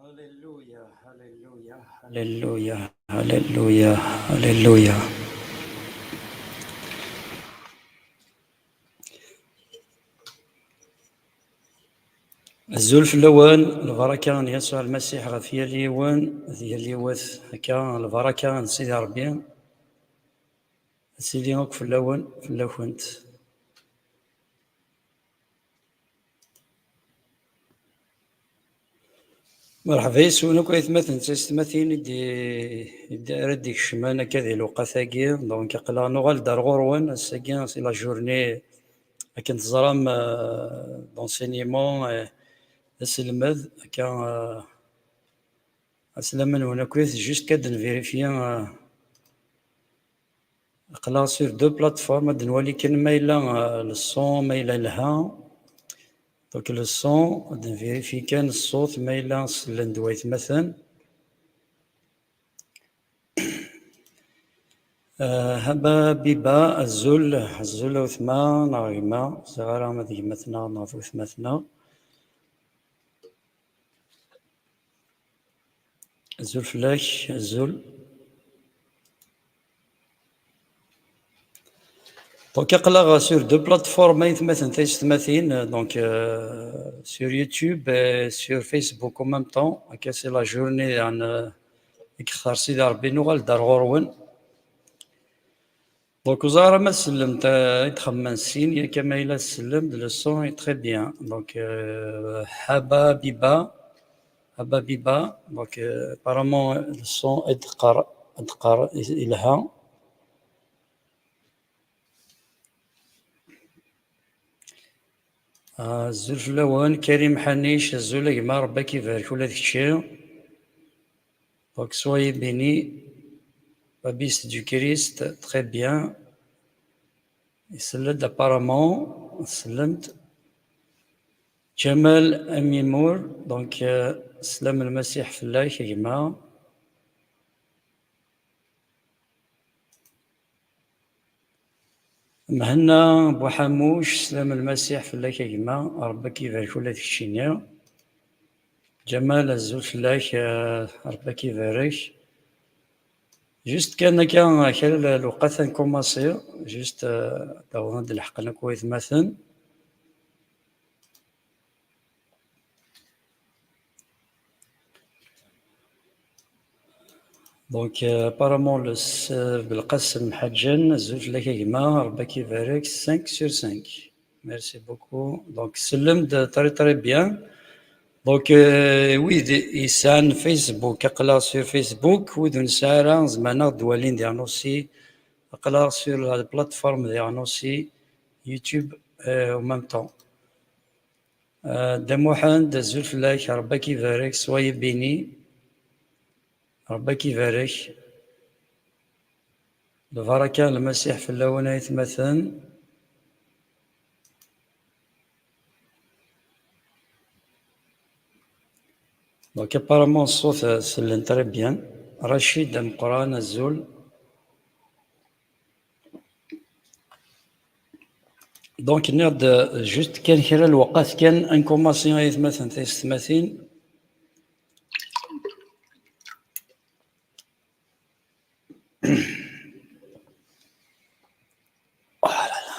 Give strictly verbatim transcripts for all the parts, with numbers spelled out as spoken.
Alléluia, alléluia, alléluia, alléluia, alléluia. Azul fell-awen, lbaraka n Yasuɛ Lmasiḥ ɣef yal yiwen d yal yiwet, akka lbaraka n Sidi Ṛebbi ad tili akk fell-awen, fell-akent. Merḥba yes-wen akk aytmaten d taysetmatin i d-, i d-, ara d-ikecmen akka di lewqat-agi. Donc, aql-aɣ nuɣal-d ar ɣur-wen. Ass-agi, c'est la journée, akken teẓram, euh, d'enseignement, euh, d aselmed, akka, euh, aslam-nwen akkit, juste ad d-nvérifier, euh, aql-aɣ sur deux plateformes, ad nwali kan ma yella, euh, le son, ma yella yelha. Donc le son, ad nvérifier kan ṣṣut, ma yella sellen-d waytmaten. Euh, Haba Biba, azul, azul a wetma neɣ gma, ẓriɣ ara ma d gma-tneɣ neɣ d wetma-tneɣ. Azul fell-ak, azul. Donc, aql-aɣ sur deux plateformes, aytmaten taysetmatin, euh, donc, euh, sur YouTube et sur Facebook en même temps. Akka, c'est la journée, yani, euh, i yextar Sidi Ṛebbi, nuɣal-d ar ɣur-wen. Donc, ur ẓriɣ ara ma tsellemt, euh, i d-xemmen sin, yakka ma yella tsellemt, le son est très bien. Donc, euh, Haba Biba, Haba Biba, donc, euh, apparemment, le son est ɣer, ɣer, yelha. Azul fell-awen, Karim Ḥanic, azul a gma, Ṛebbi ad k-ibarek ula d kečči. Donc, soyez bénis, Babis du Christ, très bien. Isell-d apparemment, sellem-d. Ǧamal Amimur, donc, euh, sslam n Lmasiḥ fell-ak, a gma. Mhenna Buḥamuc, sslam n Lmasiḥ fell-ak, a gma. Ṛebbi ad k-ibarek ula d keččini. Ǧamal, azul fell-ak, euh, Ṛebbi ad k-ibarek. Juste kan akka, kra n lewqat ad nkumaṣi, juste, euh, ad awḍen ad d-leḥqen akk waytmaten. Donc, euh, apparemment, le s-, euh, Belqasem Ḥaǧen, azul fell-ak a gma, Ṛebbi ad k-ibarek, cinq sur cinq. Merci beaucoup. Donc, sellem-d très, très bien. Donc, euh, wid yesɛan Facebook, aql-aɣ sur Facebook, wid ur nesɛi ara, zemren ad d-walin diɣen aussi, aql-aɣ sur la plateforme diɣen aussi, YouTube, euh, en même temps. Euh, Dda Muḥend, azul fell-ak, Ṛebbi ad k-ibarek, soyez béni. Ṛebbi ad k-ibarek. Lbaraka n Lmasiḥ fell-awen, aytmaten. Donc, apparemment, ṣṣut, euh, sellen très bien. Racid Ameqqran, azul. Donc, nniɣ-d, euh, juste kan kra lewqat kan, ad nkumaṣi, aytmaten taysetmatin. Oh là là.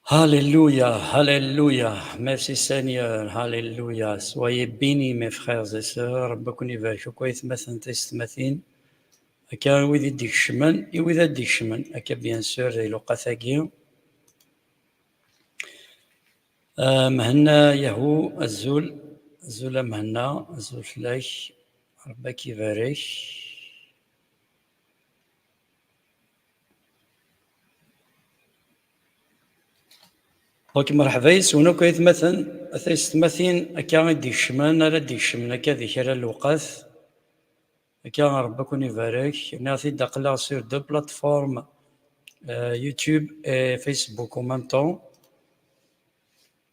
Alléluia, alléluia. Merci Seigneur, alléluia. Soyez bénis, mes frères et sœurs. Ṛebbi ad ken-ibarek akk aytmaten taysetmatin. Akka i wid i d-ikecmen, i wid ad d-ikecmen. Akka, bien sûr, di lewqat-agi. Ah, Mhenna Yahu, azul, azul a Mhenna, azul fell-ak, Ṛebbi ad k-ibarek. Donc, mṛeḥba yes-wen akk aytmaten, a taysetmatin, akka i d-ikecmen, ara d-ikecmen akka di kra n lewqat. Akka, Ṛebbi ad ken-ibarek. Nniɣ-t-id, aql-aɣ sur deux plateformes, euh, YouTube et Facebook en même temps.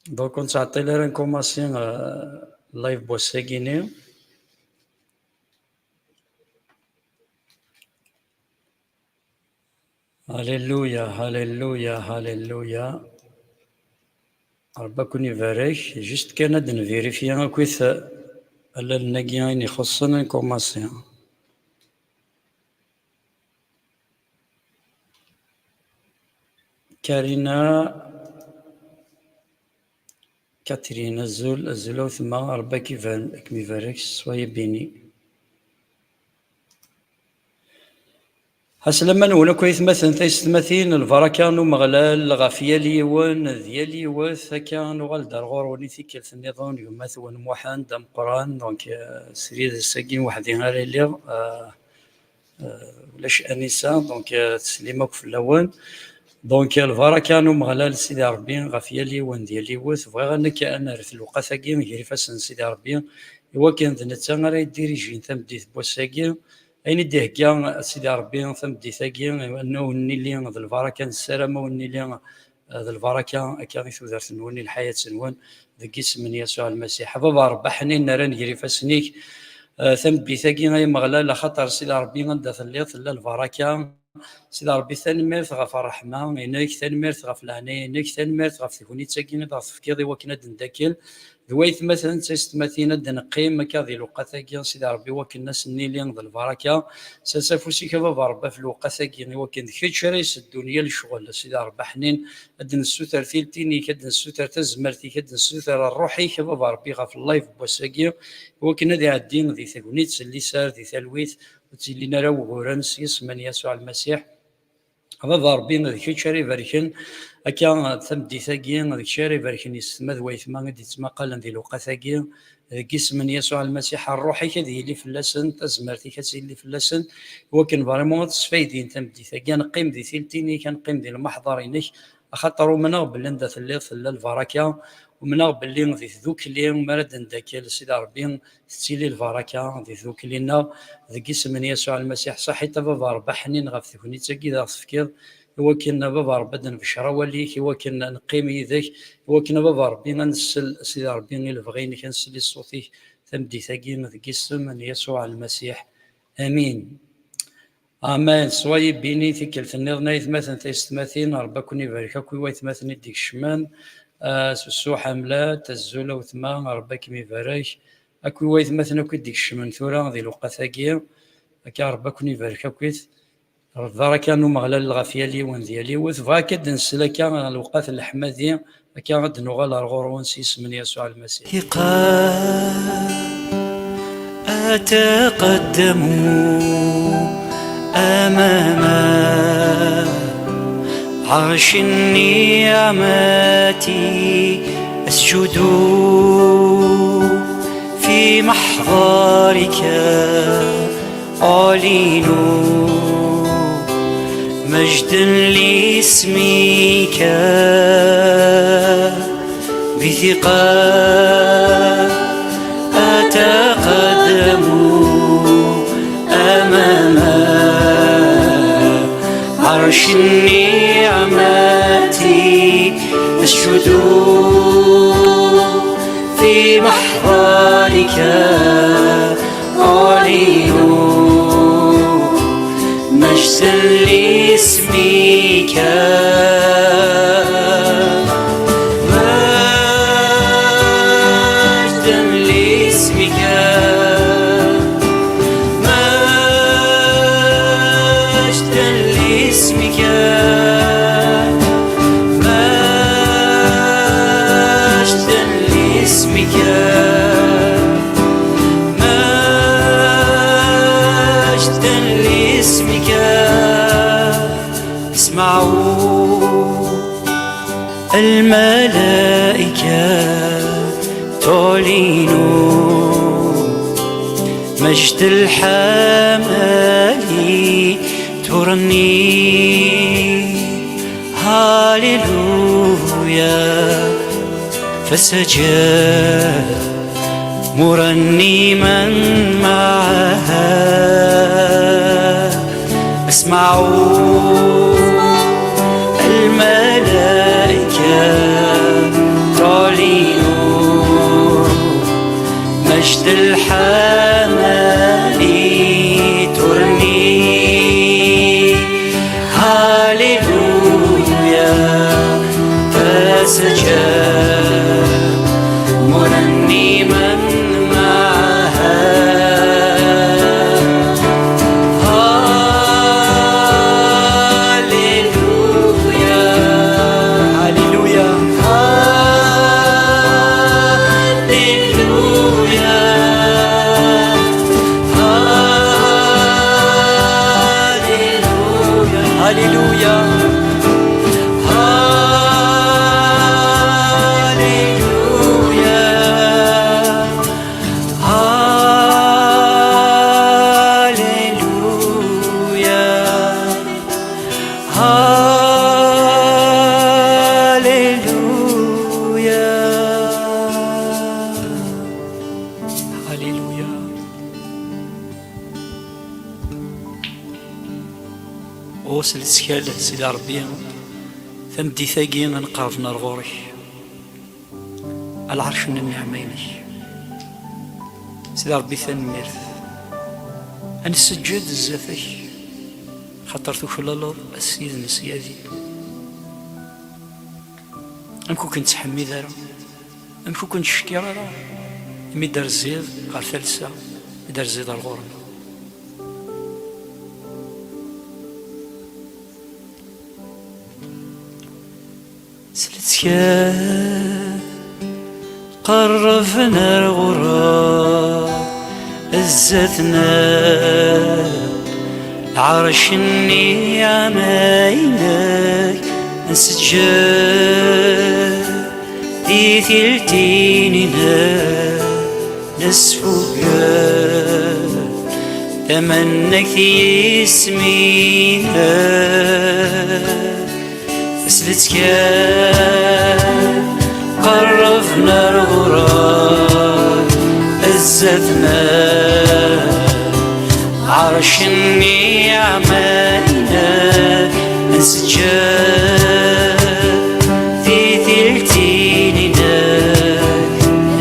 Donc, ur nettɛeṭṭil ara, nkumaṣi, euh, live n wass-agi-ni. Alléluia, alléluia, alléluia. Rebbi ad ken-ibarek. Juste kan ad nvirifya akkit allalen-agi ayen ixuṣṣen, ad nkumaṣi. Karina, Catherine, azul, azul a wetma, Rebbi ad k-ibar-, ad kem-ibarek, soyez béni. Ɛeslama-nwen akk aytmaten taysetmatin, lbaraka n Umeɣlal ɣef yal yiwen d yal yiwet. Akka nuɣal-d ar ɣur-wen i tikkelt nniḍen, gma-twen Muḥend ameqqran, donc, euh, s yid-s-agi weḥd-i ara iliɣ, euh, euh, ulac Anisa, donc, euh, teslim akk fell-awen. Donc, euh, lbaraka n Umeɣlal Sidi Ṛebbi ɣef yal yiwen d yal yiwet. Bɣiɣ ad nekk ad nerret lewqat-agi gar ifassen n Sidi Ṛebbi, iwakken d netta ara yeddirijin tameddit n wass-agi. Ayen i d-ihegga Sidi Ṛebbi tameddit-agi, ad wen-nili d lbaraka, nessaram ad wen-nili, eh, d lbaraka akka i tudert-nwen, i lḥayat-nwen, deg yisem n Yasuɛ Lmasiḥ. A Baba Ṛebbi aḥnin, nerra-n gar ifassen-ik, eh, tameddit-agi, ay Ameɣlal, axaṭer Sidi Ṛebbi anda telliḍ tella lbaraka. Sidi Ṛebbi, tanemmirt ɣef ṛṛeḥma-inek, tanemmirt ɣef leɛnaya-inek, tanemmirt ɣef tegnit-agi i ɣ-tefkiḍ i wakken ad d-ndakel d waytmaten d taysetmatin, ad d-neqqim akka di lewqat-agi, Sidi Ṛebbi, i wakken ad sen-nili d lbaraka. Sers afus-ik a Baba Ṛebbi ɣef lewqat-agi, i wakken d kečč ara iseddun yal ccɣel, a Sidi Ṛebbi aḥnin, ad d-nessuter tiltin-ik, ad d-nessuter tazmert-ik, ad d-nessuter ṛṛuḥ-ik a Baba Ṛebbi ɣef live n wass-agi, i wakken ad iɛeddi di tegnit n liser, di talwit, ur tt-ilin ara wuguren, s yisem n Yasuɛ Lmasiḥ. A Baba Ṛebbi, d kečč ara ibarken akka tameddit-agi, d kečč ara ibarken yessetma d waytma i d-yettmaqalen di lewqat-agi. Deg yisem n Yasuɛ Lmasiḥ, ṛṛuḥ-ik ad yili fell-asen, tazmert-ik ad tili fell-asen, i wakken vraiment ad sfaydin tameddit-agi. Ad neqqim di tiltin-ik, ad neqqim di lmeḥḍer-inek, axaṭer umneɣ belli anda telliḍ tella lbaraka. Umneɣ belli di tdukli, mi ara d-ndakel Sidi Ṛebbi, tettili lbaraka di tdukli-nneɣ, deg yisem n Yasuɛ Lmasiḥ. Saḥit a Baba Ṛebbi aḥnin ɣef tegnit-agi i ɣ-tefkiḍ, i wakken a Baba Ṛebbi ad d-nebcer awal-ik, i wakken ad neqqim yid-k, i wakken a Baba Ṛebbi ad nsel, Sidi Ṛebbi, i lebɣi-inek, ad nsel i ṣṣut-ik tameddit-agi, deg yisem n Yasuɛ Lmasiḥ. Amin. Amen. Soyez bénis. Tikkelt nniḍen, aytmaten taysetmatin, Ṛebbi ad ken-ibarek akk i waytmaten i d-ikecmen. Ah, Susu Ḥamla, azul a wetma, Ṛebbi ad kem-ibarek. Akk i waytmaten akk i d-ikecmen tura di lewqat-agi, akka Ṛebbi ad ken-ibarek akkit. Lbaraka n Umeɣlal ɣef yal yiwen d yal yiwet. Bɣiɣ akka ad d-nsel akka lewqat n leḥmadi, akka ad d-nuɣal ar ɣur-wen s yisem n Yasuɛ Lmasiḥ. Iqal أتقدم أمام عرش النعمة، أسجد في محضرك، أعلن مجدا لاسمك. بثقة أتقدم أمام عرش النعمة، أسجد في محضرك، أعلن مجدا لاسمك. مجدا لاسمك. مجدا لاسمك. مجدا لاسمك. مجدا لاسمك. اسمعوا الملائكة تعلن مجد الحمل، ترنم هاليلويا، فسجد مرنما معها. اسمعوا الملائكة تعلن مجد الحمل، ترنم هاليلويا، فسجد S lettkal, Sidi Ṛebbi, tameddit-agi ad nqerrben ar ɣur-k, a lɛerc n nniɛma-inek. Sidi Ṛebbi, tanemmirt. Ad nseǧǧed zdat-k, xaṭer tuklaleḍ a Ssid n ssyadi. Amek ur k-nettḥemmid ara? Amek ur k-nettcekkiṛ ara? Imi d-terziḍ ɣer talsa, i d-terziḍ ar ɣur-neɣ. S lettkal qerrben ar ɣur-k, zdat-neɣ lɛerc n nniɛma-inek, nseǧǧed titiltin-inek, nesfugel tamannagt i yisem-inek. S lettkal qerrben ar ɣur-k, zdat-neɣ lɛerc n nniɛma-inek, nseǧǧed titiltin-inek,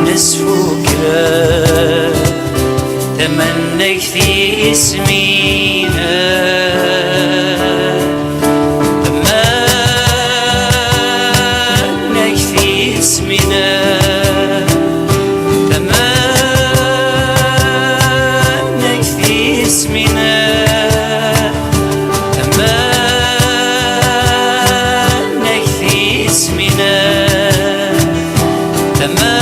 nesfugel tamannagt i yisem-inek. Tamannagt i yisem-inek, tamannagt i yisem-inek, tamannagt i yisem-inek, tamannagt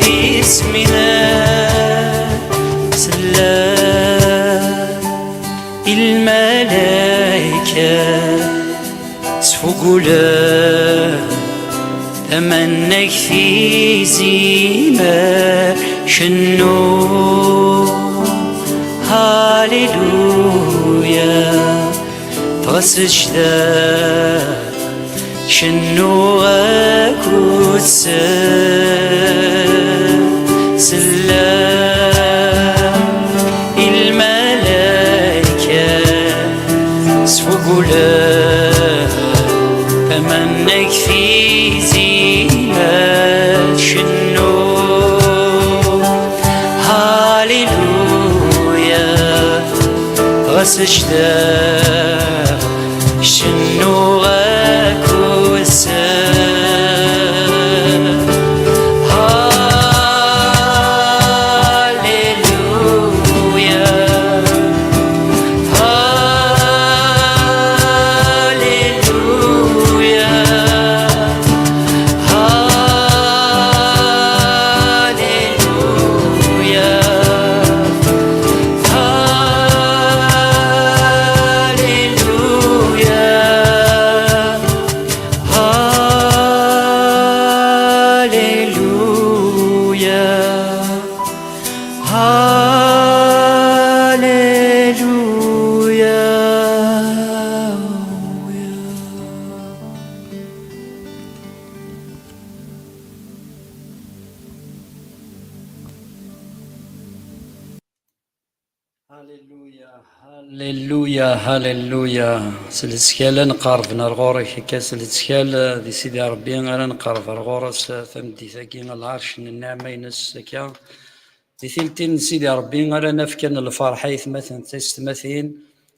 i yisem-inek. Sella i lmalayka sfugulen tamannagt i yizimar, cennu Haleluya, dɣa seǧden cennu akked-sen. Sella i lmalayka sfugulen tamannagt i yizimar, cennu Haleluya, dɣa seǧden cennu akked-sen. Haleluya, haleluya, haleluya. Haleluya, haleluya, haleluya. Haleluya, haleluya, haleluya. S lettkal ad nqerrben ar ɣur-k, akka s lettkal, eh, di Sidi Ṛebbi ara nqerreb ar ɣur-s, eh, tameddit-agi, lɛerc n nniɛma-ines, akka. Di tiltin n Sidi Ṛebbi ara naf kan lferḥ i yetmaten taysetmatin,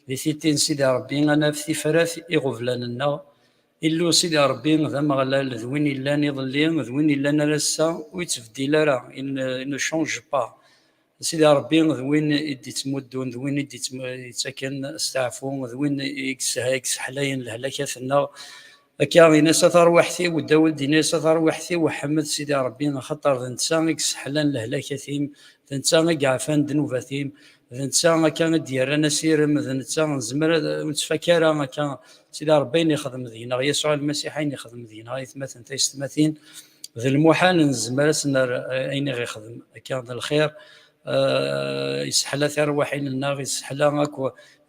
di tiltin n Sidi Ṛebbi ad naf tifrat iɣeblan-nneɣ. Illu Sidi Ṛebbi d Ameɣlal, d win illan iḍelli, d win illan ar ass-a, ur yettbeddil ara, il ne, il ne change pas. Sidi Ṛebbi d win i d-ittmuddun, d win i d-ittm-, yettaken asteɛfu, d win i yesseḥ-, i yesseḥlayen lehlakat-nneɣ. Akka, ini-as: "A tarwiḥt-iw", Dawed ini-as: "A tarwiḥt-iw, ḥemmed Sidi Ṛebbi, axaṭer d netta i yesseḥlan lehlakat-im, d netta i yeɛfan ddnubat-im, d netta akka i d-yerran asirem, d netta nezmer ad, ur nettfak ara akka." Sidi Ṛebbi ayen ixdem deg-neɣ, Yasuɛ Lmasiḥ ayen ixdem deg-neɣ, aytmaten taysetmatin, d lmuḥal nezmer ad s-nerr ayen i ɣ-ixdem. Akka d lxir, eh, yesseḥla tirwiḥin-nneɣ, yesseḥla akk,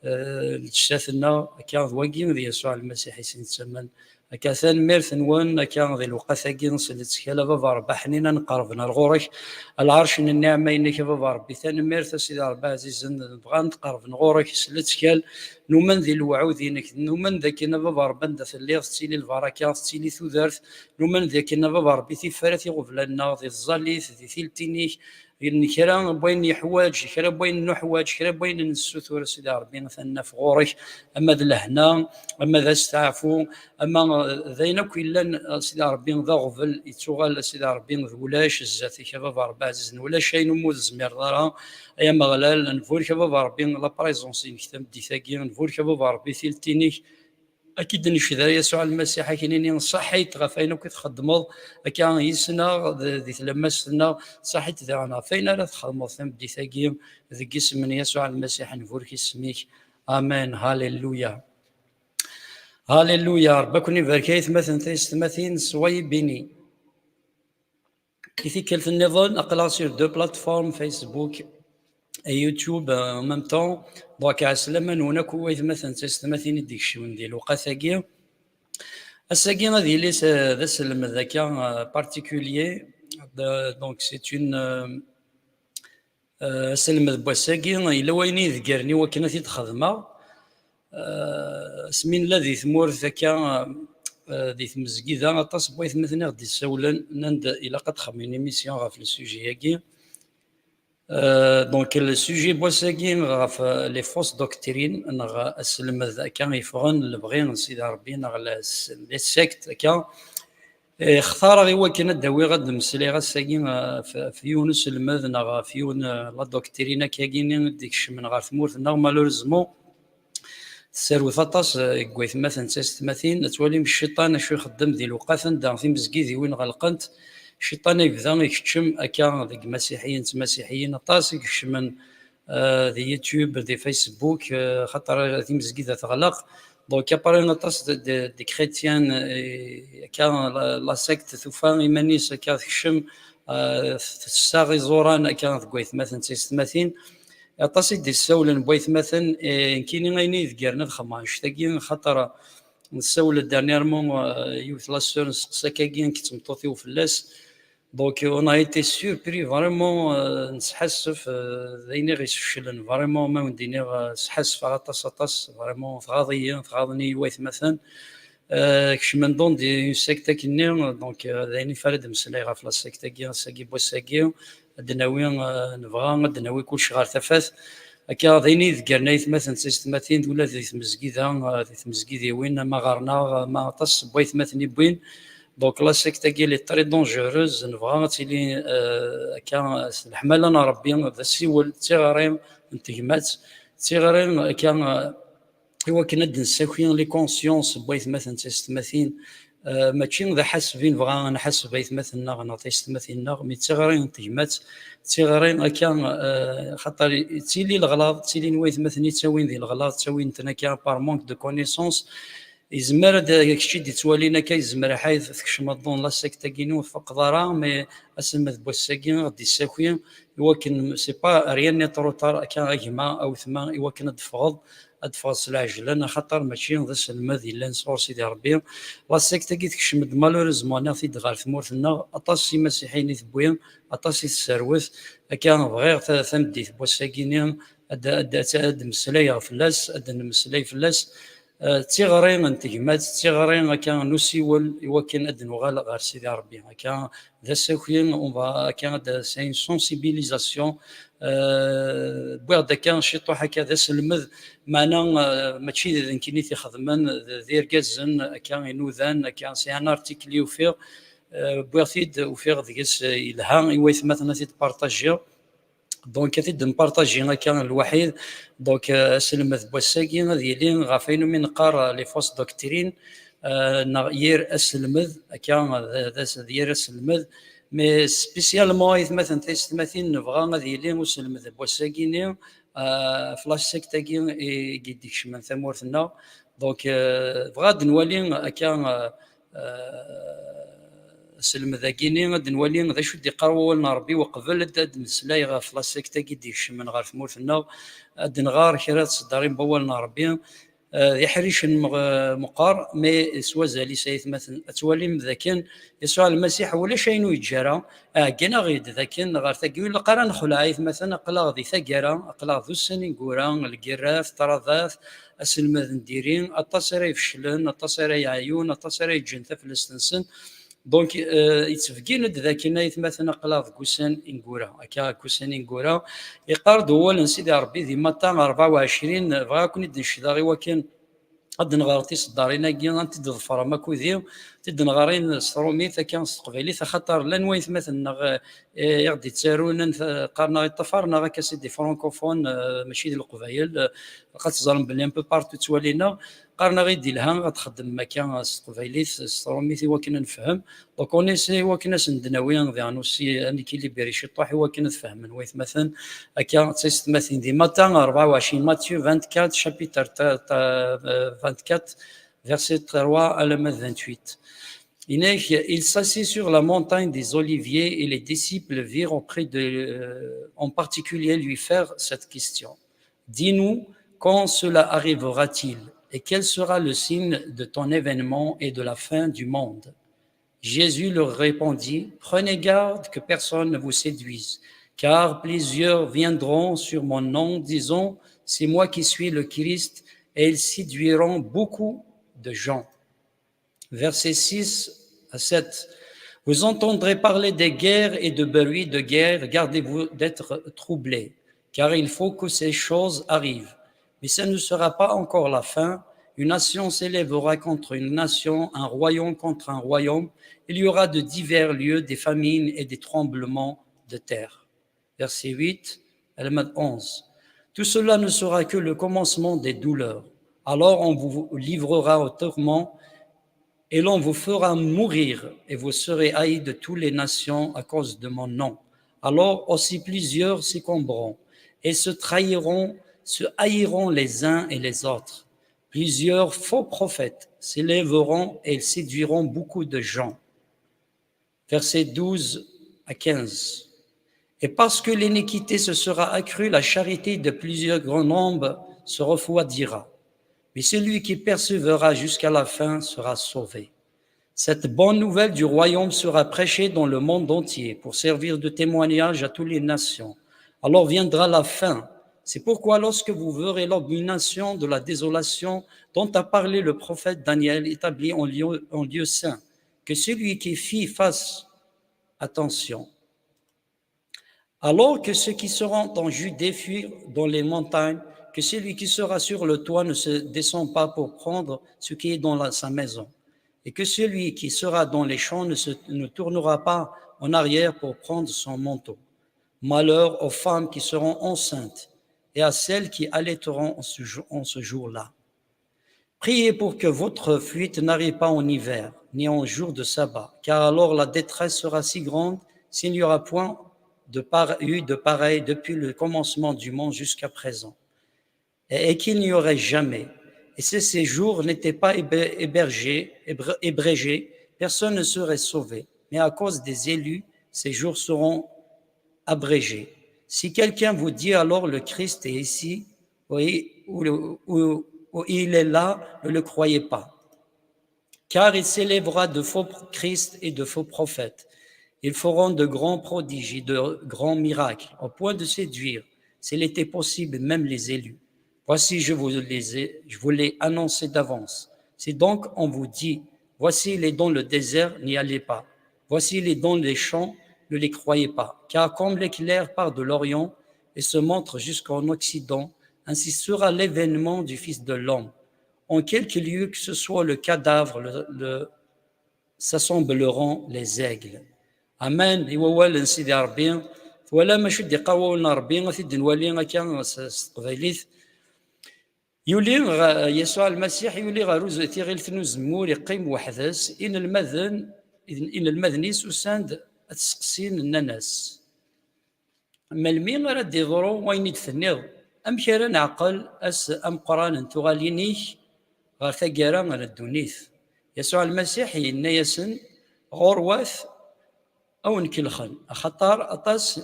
eh, leǧsat-nneɣ, akka d wagi d Yasuɛ Lmasiḥ i s-nettamen, Akka, tanemmirt-nwen, akka, di lewqat-agi s lettkal, a Baba Ṛebbi ḥnin, ad nqerrben ar ɣur-k. A lɛerc n nniɛma-inek, a Baba Ṛebbi, tanemmirt, a Sidi Ṛebbi ɛzizen, nebɣa ad nqerrben ɣur-k s lettkal. Numen di lewɛud-inek, numen d akken, a Baba Ṛebbi, anda telliḍ tettili lbaraka, tettili tudert. Numen d akken, a Baba Ṛebbi, tifrat iɣeblan-nneɣ di tẓallit, di tilt-inek, n kra n wayen yeḥwaǧ, kra n wayen nuḥwaǧ, kra n wayen nessutur, a Sidi Ṛebbi, ad t-naf ɣur-k, ama d lehna, ama d asteɛfu, ama d ayen akk yellan, a Sidi Ṛebbi, d aɣbel, yettuɣal, a Sidi Ṛebbi, d ulac zdat-k, a Baba Ṛebbi ɛzizen, ulac ayen umi ur tezmireḍ ara, ay Ameɣlal, nburek, a Baba Ṛebbi, la présence-inek tameddit-agi, nburek, a Baba Ṛebbi, tilt-inek, ad k-id-necder, Yasuɛ Lmasiḥ, ad k-nini ṣaḥit ɣef wayen akk i txeddmeḍ, akka yis-neɣ, d-, di tlemmast-nneɣ, ṣaḥit daɣen ɣef wayen ara txedmeḍ tameddit-agi, deg isem n Yasuɛ Lmasiḥ, nburek isem-ik. Amen. Halleluya. Halleluya. Ṛebbi ad ken-ibarek, aytmaten taysetmatin, soyez bénis. I tikkelt nniḍen, aql-aɣ sur deux plateformes, Facebook et YouTube, euh, en même temps. Donc, ɛeslama-nwen akk, waytmaten d taysetmatin i d-ikecmen di lewqat-agi. Ass-agi ad yili s-, d aselmed akka, euh, particulier. De-, donc, c'est une, euh, euh, aselmed n wass-agi, yella wayen i yi-d-ggaren i wakken ad t-id-xedmeɣ. Euh, asmi nella di tmurt akka, euh, di tmezgida, aṭas n waytmaten i ɣ-d-issawlen, nnan-d ilaq ad txedmem une émission ɣef le sujet-agi. Euh, donc, le sujet n wass-agi ɣef, euh, les fausses doctrines, neɣ aselmed akka yeffɣen lebɣi n Sidi Ṛebbi, neɣ les, les sectes akka. Eh, xtareɣ i wakken ad d-awiɣ, ad d-mmeslayeɣ ass-agi, eh, ɣef, ɣef yiwen uselmed neɣ ɣef yiwen, eh, la doctrine akkagini i d-ikecmen ɣer tmurt-nneɣ, malheureusement. Tesserwet aṭas, eh, deg waytmaten d taysetmatin. Ad twalim cciṭan acu ixeddem di lewqat anda timezgidiwin ɣelqent. Cciṭan yebda ikeččem akka deg imasiḥiyen d tmasiḥiyin, aṭas i ikecmen, eh, di YouTube, di Facebook, eh, xaṭer timezgida teɣleq. Donc, après, aṭas de, de, de chrétiens, eh, akka, la, la secte tufa iman-is akka tekcem, eh, tessaɣ iẓuran akka deg waytmaten d taysetmatin. Aṭas i d-issawlen n waytmaten, eh, nekkini ayen i yi-d-ggaren ad xedmeɣ annect-agi, xaṭer nessawel dernièrement, eh, yiwet la sœur, nesteqsa akkagi nekk d tmeṭṭut-iw fell-as. Donc, on a été surpris, vraiment, euh, nesḥassef, euh, d ayen i ɣ-isfeclen, vraiment, ma wen-d-iniɣ, euh, sḥassfeɣ aṭas, aṭas, vraiment, tɣaḍ-iyi, tɣaḍen-iyi waytmaten. Euh, kecmen donc di une secte akkenni, donc, euh, d ayen i f ara d-mmeslayeɣ ɣef la secte-agi, ass-agi n wass-agi, ad d-nawi, euh, nebɣa ad d-nawi kullec ɣer tafat. Akka, d ayen i d-ggaren aytmaten d taysetmatin, ula di tmezgida, eh, di tmezgidiwin, ama ɣer-neɣ, ama aṭas n waytmaten i wwin. Donc, la secte-agi, elle est très dangereuse. Nebɣa ad tili, eh, akka, s leḥmala n Ṛebbi, d asiwel, d tiɣri n tegmat, d tiɣri, akka, eh, i wakken ad d-nessaki les consciences n waytmaten d taysetmatin, Eh, mačči d aḥaseb i nebɣa ad nḥaseb aytmaten-nneɣ neɣ taysetmatin-nneɣ, mi d tiɣri n tegmat, d tiɣri akka, eh, xaṭer yettili leɣlaḍ, ttilin waytmaten i ttawin di leɣlaḍ, ttawin-ten akka par manque de connaissance. Yezmer ad, kečč i d-ittwalin akka, yezmer aḥay tkecmeḍ dans la secte-agi-nni ur tfaqeḍ ara, mais aselmed n wass-agi ad d-issaki i wakken, c'est pas rien n'est trop tard, akka a gma, a wetma, i wakken ad d-teffɣeḍ, ad d-teffɣeḍ s lɛejlan, axaṭer mačči d aselmed yellan sɣur Sidi Ṛebbi. La secte-agi tekcem-d, malheureusement, nniɣ-t-id, ɣer tmurt-nneɣ, aṭas n imasiḥiyen i tewwi, aṭas i tesserwet. Akka bɣiɣ ta-, tameddit n wass-agi-nni ad, ad, ad, ad d-mmeslayeɣ fell-as, ad d-nemmeslay fell-as. Eh, d tiɣri n tegmat, d tiɣri akka n usiwel i wakken ad d-nuɣal ɣer Sidi Ṛebbi. Akka d asaki, on va, akka d, c'est une sensibilisation. Eh, wwiɣ-d akka ciṭuḥ akka d aselmed, meɛna, eh, mačči d nekkini i t-ixedmen, d, d irgazen akka inudan, akka c'est un article i ufiɣ, eh, wwiɣ-t-id, ufiɣ deg-s, eh, yelha i waytmaten ad t-id-partajiɣ. Donc, ad t-id-npartaji akka lwaḥid. Donc, euh, aselmed n wass-agi ad yili ɣef ayen umi neqqar, euh, les fausses doctrines, euh, neɣ yir aselmed, akka, d, d as-, d yir aselmed. Mais spécialement, aytmaten taysetmatin, nebɣa ad yili uselmed n wass-agi-nni, euh, ɣef la secte-agi i, i d-ikecmen tamurt-nneɣ. Donc, euh, bɣa ad nwali akka, euh, euh, aselmed-agi-nni, ad nwali d acu i d-iqqar wawal n Ṛebbi, uqbel ad, ad d-neslay ɣef la secte-agi d-ikecmen ɣer tmurt-nneɣ, ad nɣer kra tseddarin n wawal n Ṛebbi. eh, d iḥricen meɣ-, meqqar, mais s wazal-is, ay atmaten, ad twalim d akken Yasuɛ Lmasiḥ ulac ayen ur yeǧǧi ara. Ɛeggen-aɣ-id d akken ɣer tagi ur ilaq ara nexleɛ, ay atmaten, aql-aɣ di taggara, aql-aɣ d ussan ineggura, lgirrat, ṭṭradat, aselmed n diri, aṭas ara ifeclen, aṭas ara yeɛyun, aṭas ara yeǧǧen taflest-nsen. Donc, eh, yettbeggin-d d akken, ay atmaten, aql-aɣ deg ussan ineggura. Akka, deg ussan ineggura, iqqar-d wawal n Sidi Ṛebbi di Matta rebɛa u ɛecrin, bɣiɣ ad ken-id-necdeɣ i wakken ad d-nɣer tiseddarin-agi, ad tent-id-ḍefrem akked-i, ad tent-id-nɣer s tṛumit, akka s teqbaylit, axaṭer llan waytmaten-nneɣ, eh, i ɣ-d-ittarun, an-, qqaren-aɣ iṭṭafar-nneɣ akka, c'est des francophones, eh, mačči d leqbayel, eh, ad teẓrem belli un peu partout ttwalin-aɣ, qqaren-aɣ-id ilha ad txeddmem akka s teqbaylit, s tṛumit i wakken ad nefhem. Donc, on essaie i wakken ad sen-d-nawi, diɣen aussi, ad n-équilibrer ciṭuḥ i wakken ad fehmen waytmaten. Akka, d taysetmatin di Matta rebɛa u ɛecrin, Matthieu vingt-quatre, chapitre ta-, ta-, euh, vingt-quatre, verset trois alamma d vingt-huit. Yenna-k, il s'assit sur la montagne des Oliviers et les disciples virent auprès de, euh, en particulier lui faire cette question. Dis-nous, quand cela arrivera-t-il et quel sera le signe de ton événement et de la fin du monde ? Jésus leur répondit, prenez garde que personne ne vous séduise, car plusieurs viendront sur mon nom, disant, c'est moi qui suis le Christ, et ils séduiront beaucoup de gens. Versets six à sept. Vous entendrez parler de guerre et de bruit de guerre, gardez-vous d'être troublés, car il faut que ces choses arrivent. Mais ce ne sera pas encore la fin. Une nation s'élèvera contre une nation, un royaume contre un royaume. Il y aura de divers lieux des famines et des tremblements de terre. Verset huit, alamma d onze. Tout cela ne sera que le commencement des douleurs. Alors on vous livrera au tourment et l'on vous fera mourir et vous serez haïs de toutes les nations à cause de mon nom. Alors aussi plusieurs succomberont et se trahiront, se haïront les uns et les autres. Plusieurs faux prophètes s'élèveront et séduiront beaucoup de gens. Versets douze à quinze. Et parce que l'iniquité se sera accrue, la charité de plusieurs grands nombres se refroidira. Mais celui qui persévérera jusqu'à la fin sera sauvé. Cette bonne nouvelle du royaume sera prêchée dans le monde entier pour servir de témoignage à toutes les nations. Alors viendra la fin. C'est pourquoi lorsque vous verrez l'abomination de la désolation dont a parlé le prophète Daniel établie en lieu, en lieu saint, que celui qui fit fasse attention. Alors que ceux qui seront en Judée fuirent dans les montagnes, que celui qui sera sur le toit ne se descend pas pour prendre ce qui est dans la, sa maison, et que celui qui sera dans les champs ne se, ne tournera pas en arrière pour prendre son manteau. Malheur aux femmes qui seront enceintes et à celles qui allaiteront en ce jour, en ce jour-là. Priez pour que votre fuite n'arrive pas en hiver, ni en jour de sabbat, car alors la détresse sera si grande, s'il n'y aura point de par-, eu de pareil depuis le commencement du monde jusqu'à présent, et, et qu'il n'y aurait jamais. Et si ces jours n'étaient pas hébe-, hébergés, hébre-, hébrégés, personne ne serait sauvé. Mais à cause des élus, ces jours seront abrégés. Si quelqu'un vous dit alors, le Christ est ici, ou, ou, ou, ou il est là, ne le croyez pas. Car il s'élèvera de faux Christ et de faux prophètes. Ils feront de grands prodiges et de grands miracles, au point de séduire, s'il était possible, même les élus. Voici, je vous les ai, je vous l'ai annoncé d'avance. Si donc on vous dit, voici, il est dans le désert, n'y allez pas. Voici, il est dans les champs, ne les croyez pas. Car comme l'éclair part de l'Orient et se montre jusqu'en Occident, ainsi sera l'événement du Fils de l'homme. En quelque lieu que ce soit, le cadavre, le, le, s'assembleront les aigles. Amen. I wawal n Sidi Ṛebbi, twalam acu d-iqqar wawal n Ṛebbi, ad t-id-nwali akka s, s teqbaylit. Yuli ɣ-, Yasuɛ Lmasiḥ yuli ɣer uz-, tiɣilt n uzemmur, iqqim weḥd-s, inelmaden, inelmaden-is usan-d ad t-seqsin, nnan-as, melmi ara d-iḍru wayen i d-tenniḍ? Amek ara neɛqel ass ameqqran n tuɣalin-ik ɣer taggara n ddunit? Yasuɛ Lmasiḥ yenna-yasen, ɣurwat ad wen-kellxen, axaṭer aṭas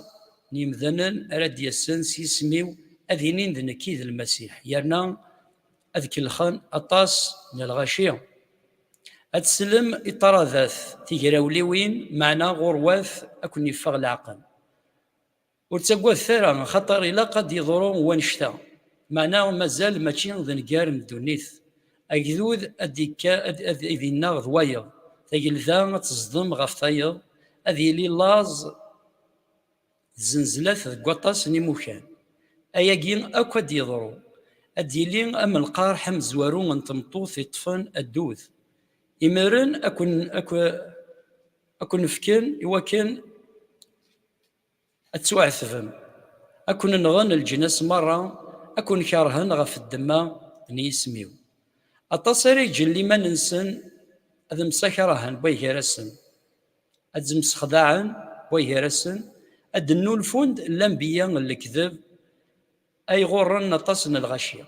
n yemdanen ara d-yasen s yisem-iw, ad inin d nekk i d Lmasiḥ, yerna ad kellxen aṭas n lɣaci. Ad teslem i ṭṭradat tigrawliwin, meɛna ɣurwat ad ken-iffeɣ leɛqel. Ur ttagadet ara, axaṭer ilaq ad d-yeḍru wannect-a. Meɛna mazal mačči d nnger n ddunit. Agdud ad d-ikka, ad, ad, ad innaɣ d wayeḍ. Tagelda ad teẓdem ɣef tayeḍ. Ad yili laẓ d zenzlat deg waṭas n imukan. Ayagi akk ad d-yeḍru. Ad d-yili am lqerḥ amezwaru n tmeṭṭut yeṭṭfen addud. Imiren ad ken-, ad k-, ad ken-fken i wakken ad ttuɛetbem. Ad ken-nɣen leǧnas merra, ad ken-kerhen ɣef ddemma n yisem-iw. Aṭas ara yeǧǧen liman-nsen ad msakrahen way gar-asen, ad msexdaɛen way gar-asen, ad d-nnulfun-d lanbeyya n lekdeb ay ɣurren aṭas n lɣaci.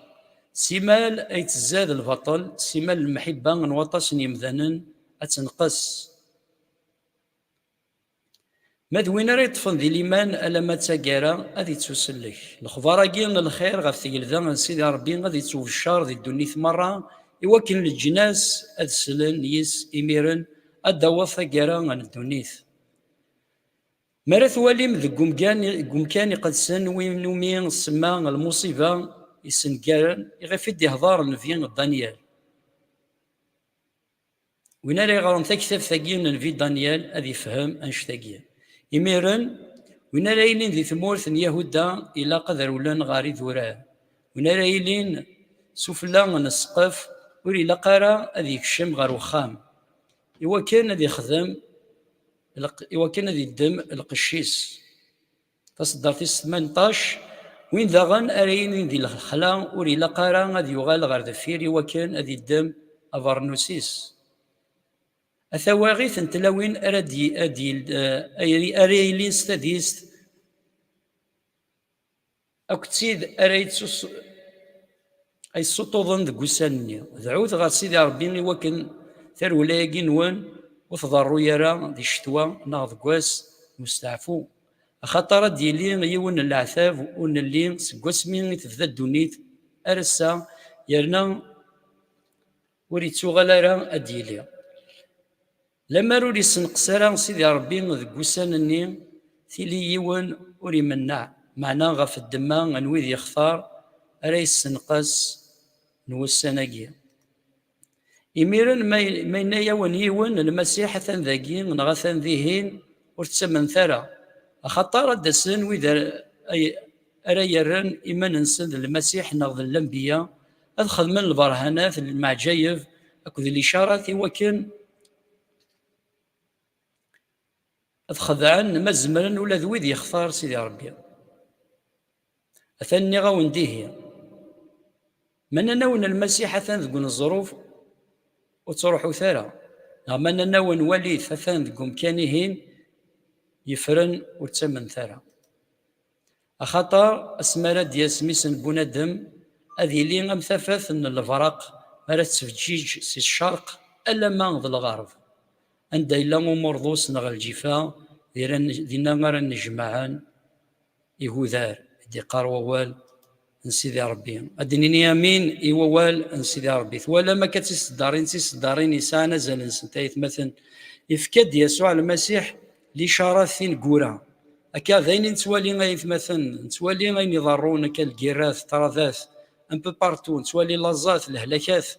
Simal ay ttzad lbaṭel, simal lemḥibba n waṭas n yemdanen ad tenqes. Ma d win ara yeṭṭfen di liman alamma d taggara, ad ittusellek. Lexbar-agi n lxir ɣef tgelda n Sidi Ṛebbi ad ittubeccer di ddunit merra, i wakken leǧnas ad slen yis imiren ad d-taweḍ taggara n ddunit. Mi ara twalim deg umkan, deg umkan iqedsen win umi semma lmuṣiba yessengaren, iɣef i d-ihḍer nnbi Danyal. Win ara yeɣren taktabt-agi n nnbi Danyal ad yefhem annect-agi. Imiren, win ara yilin di tmurt n Yahuda ilaq ad rewlen ɣer idurar. Win ara yilin sufella n ssqef ur ilaq ara ad yekcem ɣer uxxam, iwakken ad yexdem lq-, iwakken ad yeddem lqecc-is. Taṣeddart tis tmenṭac, win daɣen ara yilin di lexla ur ilaq ara ad yuɣal ɣer deffir iwakken ad yeddem abernus-is. A tawaɣit n tlawin ara d-, ad d-, eh, ara yilin s tadist, akked tid ara yettus-, ay yessuṭṭuḍen deg ussan-nni. Dɛut ɣer Sidi Ṛebbi i wakken tarewla-agi-nwen ur tḍerru ara di ccetwa neɣ deg wass n usteɛfu, axaṭer ad d-yili yiwen n leɛtab ur nelli seg wasmi i tebda ddunit ar ass-a, yerna ur yettuɣal ara ad d-yili. Lemmer ur yessenqes ara Sidi Ṛebbi deg wussan-nni, tili yiwen ur imenneɛ, meɛna ɣef ddemma n wid yextar ara yessenqes n wussan-agi. Imiren ma, ma yenna-yawen yiwen, Lmasiḥ atan dagi neɣ atan dihin, ur ttamnet ara, axaṭer ad d-asen wid ara, ay-, ara yerren iman-nsen d Lmasiḥ neɣ d lanbeyya, ad xedmen lberhanat, lmeɛǧayeb akked licarat i wakken ad xedɛen ma zemren ula d wid yextar Sidi Ṛebbi. Atan nniɣ-awen-d ihi. Ma nnan-awen Lmasiḥ atan deg uneẓruf, ur ttruḥut ara. Neɣ ma nnan-awen walit atan deg umkan-ihin yefren, ur ttamnet ara. Axaṭer asmi ara d-yas Mmi-s n Bunadem, ad yili am tafat n lebraq mi ara tettfeǧǧiǧ si ccerq alamma d lɣerb. Anda yella umurḍus neɣ lǧifa, dira-, dinna ara nnejmaɛen igudar, i d-iqqar wawal n Sidi Ṛebbi. Ad d-nini amin i wawal n Sidi Ṛebbi. Twalam akka d tiseddarin, d tiseddarin yesɛan azal-nsent, ay atmaten. Ifka-d Yasuɛ Lmasiḥ licarat tineggura. Akka d ayen i nettwali, ay atmaten, nettwali ayen iḍerrun akka, lgirrat, ṭṭradat, un peu partout, nettwali laẓat, lehlakat.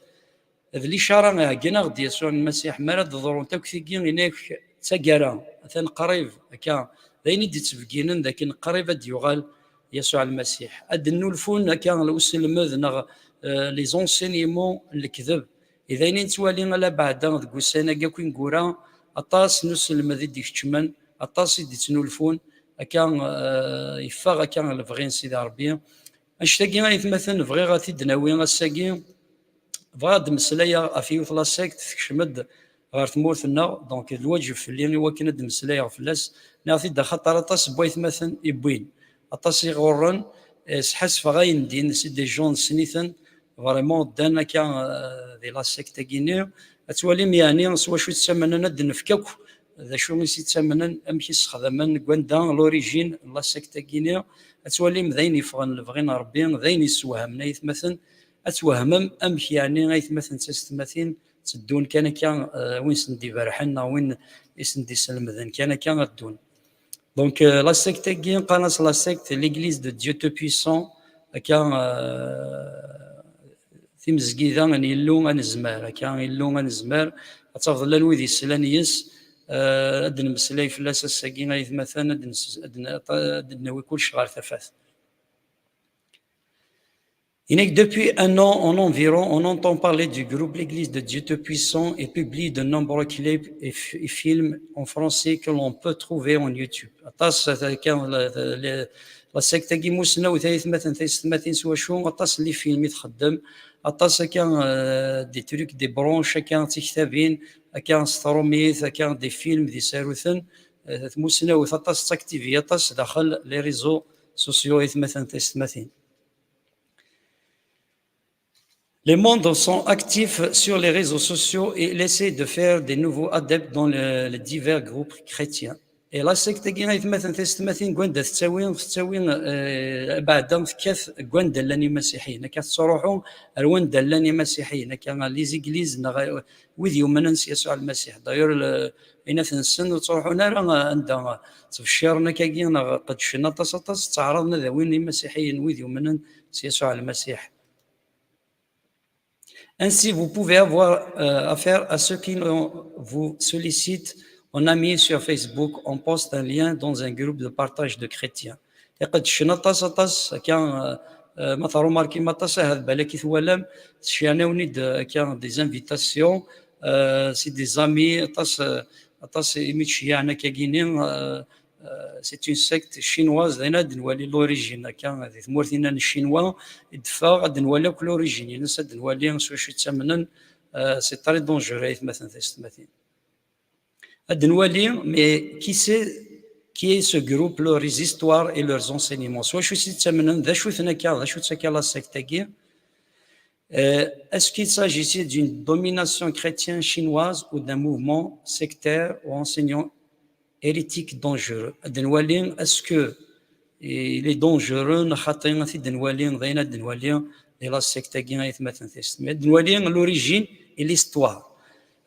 D licara iɛeggen-aɣ-d Yasuɛ Lmasiḥ, mi ara d-ḍrunt akk tigi, ini-ak d taggara, atan qrib, akka, d ayen i d-ittbegginen d akken qrib ad d-yuɣal Yasuɛ Lmasiḥ. Ad d-nnulfun akka uselmed neɣ, eh, les enseignements n lekdeb. I d ayen i nettwali ala beɛda deg ussan-agi akk ineggura, aṭas n uselmed i d-ikeččmen, aṭas i d-ittnulfun, akka, eh, yeffeɣ akka lebɣi n Sidi Ṛebbi. Annect-agi ay atmaten bɣiɣ ad t-id-nawi ass-agi. Bɣiɣ ad d-mmeslayeɣ ɣef yiwet la secte tekcem-d ɣer tmurt-nneɣ, donc d lwaǧeb fell-i i wakken ad d-mmeslayeɣ fell-as, nniɣ-t-id axaṭer aṭas n waytmaten i wwin, aṭas i ɣurren, eh, sḥassfeɣ ayen din, c'est des gens nessen-iten, vraiment ddan akka, eh, di la secte-agi-nni. Ad twalim yeɛni s wacu ttamnen, ad d-nefk akk d acu i s-ittamnen, amek i s-xdamen, deg wanda l'origine n la secte-agi-nni. Ad twalim d ayen yeffɣen lebɣi n Ṛebbi, d ayen yessewhamen ay atmaten. ad twehmem amek yeɛni aytmaten d taysetmatin tteddun kan akka, eh, win sen-d-iberrḥen neɣ win i sen-d-islemden kan akka ad ddun. Donc, euh, la secte-agi, qqaren-as la secte, l'église de Dieu Tout-Puissant, akka, euh, timezgida n Yillu anezmar, akka Yillu anezmar, ad tafeḍ llan wid yeslan yes, euh, ad d-nemmeslay fell-as ass-agi, aytmaten, ad d-nes-, ad d-n-, ad d-nawi kullec ɣer tafat. Inek, depuis un an en environ, on entend parler du groupe l'Église de Dieu Tout-Puissant et publie de nombreux clips et, f- et films en français que l'on peut trouver en YouTube. Aṭas, euh, kan, la, la, la secte-agi mussnawt, aytmaten, taysetmatin s wacu, aṭas n les films i txeddem, aṭas akka, euh, des trucs, des branches akka d tiktabin, akka s trumit, akka des films, d isaruten, euh, tmussnawt aṭas, tettactivi aṭas daxel les réseaux sociaux, aytmaten, taysetmatin. Les membres sont actifs sur les réseaux sociaux et ils essaient de faire des nouveaux adeptes dans le- les divers groupes chrétiens. Et la secte-agi, aytmaten, taysetmatin, deg wanda tettawi, tettawi, euh, abeɛda tekkat deg wanda llan imasiḥiyen. Akka tettruḥu ar wanda llan imasiḥiyen, akka les églises neɣ, euh, wid yumnen s Yasuɛ Lmasiḥ. D'ailleurs, le- inat-nsen ur ttruḥun ara, euh, anda, euh, ttbecciren akkagi neɣ qeddcen aṭas aṭas, ttaɛraḍen ad awin imasiḥiyen, wid yumnen s Yasuɛ Lmasiḥ. Ainsi, vous pouvez avoir, euh, affaire à ceux qui nous- vous sollicitent en ami sur Facebook, on poste un lien dans un groupe de partage de chrétiens. Iqeddcen aṭas, aṭas, akka, euh, euh, ma tṛumarkim aṭas, ahat balak i twalam, tceyɛen-awen-id, euh, akka, des invitations, euh, c'est des amis, aṭas, euh, aṭas imi tceyɛen akkagini, euh, euh, c'est une secte chinoise, d ayen ad nwali l'origine, akka, di tmurt-inna n Chinois, i d-teffeɣ, ad nwali akk l'origine-ines, ad nwali s wacu ttamnen, euh, c'est très dangereux, aytmaten, taysetmatin. Ad nwali, mais qui c'est, qui est ce groupe, leurs histoires et leurs enseignements. S wacu i ttamnen, d acu-ten akka, d acu-tt akka la secte-agi. Euh, est-ce qu'il s'agissait d'une domination chrétienne chinoise ou d'un mouvement sectaire ou enseignant hérétique dangereux? Ad nwali, est-ce que il est dangereux, neɣ xaṭi, ad t-id-nwali, d ayen ad nwali di la secte-agi, aytmaten, taysetmatin. Ad nwali l'origine et l'histoire.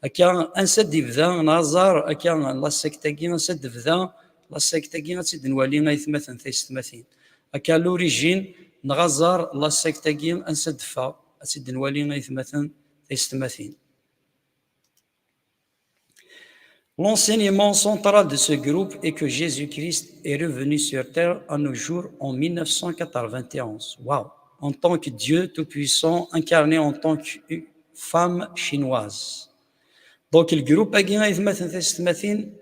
Akka, ansa d-ibda, neɣ aẓar, akka, la secte-agi, ansa d-tebda la secte-agi, ad tt-id-nwali, aytmaten, taysetmatin. Akka, l'origine, neɣ aẓar, la secte-agi, ansa d-teffeɣ, ad tt-id-nwali, aytmaten, taysetmatin. L'enseignement central de ce groupe est que Jésus-Christ est revenu sur terre à nos jours en mille neuf cent quatre-vingt-onze. Waouh! En tant que Dieu tout-puissant incarné en tant que femme chinoise. Donc, le groupe-agi, aytmaten, taysetmatin,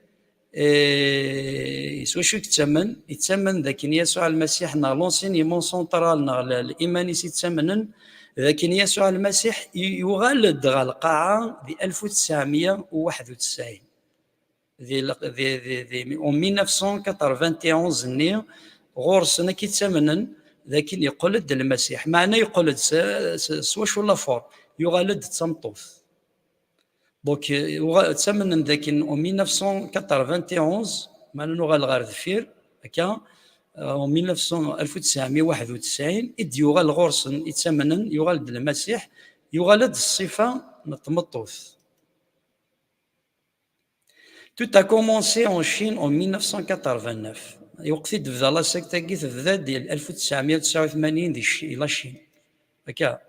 eh, s wacu i yettamen? Yettamen d akken Yasuɛ Lmasiḥ, neɣ l'enseignement central, neɣ l- liman-is i ttamnen, d akken Yasuɛ Lmasiḥ i- yuɣal-d ɣer lqaɛa di alef u tesɛemya u waḥed u tesɛin. Di l- di- di- di- en mille neuf cent quatre-vingt-onze-nni, ɣur-sen akk i ttamnen d akken yeqqel-d Lmasiḥ. Meɛna yeqqel-d s, s, s wacu la forme? Yuɣal-d d tameṭṭut. Donc, euh, uɣa- ttamnen d akken en mille neuf cent quatre-vingt-onze, ma nuɣal ɣer deffir, akka, euh, en mille neuf cents, alef u tesɛemya u waḥed u tesɛin, i d-yuɣal ɣur-sen, i ttamnen, yuɣal-d Lmasiḥ, yuɣal-d ṣṣifa n tmeṭṭut. Tout a commencé en Chine en mille neuf cent quatre-vingt-neuf. Lweqt i d-tebda la secte-agi, tebda-d di alef u tesɛemya u tesɛa u tmanyin di Chi- la Chine. Akka.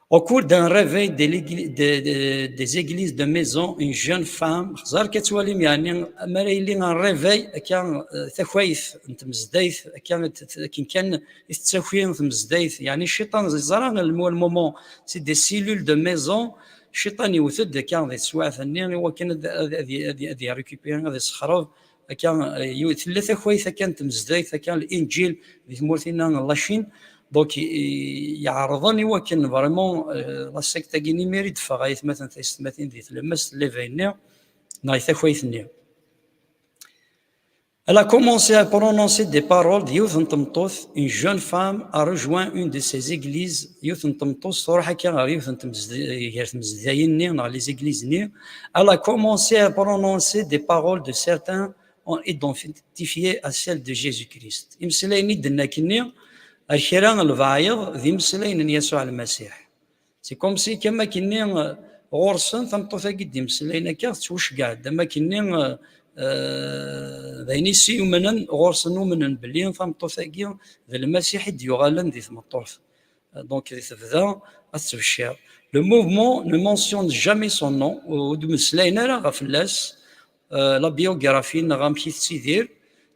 Au cours d'un réveil de l'égli- de- de- des églises de maison, une jeune femme, xẓer ka twalim, yeɛni, ma ara yili un réveil, akka, euh, takayt n tmezdayt, akka, t- t- akken kan i tettaki tmezdayt, yeɛni, cciṭan, ẓra, le mo- le moment, c'est des cellules de maison, cciṭan yewwet-d, akka, di teswiɛt-nni, i wakken ad, ad, ad, ad, ad yerrécupérer, ad yessexreb, akka, euh, yiwet, tella takayt, akka, n tmezdayt, akka, Linǧil, di tmurt-inna n la Chine. Donc, i- yeɛreḍen i wakken vraiment, euh, la secte-agi imir i d-teffeɣ, aytmaten, taysetmatin, di tlemmast n l'éveil-nni, neɣ i takayt-nni. Elle a commencé à prononcer des paroles, d yiwet n tmeṭṭut, une jeune femme a rejoint une de ces églises, yiwet n tmeṭṭut, truḥ akka ɣer yiwet n tmezd-, gar tmezdayin-nni, neɣ les églises-nni. Elle a commencé à prononcer des paroles de certains ont identifié à celles de Jésus-Christ. Imeslayen i d-tenna akkenni, Ar kra n lebɛayeḍ d imeslayen n Yasuɛ Lmasiḥ. C'est comme si, am akken-nni, ɣur-sen tameṭṭut-agi d-imeslayen akka, tettwaceggeɛ-d, am akken-nni, eh, d ayen i s-yumnen, ɣur-sen umnen belli tameṭṭut-agi d Lmasiḥ i d-yuɣalen di tmeṭṭut. Donc, di tebda ad tettbecciṛ. Le mouvement ne mentionne jamais son nom, ur d-mmeslayen ara ɣef fell-as, euh, la biographie neɣ amek i tettidir,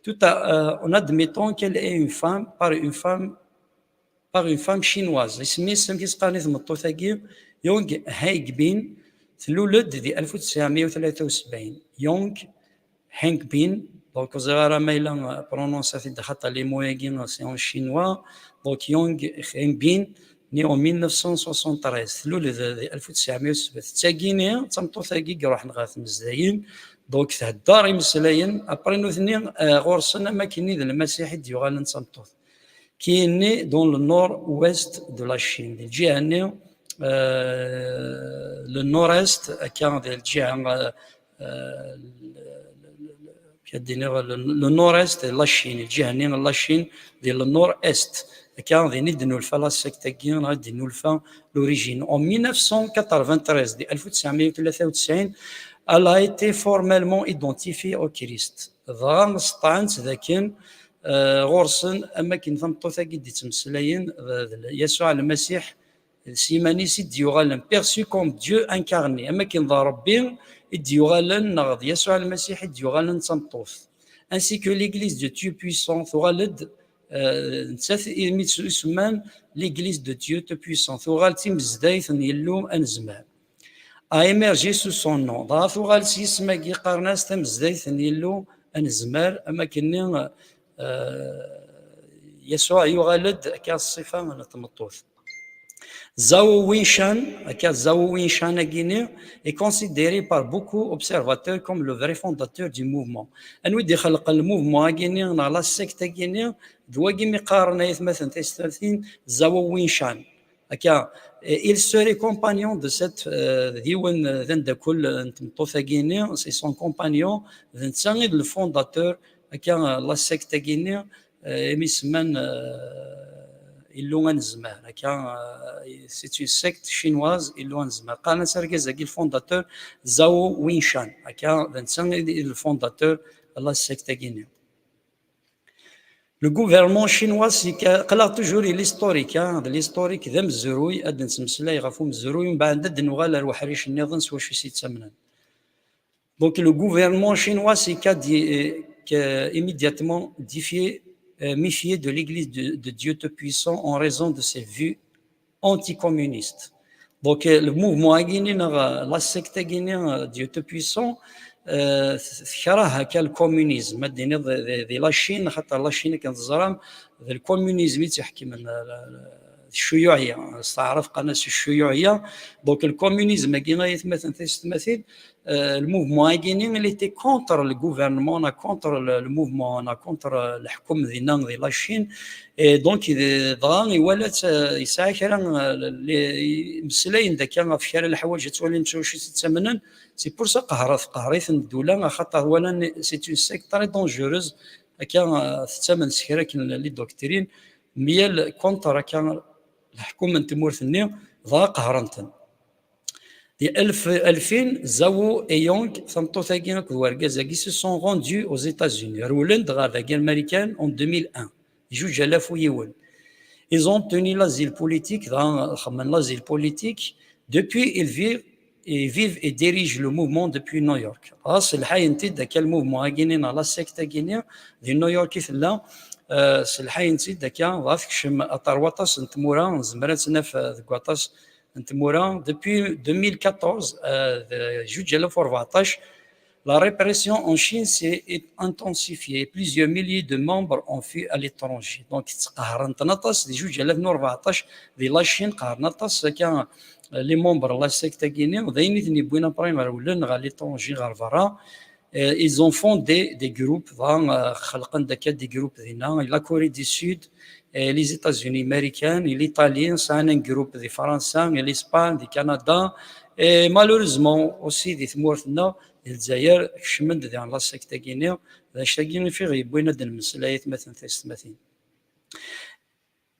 tout à, euh, en admettant qu'elle est une femme, par une femme, par une femme chinoise. Isem-is, amek i s-qqaren i tmeṭṭut-agi? Yong Hengbin, tlul-d di alef u tesɛemya u tlata u sebɛin. Yong Hengbin, donc ur ẓriɣ ara ma yella, euh, prononce-it-id xaṭer les mots-agi, euh, c'est en chinois. Donc Yong Hengbin, née en mille neuf cent soixante-treize, tlul-d di alef u tesɛemya u sebɛin. D tagini, d tameṭṭut-agi i iruḥen ɣer tmezdayin, donc thedder imeslayen, après nutni, euh, ɣur-sen am akken-nni d Lmasiḥ i d-yuɣalen d tameṭṭut. Qui est née dans le nord-ouest de la Chine. Di lǧiha-nni, euh, le nord-est, akka, di lǧiha, euh, euh, le, le, le, le nord-est de la Chine, lǧiha-nni n la Chine, di le nord-est, akka, din i d-nulfa la secte-agi, neɣ i d-nulfa l'origine. En mille neuf cent quatre-vingt-treize, di alef u tesɛemya u tlata u tesɛin, elle a été formellement identifiée au Christ. Dɣa sṭaɛen-tt dakken, euh, ɣur-sen, am akken tameṭṭut-agi d-ittmeslayen, d, d Yasuɛ Lmasiḥ, s yiman-is i d-yuɣalen, perçu comme Dieu incarné, am akken d Ṛebbi i d-yuɣalen, neɣ d Yasuɛ Lmasiḥ i d-yuɣalen d tameṭṭut. Ainsi que l'Église de Dieu puissant, tuɣal-d, euh, nettat imi tt-, isemman l'Église de Dieu Tout-Puissant, tuɣal d timezdayt n Yillu Anezmar. A émergé sous son nom. Dɣa tuɣal s yisem-agi, qqaren-as tamezdayt n Yillu Anezmar, am akken-nni, euh, Yasuɛ yuɣal-d akka ṣṣifa n tmeṭṭut. Zhao Weishan, akka Zhao Weishan-agi-nni, est considéré par beaucoup observateurs comme le vrai fondateur du mouvement. Anwa i d-ixelqen le mouvement-agi-nni, neɣ la secte-agi-nni, d wagi mi qqaren, ay atmaten tiyessetmatin, Zhao Weishan. Akka, eh, il serait compagnon de cette, euh, d yiwen, euh, d ameddakel n tmeṭṭut-agi-nni, c'est son compagnon, d netta i d le fondateur, akka, euh, la secte-agi-nni, euh, imi semman, euh, Illu Anezmar, akka, euh, c'est une secte chinoise, Illu Anezmar. Qqaren-as argaz-agi le fondateur, Zhao Weishan, akka, d netta i d le fondateur n la secte-agi-nni. Le gouvernement chinois, c'est que, aql-aɣ toujours i l'historique, hein, d l'historique, d amezruy, ad d-nettmeslay ɣef umezruy, mbeɛd ad d-nuɣal ar weḥric nniḍen s wacu i s-yettamnen. Donc, le gouvernement chinois, c'est qu'a di-, euh, qu'a immédiatement défié, euh, méfié de l'Église de, de Dieu Tout-Puissant en raison de ses vues anticommuniste. Donc, euh, le mouvement-agi-nni, neɣ, euh, la secte-agi-nni, euh, Dieu Tout-Puissant, euh, tekreh akka le communisme, ad d-tiniḍ di, di, di la Chine, xaṭer la Chine, akken teẓram, d le communisme i tt-iḥekmen, euh, la, la, ccuyuɛya, s taɛrabt qqaren-as ccuyuɛya. Donc, le communisme-agi, ay atmaten tiyessetmatin, euh, le mouvement-agi-nni, il était contre le gouvernement, neɣ contre le, le mouvement, neɣ contre, euh, leḥkem dinna di la Chine. Et donc, d-, dɣa iwala-tt, euh, yesɛa kra, euh, le, le, imeslayen-d akka ɣef kra n leḥwayeǧ ad twalin s wacu i ttamnen. C'est pour ça qehret, qehret-iten ddula, axaṭer walan c'est une secte très dangereuse, akka, euh, tettamen s kra akken les doctrines, myal contre akka leḥkem n tmurt-nni, dɣa qehren-ten. Di alef, alfin, Zhao Eyong, tameṭṭut-agi akked wergaz-agi, se sont rendus aux États-Unis. Rewlen-d ɣer dagi Marikan en deux mille un, juj alaf u yiwen. Ils ont obtenu l'asile politique, dɣa xedmen l'asile politique. Depuis, ils vivent, ils vivent et dirigent le mouvement depuis New York. Ɣas lḥayen-t-id akka le mouvement-agi-nni neɣ la secte-agi-nni, di New York i tella, euh, s lḥayen-t-id akka, dɣa tekcem aṭar waṭas n tmura, nezmer ad tt-naf, euh, deg waṭas n tmura. Depuis deux mille quatorze, euh, d juj alaf u rbeɛṭac, la répression en Chine s'est intensifiée. Plusieurs milliers de membres ont fui à l'étranger. Donc, ttqehren-ten aṭas, di juj alaf u rbeɛṭac, di la Chine, qehren aṭas akka, euh, les membres n la secte-agi-nni, d ayen i ten-yewwin après rewlen ɣer l'étranger, ɣer berra. Euh, ils ont fondé des groupes, dɣa, euh, xelqen-d akka des groupes dinna, la Corée du Sud, et les États-Unis américains, et l'Italie, sɛan un groupe di Fransa, et l'Espagne, di Canada, et malheureusement aussi di tmurt-nneɣ, di Lezzayer, kecmen-d diɣen la secte-agi-nni, d acu-agi i ɣef i ɣ-yewwin ad d-nemmeslay, ay atmaten tiyessetmatin.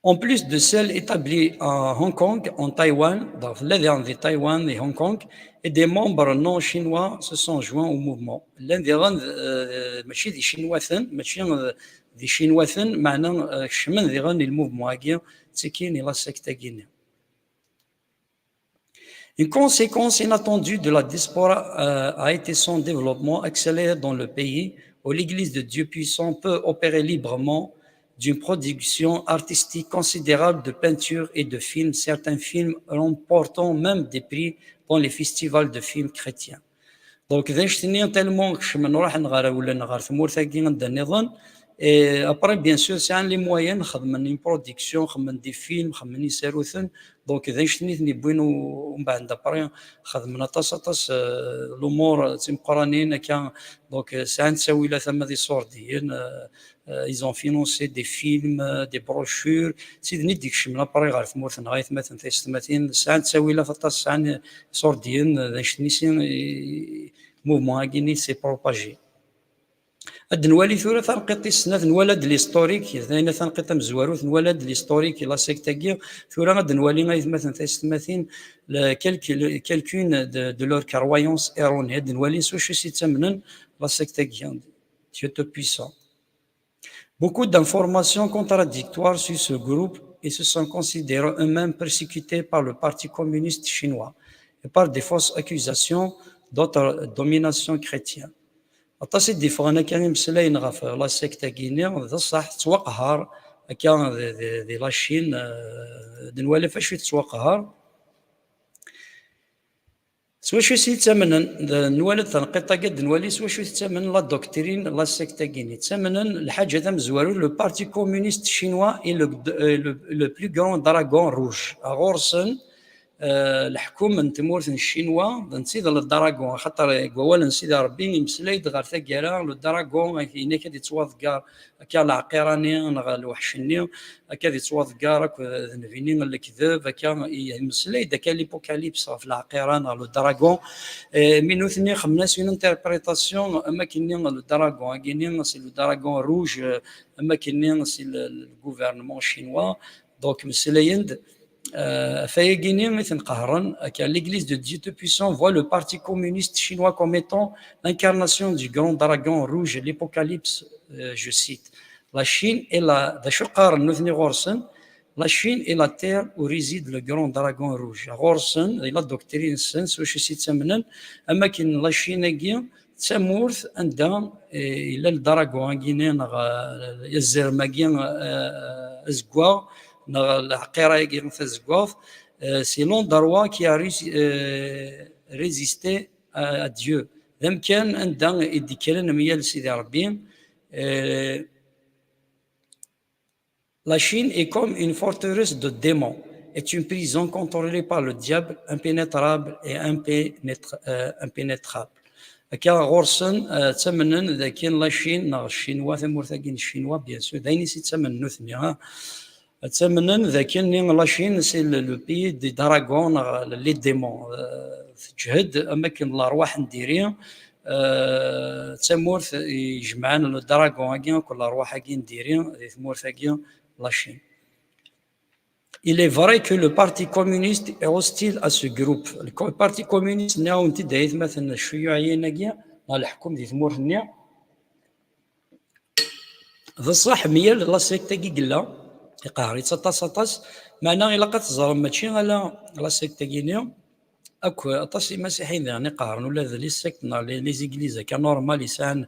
En plus de celles établies à Hong Kong, en Taïwan, donc, les gens de Taïwan et Hong Kong, et des membres non chinois se sont joints au mouvement. Llan diɣen, euh, mačči d Icinwaten, mačči d, d Icinwaten, meɛna, euh, kecmen diɣen i le mouvement-agi, ttekkin i la secte-agi-nni. Une conséquence inattendue de la diaspora, euh, a été son développement accéléré dans le pays où l'Église de Dieu Puissant peut opérer librement d'une production artistique considérable de peintures et de films, certains films remportant même des prix dans les festivals de films chrétiens. Donc, d annect-nni tellement kecmen ruḥen ɣer rewlen ɣer tmurt-agi anda nniḍen. Et après, bien sûr, sɛan les moyens, xedmen une production, xedmen des films, xedmen isaruten. Donc, d annect-nni ten-yewwin u-, umbeɛd après, xedmen aṭas, aṭas, euh, lumuṛ d timeqqranin akka. Donc, euh, sɛan ttawilat ama d iṣurdiyen, euh, euh, ils ont financé des films, euh, des brochures. D tid-nni d-ikecmen après ɣer tmurt-nneɣ, aytmaten taysetmatin, sɛan ttawilat aṭas, sɛan iṣurdiyen, euh, d annect-nni si, i, mouvement-agi-nni s'est propagé. Ad nwali tura tanqiḍt tis snat, nwala-d l'historique, d ayen tanqiḍt tamezwarut, nwala-d l'historique, la secte-agi. Tura ad nwali aytmaten taysetmatin, le, quelques, quelqu'une de, de leurs croyances erronées. Ad nwali s wacu i s-ttamnen la secte-agi, Dieu Tout-Puissant. Beaucoup d'informations contradictoires sur ce groupe et se sont considérés eux-mêmes persécutés par le Parti communiste chinois et par des fausses accusations d'autre domination chrétienne. Aṭas i d-yeffɣen akka imeslayen ɣef la secte-agi-nni, d ṣṣeḥ, tettwaqehher akka di, di, di la Chine, euh, d nwala ɣef wacu i tettwaqehher. S wacu i s-ttamnen, d, nwala-d tanqiḍt-agi, ad nwali s wacu i ttamnen la doctrine, la secte-agi-nni. Ttamnen lḥaǧa tamezwarut, le Parti communiste chinois est le, euh, le, le plus grand dragon rouge. Ɣur-sen, euh, leḥkum n tmurt n Ccinwa, d netta i d le dragon, axaṭer deg wawal n Sidi Ṛebbi, imeslay-d ɣer taggara, le dragon, yenna-k ad yettwaḍegger akka leɛqir-nni neɣ lweḥc-nni, akka ad yettwaḍegger akked nnbi-nni n lekdeb, akka i-, imeslay-d akka l'apocalypse ɣef leɛqir-a neɣ le dragon. Eh, mi nutni xemmen-as une interprétation, am akken-nni le dragon-agi-nni, c'est le dragon rouge, eh, am akken-nni c'est le, le gouvernement chinois. Donc, meslayen-d, euh, ɣef wayagi-nni i ten-qehren, akka, l'Église de Dieu Tout-Puissant voit le Parti communiste chinois comme étant l'incarnation du grand dragon rouge, l'apocalypse, euh, je cite. La Chine est la, d acu qqaren nutni ɣur-sen, la Chine est la terre où réside le grand dragon rouge. Ɣur-sen, di la doctrine-nsen, s wacu i s-ttamnen, am akken la Chine-agi, d tamurt anda, eh, yella le dragon-agi-nni, neɣ, eh, azrem-agi, eh, azeggaɣ, neɣ leɛqira-agi tazeggaɣt, eh, c'est l'endroit qui a rési-, eh, résisté à, à Dieu. D amkan anda i d-kkren mgal Sidi Ṛebbi, eh, La Chine est comme une forteresse de démons, est une prison contrôlée par le diable, impénétrable et impénétra-, euh, impénétrable. Akka ɣur-sen, euh, ttamnen d akken la Chine, neɣ Ccinwa, tamurt-agi n Ccinwa, bien sûr, d ayen i s-ttamnen nutni, ah. Ttamnen d akken la Chine, c'est le, le pays des dragons, neɣ les démons. Euh, teǧhed am akken lerwaḥ n diri, euh, d tamurt ijemɛen le dragon-agi akked lerwaḥ-agi n diri di tmurt-agi, la Chine. Il est vrai que le Parti communiste est hostile à ce groupe. Le co-, Parti communiste, nniɣ-awen-t-id, ay atmaten, ccuyuɛiyin-agi, neɣ leḥkem di tmurt-nni. D ṣṣeḥ, mgal la secte-agi yella, iqehher-itt aṭas, aṭas. Meɛna ilaq ad teẓrem, mačči ala la secte-agi-nni, akk aṭas imasiḥiyen diɣen i qehren ula d les sectes neɣ les, les églises akka normal yesɛan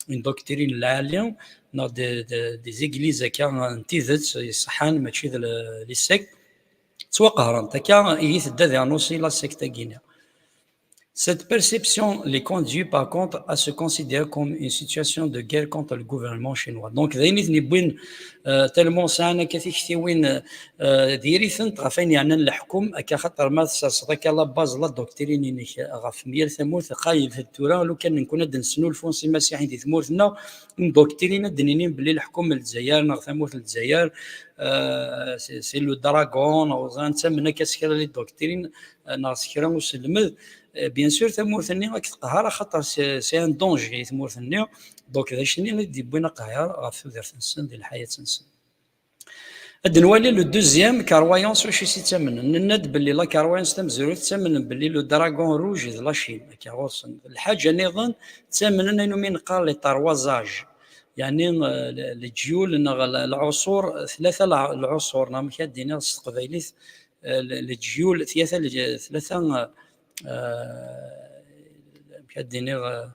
une doctrine lɛali, neɣ de, de, des églises akka n tidet iṣeḥḥan, mačči d le, les sectes. Ttwaqehrent akka, ihi tedda diɣen aussi la secte-agi-nni. Cette perception les conduit par contre à se considérer comme une situation de guerre contre le gouvernement chinois. Donc, d ayen i ten-yewwin, euh, tellement sɛan akka tiktiwin, euh, diri-tent ɣef ayen yeɛnan leḥkem, akka xaṭer ma tserseḍ akka la base, la doctrine-inek ɣef myal tamurt, qayel tura, lukan nekkni ad d-nesnulfu s imasiḥiyen di tmurt-nneɣ, une doctrine ad d-ninin belli leḥkem n Lezzayer neɣ tamurt n Lezzayer, euh, c'est, c'est le dragon, neɣ ẓran, ttamen akka s kra les doctrines, euh, neɣ s kra uselmed. Euh, bien sûr, tamurt-nni ad k-tqehher, axaṭer c'est, c'est un danger i tmurt-nni. Donc, d acu-nni i d-yewwin aqehher ɣef tudert-nsen, di lḥayat-nsen. Ad nwali le deuxième croyance, wacu i s-ittamnen. Nenna-d belli la croyance tamezwarut ttamnen belli le dragon rouge d la Chine, akka ɣur-sen. Lḥaǧa nniḍen, ttamnen ayen umi neqqar les trois âges. Yeɛni, eh, le-, leǧyul neɣ le-, lɛuṣur, tlata lɛ-, lɛuṣur, neɣ amek ad d-iniɣ s teqbaylit, eh, le-, leǧyul, tlata leǧ-, tlata, eh, eh, amek ad d-iniɣ, eh,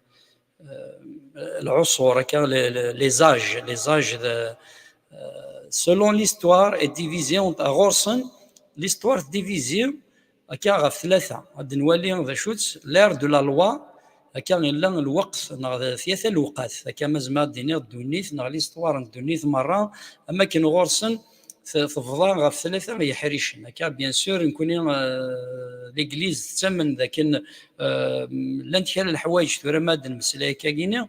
eh, lɛuṣur, akka, le-, le-, les âges, les âges de, eh, selon l'histoire est divisée en, ɣur-sen, l'histoire divisée, akka, ɣef tlata. Ad nwali d acu-tt l'ère de la loi, akka, yella lweqt, neɣ d tlata lewqat, akka, ma zemreɣ ad d-iniɣ ddunit, neɣ l'histoire n ddunit merra, am akken ɣur-sen, t-, tebḍa ɣef tlata yeḥricen. Akka, bien sûr, nekkni, euh, l'Église tettamen d akken, euh, llant kra n leḥwayeǧ tura ma ad d-nemmeslay akka-gini.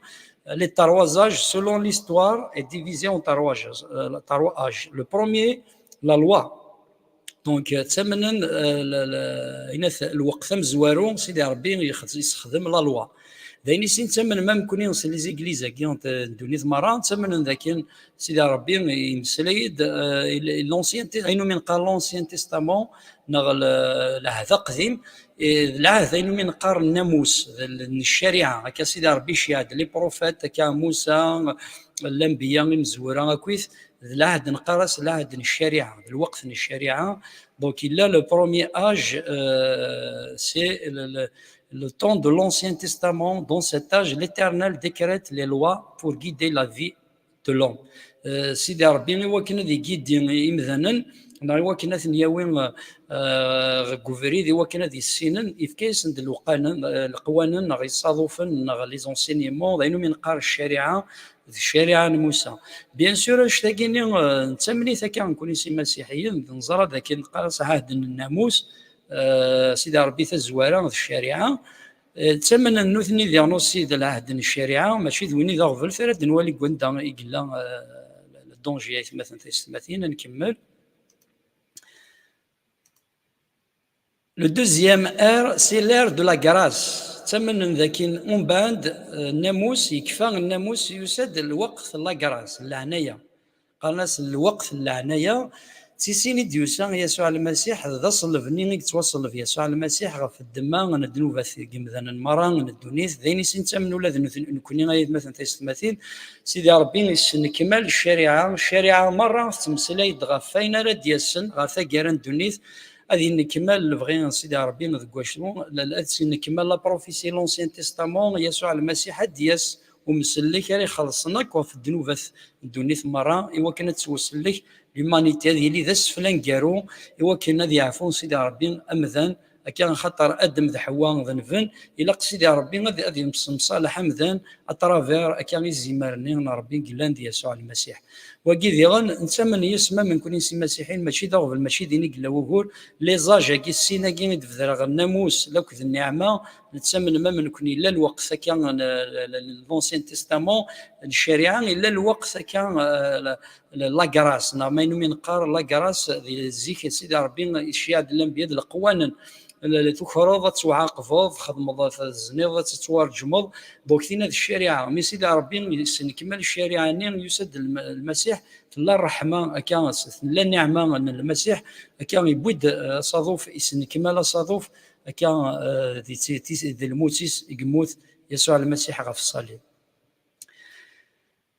Les trois âges, selon l'histoire, est divisé en trois âges, euh, trois âges. Le premier, la loi. Donc, euh, ttamnen, euh, le, le, inat, lweqt amezwaru, Sidi Ṛebbi yexd-, yessexdem la loi. D ayen i sin ttamnen, même nekkni s les églises-agi n t-, n ddunit merra, ttamnen d akken Sidi Ṛebbi yemmeslay-d, euh, l'ancien, ayen umi neqqar l'ancien testament, neɣ le-, lɛehd aqdim, eh, d lɛehd ayen umi neqqar nnamus, d l-, n ccariɛa, akka Sidi Ṛebbi iceyyeɛ-d les prophètes, akka Musa, lanbiya, imezwura akkit, d lɛehd neqqar-as lɛehd n ccariɛa, d lweqt n ccariɛa. Donc, yella le premier âge, euh, c'est le, le, le temps de l'Ancien Testament. Dans cet âge, l'Éternel décrète les lois pour guider la vie de l'homme. Euh, Sidi Ṛebbi i wakken ad igidi imdanen, neɣ i wakken ad ten-yawi, euh, deg ubrid, i wakken ad issinen, ifka-yasen-d lewqanen, euh, leqwanen, neɣ isaḍufen, neɣ les enseignements, d ayen umi neqqar ccariɛa, d ccariɛa n Musa. Bien sûr, annect-agi-nni, euh, nettamen-it akka nekkni s imasiḥiyen, neẓra d akken neqqar-as ɛahd n nnamus, euh, Sidi Ṛebbi tazwara d ccariɛa. Eh, ttamnen nutni diɣen aussi d lɛehd n ccariɛa, mačči d win i d aɣbel, tura ad nwali deg wanda i yella, eh, le danger, ay atmaten taysetmatin, ad nkemmel. Le deuxième ère, c'est l'ère de la grâce. Ttamnen dakin, umbeɛd, eh, nnamus, yekfa nnamus, yusa-d lweqt n la grâce, n leɛnaya. Qqaren-as lweqt n leɛnaya. D tisin i d-yusa Yasuɛ Lmasiḥ, d aṣelleb-nni i yettwaṣelleb Yasuɛ Lmasiḥ ɣef ddemma n ddnubat n yimdanen merra n ddunit. D ayen i s-nettamen ula d nut-, nekkni, ay atmaten taysetmatin. Sidi Ṛebbi yesnekmal ccariɛa. Ccariɛa merra tettmeslay-d ɣef wayen ara d-yasen ɣer taggara n ddunit. Ad yennekmal lebɣi n Sidi Ṛebbi deg wacu, ad yennekmal la prophétie, l'Ancien Testament, Yasuɛ Lmasiḥ ad d-yas umsellek ara ixellṣen akk ɣef ddnubat n ddunit merra, i wakken ad tettwasellek l'humanité, ad yili d asefl aneggaru, i wakken ad yeɛfu Sidi Ṛebbi amdan, akka axaṭer Adem d Ḥewwa denben, ilaq Sidi Ṛebbi ad, ad yemsemṣaleḥ amdan à travers akka izimer-nni n Ṛebbi yellan d Yasuɛ Lmasiḥ. Wagi diɣen, nettamen yes-s, ma nekkni s imasiḥiyen, mačči d aɣbel, mačči din i yella wugur. Les âges-agi, sin-agi i d-bedreɣ, nnamus akked nniɛma, nettamen ma nekkni yella lweqt akka n, n, n l'Ancien Testament, n ccariɛa, yella lweqt akka, euh, la, la, la grâce, neɣ ma ayen umi neqqar la grâce, di zik Sidi Ṛebbi iceyyeɛ-d lanbiya d leqwanen, l-, l-, tukreḍ ad tewɛaqbeḍ, txedmeḍ, tezniḍ ad tettwarǧmeḍ, donc tinna d ccariɛa. Mi Sidi Ṛebbi yesnekmal ccariɛa-nni, yusa-d Lm-, Lmasiḥ, tella ṛṛeḥma, akka s-, tella nniɛma n Lmasiḥ, akka yewwi-d, eh, asaḍuf, yesnekmal asaḍuf, akka, eh, di ti-, tis-, di lmut-is, i yemmut Yasuɛ Lmasiḥ ɣef ṣṣalib.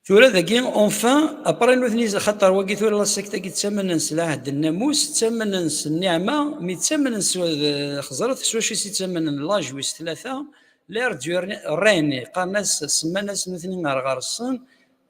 Tura dagi, enfin, après nutni, xaṭer wagi tura la secte-agi ttamnen s lɛehd n nnamus, ttamnen s nniɛma, mi ttamnen s, d-, xeẓret s wacu i s-ttamnen, l'âge wis tlata, l'ère du règne, qqaren-as, semman-as nutni ar ɣer-sen,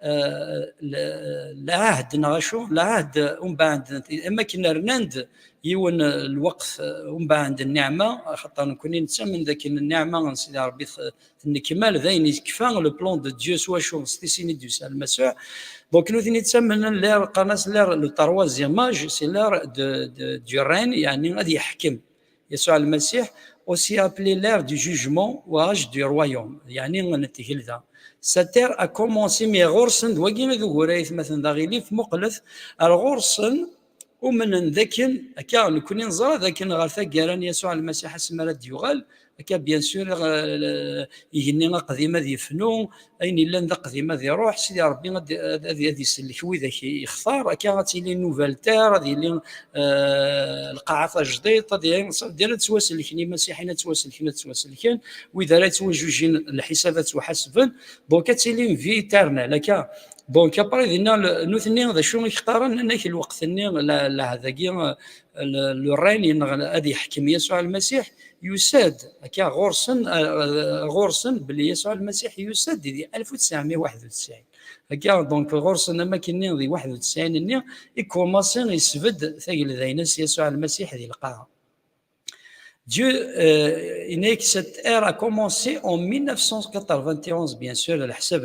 eh, l-, lɛahd neɣ acu, lɛahd umbeɛd, am akken rnan-d yiwen, eh, lweqt, eh, umbeɛd nniɛma, axaṭer nekkni nettamen d akken nniɛma n Sidi Ṛebbi t-, tennekmal, d ayen yekfa le plan de Dieu s wacu, s tisin i d-yusa Lmasiḥ. Donc, nutni ttamnen l'ère, qqaren-as l'ère, le troisième âge, c'est l'ère de, de, du règne, yeɛni ad yeḥkem Yasuɛ Lmasiḥ, aussi appelé l'ère du jugement ou âge du royaume, yeɛni n tgelda. Cette ère a commencé, mais ɣur-sen, d wagi d ugur ay atmaten d aɣilif, muqlet, ar ɣur-sen, umnen d akken, akka nekkni neẓra d akken ɣer taggara n Yasuɛ Lmasiḥ asmi ara d-yuɣal, Akka, bien sûr, igenni aqdim ad yefnu, ayen yellan d aqdim ad iruḥ, Sidi Ṛebbi ad isellek widak yextar, akka ad tili nouvelle terre, ad yili lqaɛa tajdiṭ, ad yili ad ttwasellken imasiḥiyen, ad ttwasellken, ad ttwasellken, wid ara yettwajujin lḥisab ad ttwaḥasben. Donc ad tili une vie éternelle, akka. Donc après dinna, nutni d acu i k-qqaren? Nnan-ak lweqt-nni, lɛahd-agi, le règne, neɣ ad yeḥkem Yasuɛ Lmasiḥ, yusa-d akka ɣur-sen, ɣur-sen belli Yasuɛ Lmasiḥ yusa-d di alef u tesɛemya u waḥed u tesɛin. Akka, donc ɣur-sen am akken-nni di waḥed u tesɛin-nni i kumaṣi isbedd tagelda-ines Yasuɛ Lmasiḥ di lqaɛa. Dieu, euh, il n'est que cette ère a commencé en mille neuf cent quatre-vingt-onze, bien sûr, à la Hseb,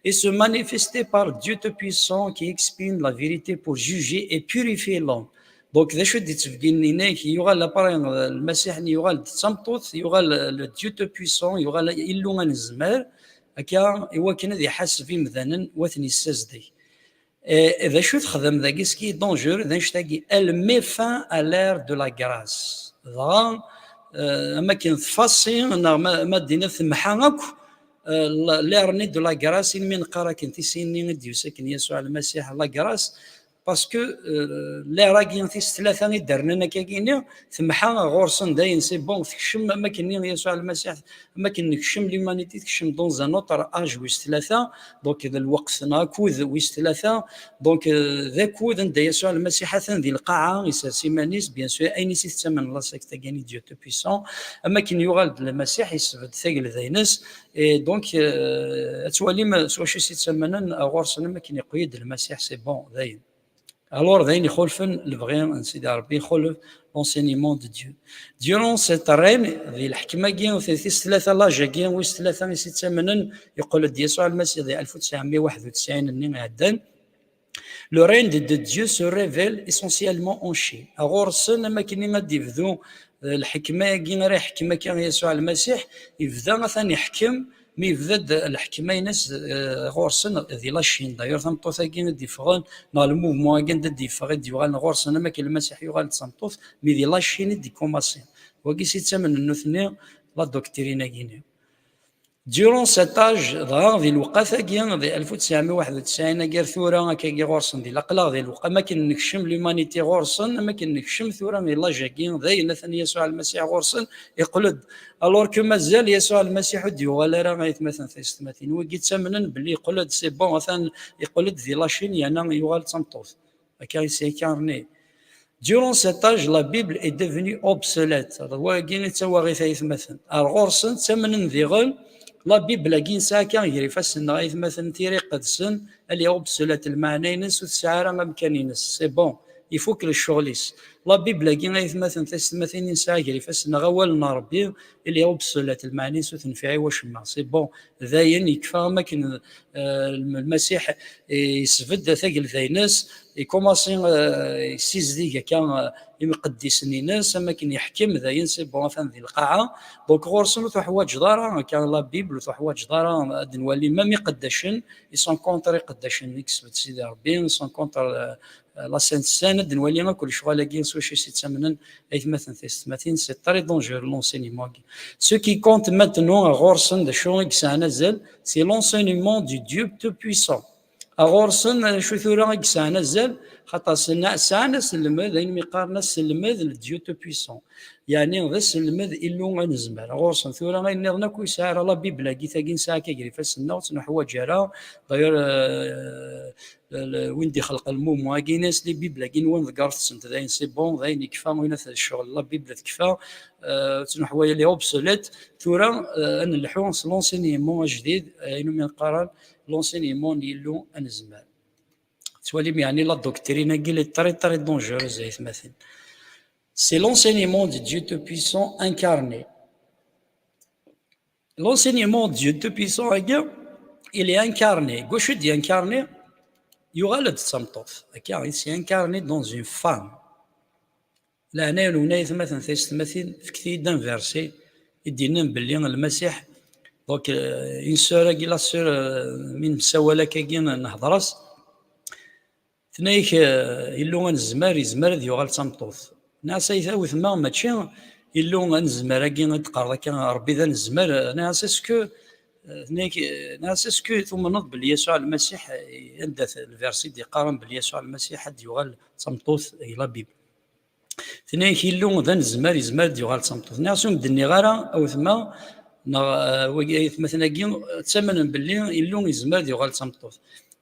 et se manifester par Dieu Tout-Puissant qui exprimait la vérité pour juger et purifier l'homme. Donc, d acu d-yettbegginnen inek, yuɣal après, euh, Lmasiḥ-nni yuɣal-d d tameṭṭut, yuɣal, euh, le Dieu Tout-Puissant, yuɣal Illu anezmar, akka, i wakken ad iḥaseb imdanen, u ad ten-issazdeg. Eh, d acu texdem dagi, ce qui est dangereux, d annect-agi, elle met fin à l'ère de la grâce. Dɣa, eh, am akken tfassi, neɣ ma, ma d-iniɣ temḥa akk, eh, la-, l'ère-nni de la grâce, imi neqqar akken tisin-nni i d-yusa akken Yasuɛ Lmasiḥ, la grâce, parce que, eh, l'ère-agi tis tlata i d-rnan akkagi-nni, temḥa ɣur-sen dayen, c'est bon, tekcem, am akken-nni Yasuɛ Lmasiḥ, am akken nekcem l'humanité, tekcem dans un autre âge wis tlata, donc d lweqt neɣ akud wis tlata, donc, euh, d akud anda Yasuɛ Lmasiḥ atan di lqaɛa, isers iman-is, bien sûr, ayen i s-ittamen la secte-agi n Dieu Tout-Puissant, am akken yuɣal-d Lmasiḥ, isbedd tagelda-ines, et donc, euh, ad twalim s wacu i s-ittamnen, ɣur-sen am akken yeqqel-d Lmasiḥ, c'est bon, dayen. Alors, d ayen ixulfen lebɣi n Sidi Ṛebbi, ixulef l'enseignement de Dieu. Durant cette règne, di lḥekma-agi, tis tlata, l'âge-agi wis tlata i s-ittamnen, yeqqel-d Yasuɛ Lmasiḥ di alef u tesɛemya u waḥed u tesɛin-nni iɛeddan. Le règne de, de Dieu se révèle essentiellement en Chine. Ɣur-sen, am akken ad d-ibdu, eh, lḥekma-agi ara iḥekkem akka Yasuɛ Lmasiḥ, ibda atan iḥekkem, mi yebda-d lḥekma-ines, eh, ɣur-sen di la Chine. D'ailleurs, tameṭṭut-agi i d-yeffɣen, neɣ le mouvement-agi anda d-yeffeɣ, i d-yuɣalen ɣur-sen, am akken Lmasiḥ yuɣal d tameṭṭut, mi di la Chine i d-ikkumaṣi. Wagi s ittamnen nutni la doctrine-agi-nni. Durant cet âge, dɣa di lewqat-agi, di alef u tesɛemya u waḥed u tesɛin agi ar tura, akkagi ɣur-sen di laqlaɣ, di lewqat, am akken nekcem l'humanité ɣur-sen, am akken nekcem tura di l'âge-agi, dayen atan Yasuɛ Lmasiḥ ɣur-sen, iqqel-d. Alors que mazal Yasuɛ Lmasiḥ ur d-yuɣal ara, aytmaten taysetmatin. Wigi ttamnen belli yeqqel-d, c'est bon, atan yeqqel-d di la Chine, yerna yuɣal d tameṭṭut. Akka i s-incarné. Durant cet âge, la Bible est devenue obsolète. Wagi i d tawaɣit, aytmaten. Ar ɣur-sen, ttamnen diɣen, la Bible-agi nesɛa akka gar ifassen-nneɣ, aytmaten, tira iqedsen, elle est obsolète, lmeɛna-ines ur tesɛi ara amkan-ines. C'est bon, ifuk lecɣel-is. La Bible-agi, aytmaten, taysetmatin i nesɛa gar ifassen-nneɣ, awal n Ṛebbi, elle est obsolète, lmeɛna-ines ur tenfiɛ i wacemma. C'est bon, dayen, yekfa am akken, eh, Lmasiḥ, eh, yesbedd tagelda-ines, ikumaṣi, eh, yessizdig akka, eh, imqeddisen-ines, am akken yeḥkem dayen, c'est bon, atan di lqaɛa. Donc ɣur-sen ur tuḥwaǧeḍ ara akka la Bible, ur tuḥwaǧeḍ ara ad nwali même iqeddacen, ils sont contre iqeddacen i yesbedd Sidi Ṛebbi, ils sont contre, eh, la Sainte Seine, ad nwali akk lecɣal-agi s wacu i s-ittamnen aytmaten taysetmatin, c'est très dangereux l'enseignement-agi. Ce qui compte maintenant ɣur-sen, d acu i yesɛan azal, c'est l'enseignement du Dieu Tout-Puissant. Ɣur-sen, acu tura i yesɛan azal, xaṭer sna-, sɛan aselmed, ayen mi qqaren aselmed n Dieu Tout-Puissant. Yeɛni d aselmed Illu anezmar. Ɣur-sen tura ayen nniḍen akk ur yesɛi ara la Bible-agi, tagi nesɛa akka gar ifassen-nneɣ, ur tt-nuḥwaǧ ara. D'ailleurs, euh, le, le, win d-ixelqen le mouvement-agi, yenna-as les Bibles-agi nwen ḍeggret-tent dayen, c'est bon, dayen yekfa, win at ccɣel la Bible tekfa, euh, ur tt-nuḥwaǧ, elle est obsolète. Tura, euh, ad nelḥu s l'enseignement ajdid, euh, ayen umi neqqaren l'enseignement n Yillu anezmar. Tettwalim, yeɛni, la doctrine-agi, elle est très, très dangereuse, aytmaten. C'est l'enseignement de Dieu Tout-Puissant incarné. L'enseignement de Dieu Tout-Puissant-agi, il est incarné. Deg wacu i d-incarné? Yuɣal-d d tameṭṭut. Akka, il s'est incarné dans une femme. Leɛnaya-nwen, aytmaten taysetmatin, fket-iyi-d un verset i d-yennan belli Lmasiḥ, donc, euh, une sœur-agi, la sœur, euh, mi nessawal akkagi, n-, nehder-as, tenna-yak, euh, Illu anezmar, yezmer ad yuɣal d tameṭṭut. Nniɣ-as, ay tawetma, mačči, Illu anezmar-agi i d-teqqareḍ akka, Ṛebbi d anezmar, nniɣ-as, est-ce que, eh, nniɣ-as, est-ce que tumneḍ belli Yasuɛ Lmasiḥ, eh, anda-t lversi d-iqqaren belli Yasuɛ Lmasiḥ ad d-yuɣal d tameṭṭut di la Bible? Tenna-yak, Illu d anezmar, yezmer ad d-yuɣal d tameṭṭut. Nniɣ-as, ur m-d-nniɣ ara, a wetma, neɣ, eh, wagi, aytmaten-agi, ttamnen belli Illu yezmer ad yuɣal d tameṭṭut.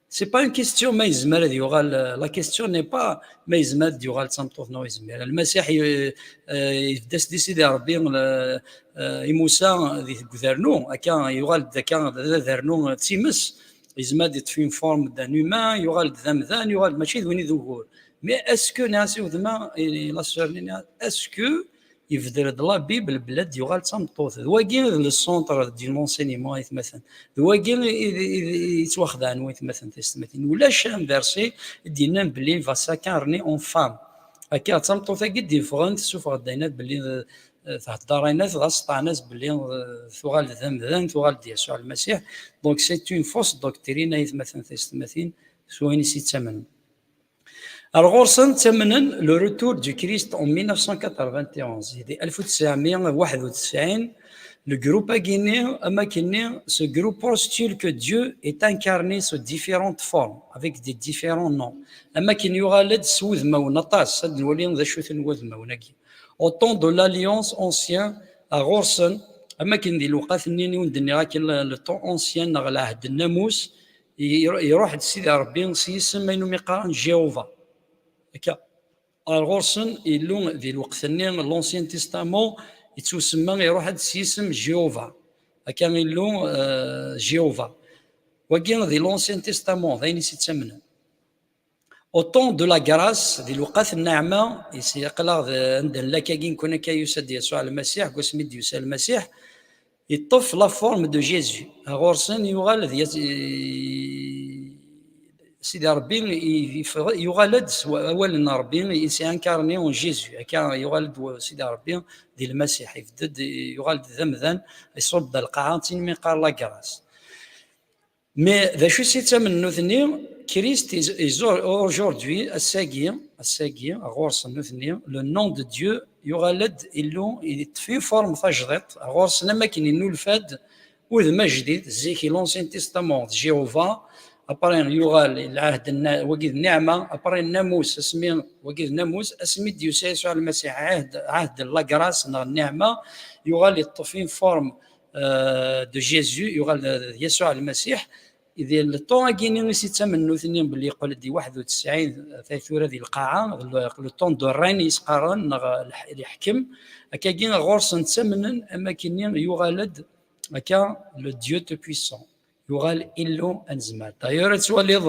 C'est pas une question ma yezmer ad yuɣal, euh, la question n'est pas ma yezmer ad yuɣal d tameṭṭut neɣ ur yezmir. Lmasiḥ, euh, euh, yebda-s-d i Sidi Ṛebbi, euh, euh, i Musa di, deg udernu, akka yuɣal-d akka d adernu d times, yezmer ad yeṭṭef une forme d'un humain, yuɣal-d d amdan, yuɣal-d mačči d win i d ugur. Mais est-ce que, nniɣ-as i wetma, i la sœur-nni, nniɣ-as, est-ce que yebder-d la Bible belli ad d-yuɣal d tameṭṭut? D wagi i d le centre de l'enseignement, aytmaten. D wagi i, i, i, i yettwaxedɛen waytmaten tiyessetmatin. Ulac un verset i d-yennan belli va s'incarner en femme. Akka, d tameṭṭut-agi d-yeffɣen, tessufeɣ-d ayen belli, eh, thedder ayen, dɣa sṭaɛen-as belli, eh, tuɣal d amdan, tuɣal d Yasuɛ Lmasiḥ. Donc, c'est une fausse doctrine, aytmaten tiyessetmatin, s wayen i s-yettamnen. Ar ɣur-sen ttamnen le retour du Christ en mille neuf cent quatre-vingt-onze, di alef u tesɛemya u waḥed u tesɛin, le groupe-agi-nni, am akken-nni, ce groupe postule que Dieu est incarné sous différentes formes, avec des différents noms. Am akken yuɣal-d s wudmawen aṭas, ad nwali d acu-ten wudmawen-agi. Au temps de l'Alliance ancienne, ar ɣur-sen, am akken di lewqat-nni i wen-d-nniɣ akken le, le temps ancien neɣ lɛehd n namus, i-, iruḥ-d Sidi Ṛebbi s yisem ayen umi qqaren Jéhovah. Akka. Ar ɣur-sen, Illu di lweqt-nni, l'Ancien Testament, yettusemma, iruḥ-d s yisem Jéhovah. Akka Illu, euh, Jéhovah. Wagi di l'Ancien Testament, d ayen i s-ittamnen. Au temps de la grâce, di lweqt n nneɛma, is-, aql-aɣ d, anda nella akkagi, nekkni akka yusa-d Yasuɛ Lmasiḥ, deg wasmi d-yusa Lmasiḥ, yeṭṭef la forme de Jésus. Ɣur-sen yuɣal d Yas-, i-, Sidi Ṛebbi i-, yeffeɣ, yuɣal-d s wa-, awal n Ṛebbi, il s'est incarné en Jésus. Akka yuɣal-d wa-, Sidi Ṛebbi di Lmasiḥ, ibedd-d, yuɣal-d d amdan, iṣubb-d lqaɛa, d tin mi qqar la grâce. Mais d acu i s-ittamen nutni? Christ is, is aujourd'hui, ass-agi, ass-agi, ɣur-sen nutni, le nom de Dieu yuɣal-d Illu, yeṭṭef une forme tajdiṭ, ɣur-sen am akken yennulfa-d udem ajdid, zik i l'Ancien Testament d Jéhovah, après yuɣal lɛahd n-, wagi d nniɛma, après nnamus, asmi, wagi d nnamus, asmi d-yusa Yasuɛ Lmasiḥ, ɛahd, ɛahd n la grâce neɣ nniɛma, yuɣal yeṭṭef une forme, euh, de Jésus, yuɣal d, d Yasuɛ Lmasiḥ, di le temps-agi-nni i s-ittamen nutni belli yeqqel-d i waḥed u tesɛin, tay tura di lqaɛa, le, le temps de règne i s-qqaren, neɣ leḥ-, leḥkem, akkagi ɣur-sen ttamnen am akken-nni yuɣal-d akka le Dieu Tout-Puissant. Yuɣal Illu anezmar. D'ailleurs, ad twaliḍ,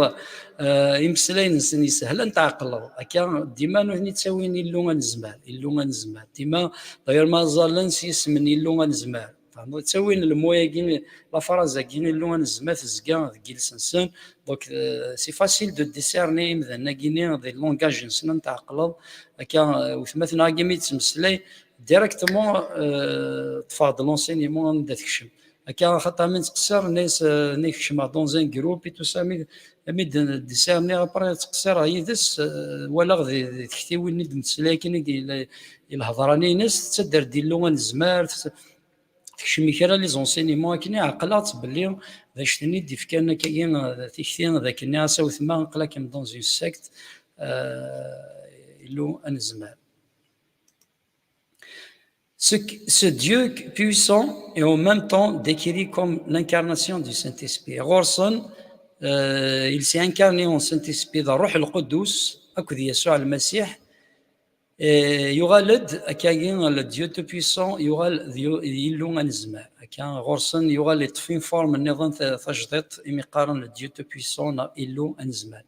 euh, imeslayen-nsen yeshel ad n-tɛeqleḍ. Akka, dima nutni ttawin Illu anezmar, Illu anezmar. Dima, d'ailleurs, ma ẓẓallen s yisem n Illu anezmar. Tfehmeḍ? Ttawin le mot-agi, la phrase-agi, Illu anezmar, tezga deg yiles-nsen. Donc, euh, c'est facile de discerner imdanen-agi-nni di langage-nsen ad n-tɛeqleḍ. Akka, euh, wetmaten-agi mi d-ttmeslay, directement, euh, ṭṭfeɣ-d l'enseignement anda tekcem. Akka, axaṭer mi nettqeṣṣir, nna-yas, euh, nna kecmeɣ dans un groupe et tout ça, mi, mi d-, d-discerniɣ, après ttqeṣṣireɣ yid-s, euh, walaɣ di, di tektiwin i d-nettmeslay akken i d-, i lhedra-nni-ines, tettader-d Illu anezmar, tes-, tekcem i kra les enseignements, akken i ɛeqleɣ-tt belli d acu-ten i d-ifkan akkagi, euh, tikti d akken-nni, a wetma, aql-akem dans une secte, euh, Illu anezmar. Ce, ce Dieu puissant est en même temps décrit comme l'incarnation du Saint-Esprit. Ɣur-sen, euh, il s'est incarné en Saint-Esprit, d Ṛṛuḥ Lqudus, akked Yasuɛ Lmasiḥ. Et yuɣal-d, akkagi, le Dieu Tout-Puissant, yuɣal d yu-, Illu anezmar. Akka, ɣur-sen, yuɣal yeṭṭef une forme nniḍen ta-, tajdiṭ, imi qqaren le Dieu Tout-Puissant, neɣ Illu anezmar.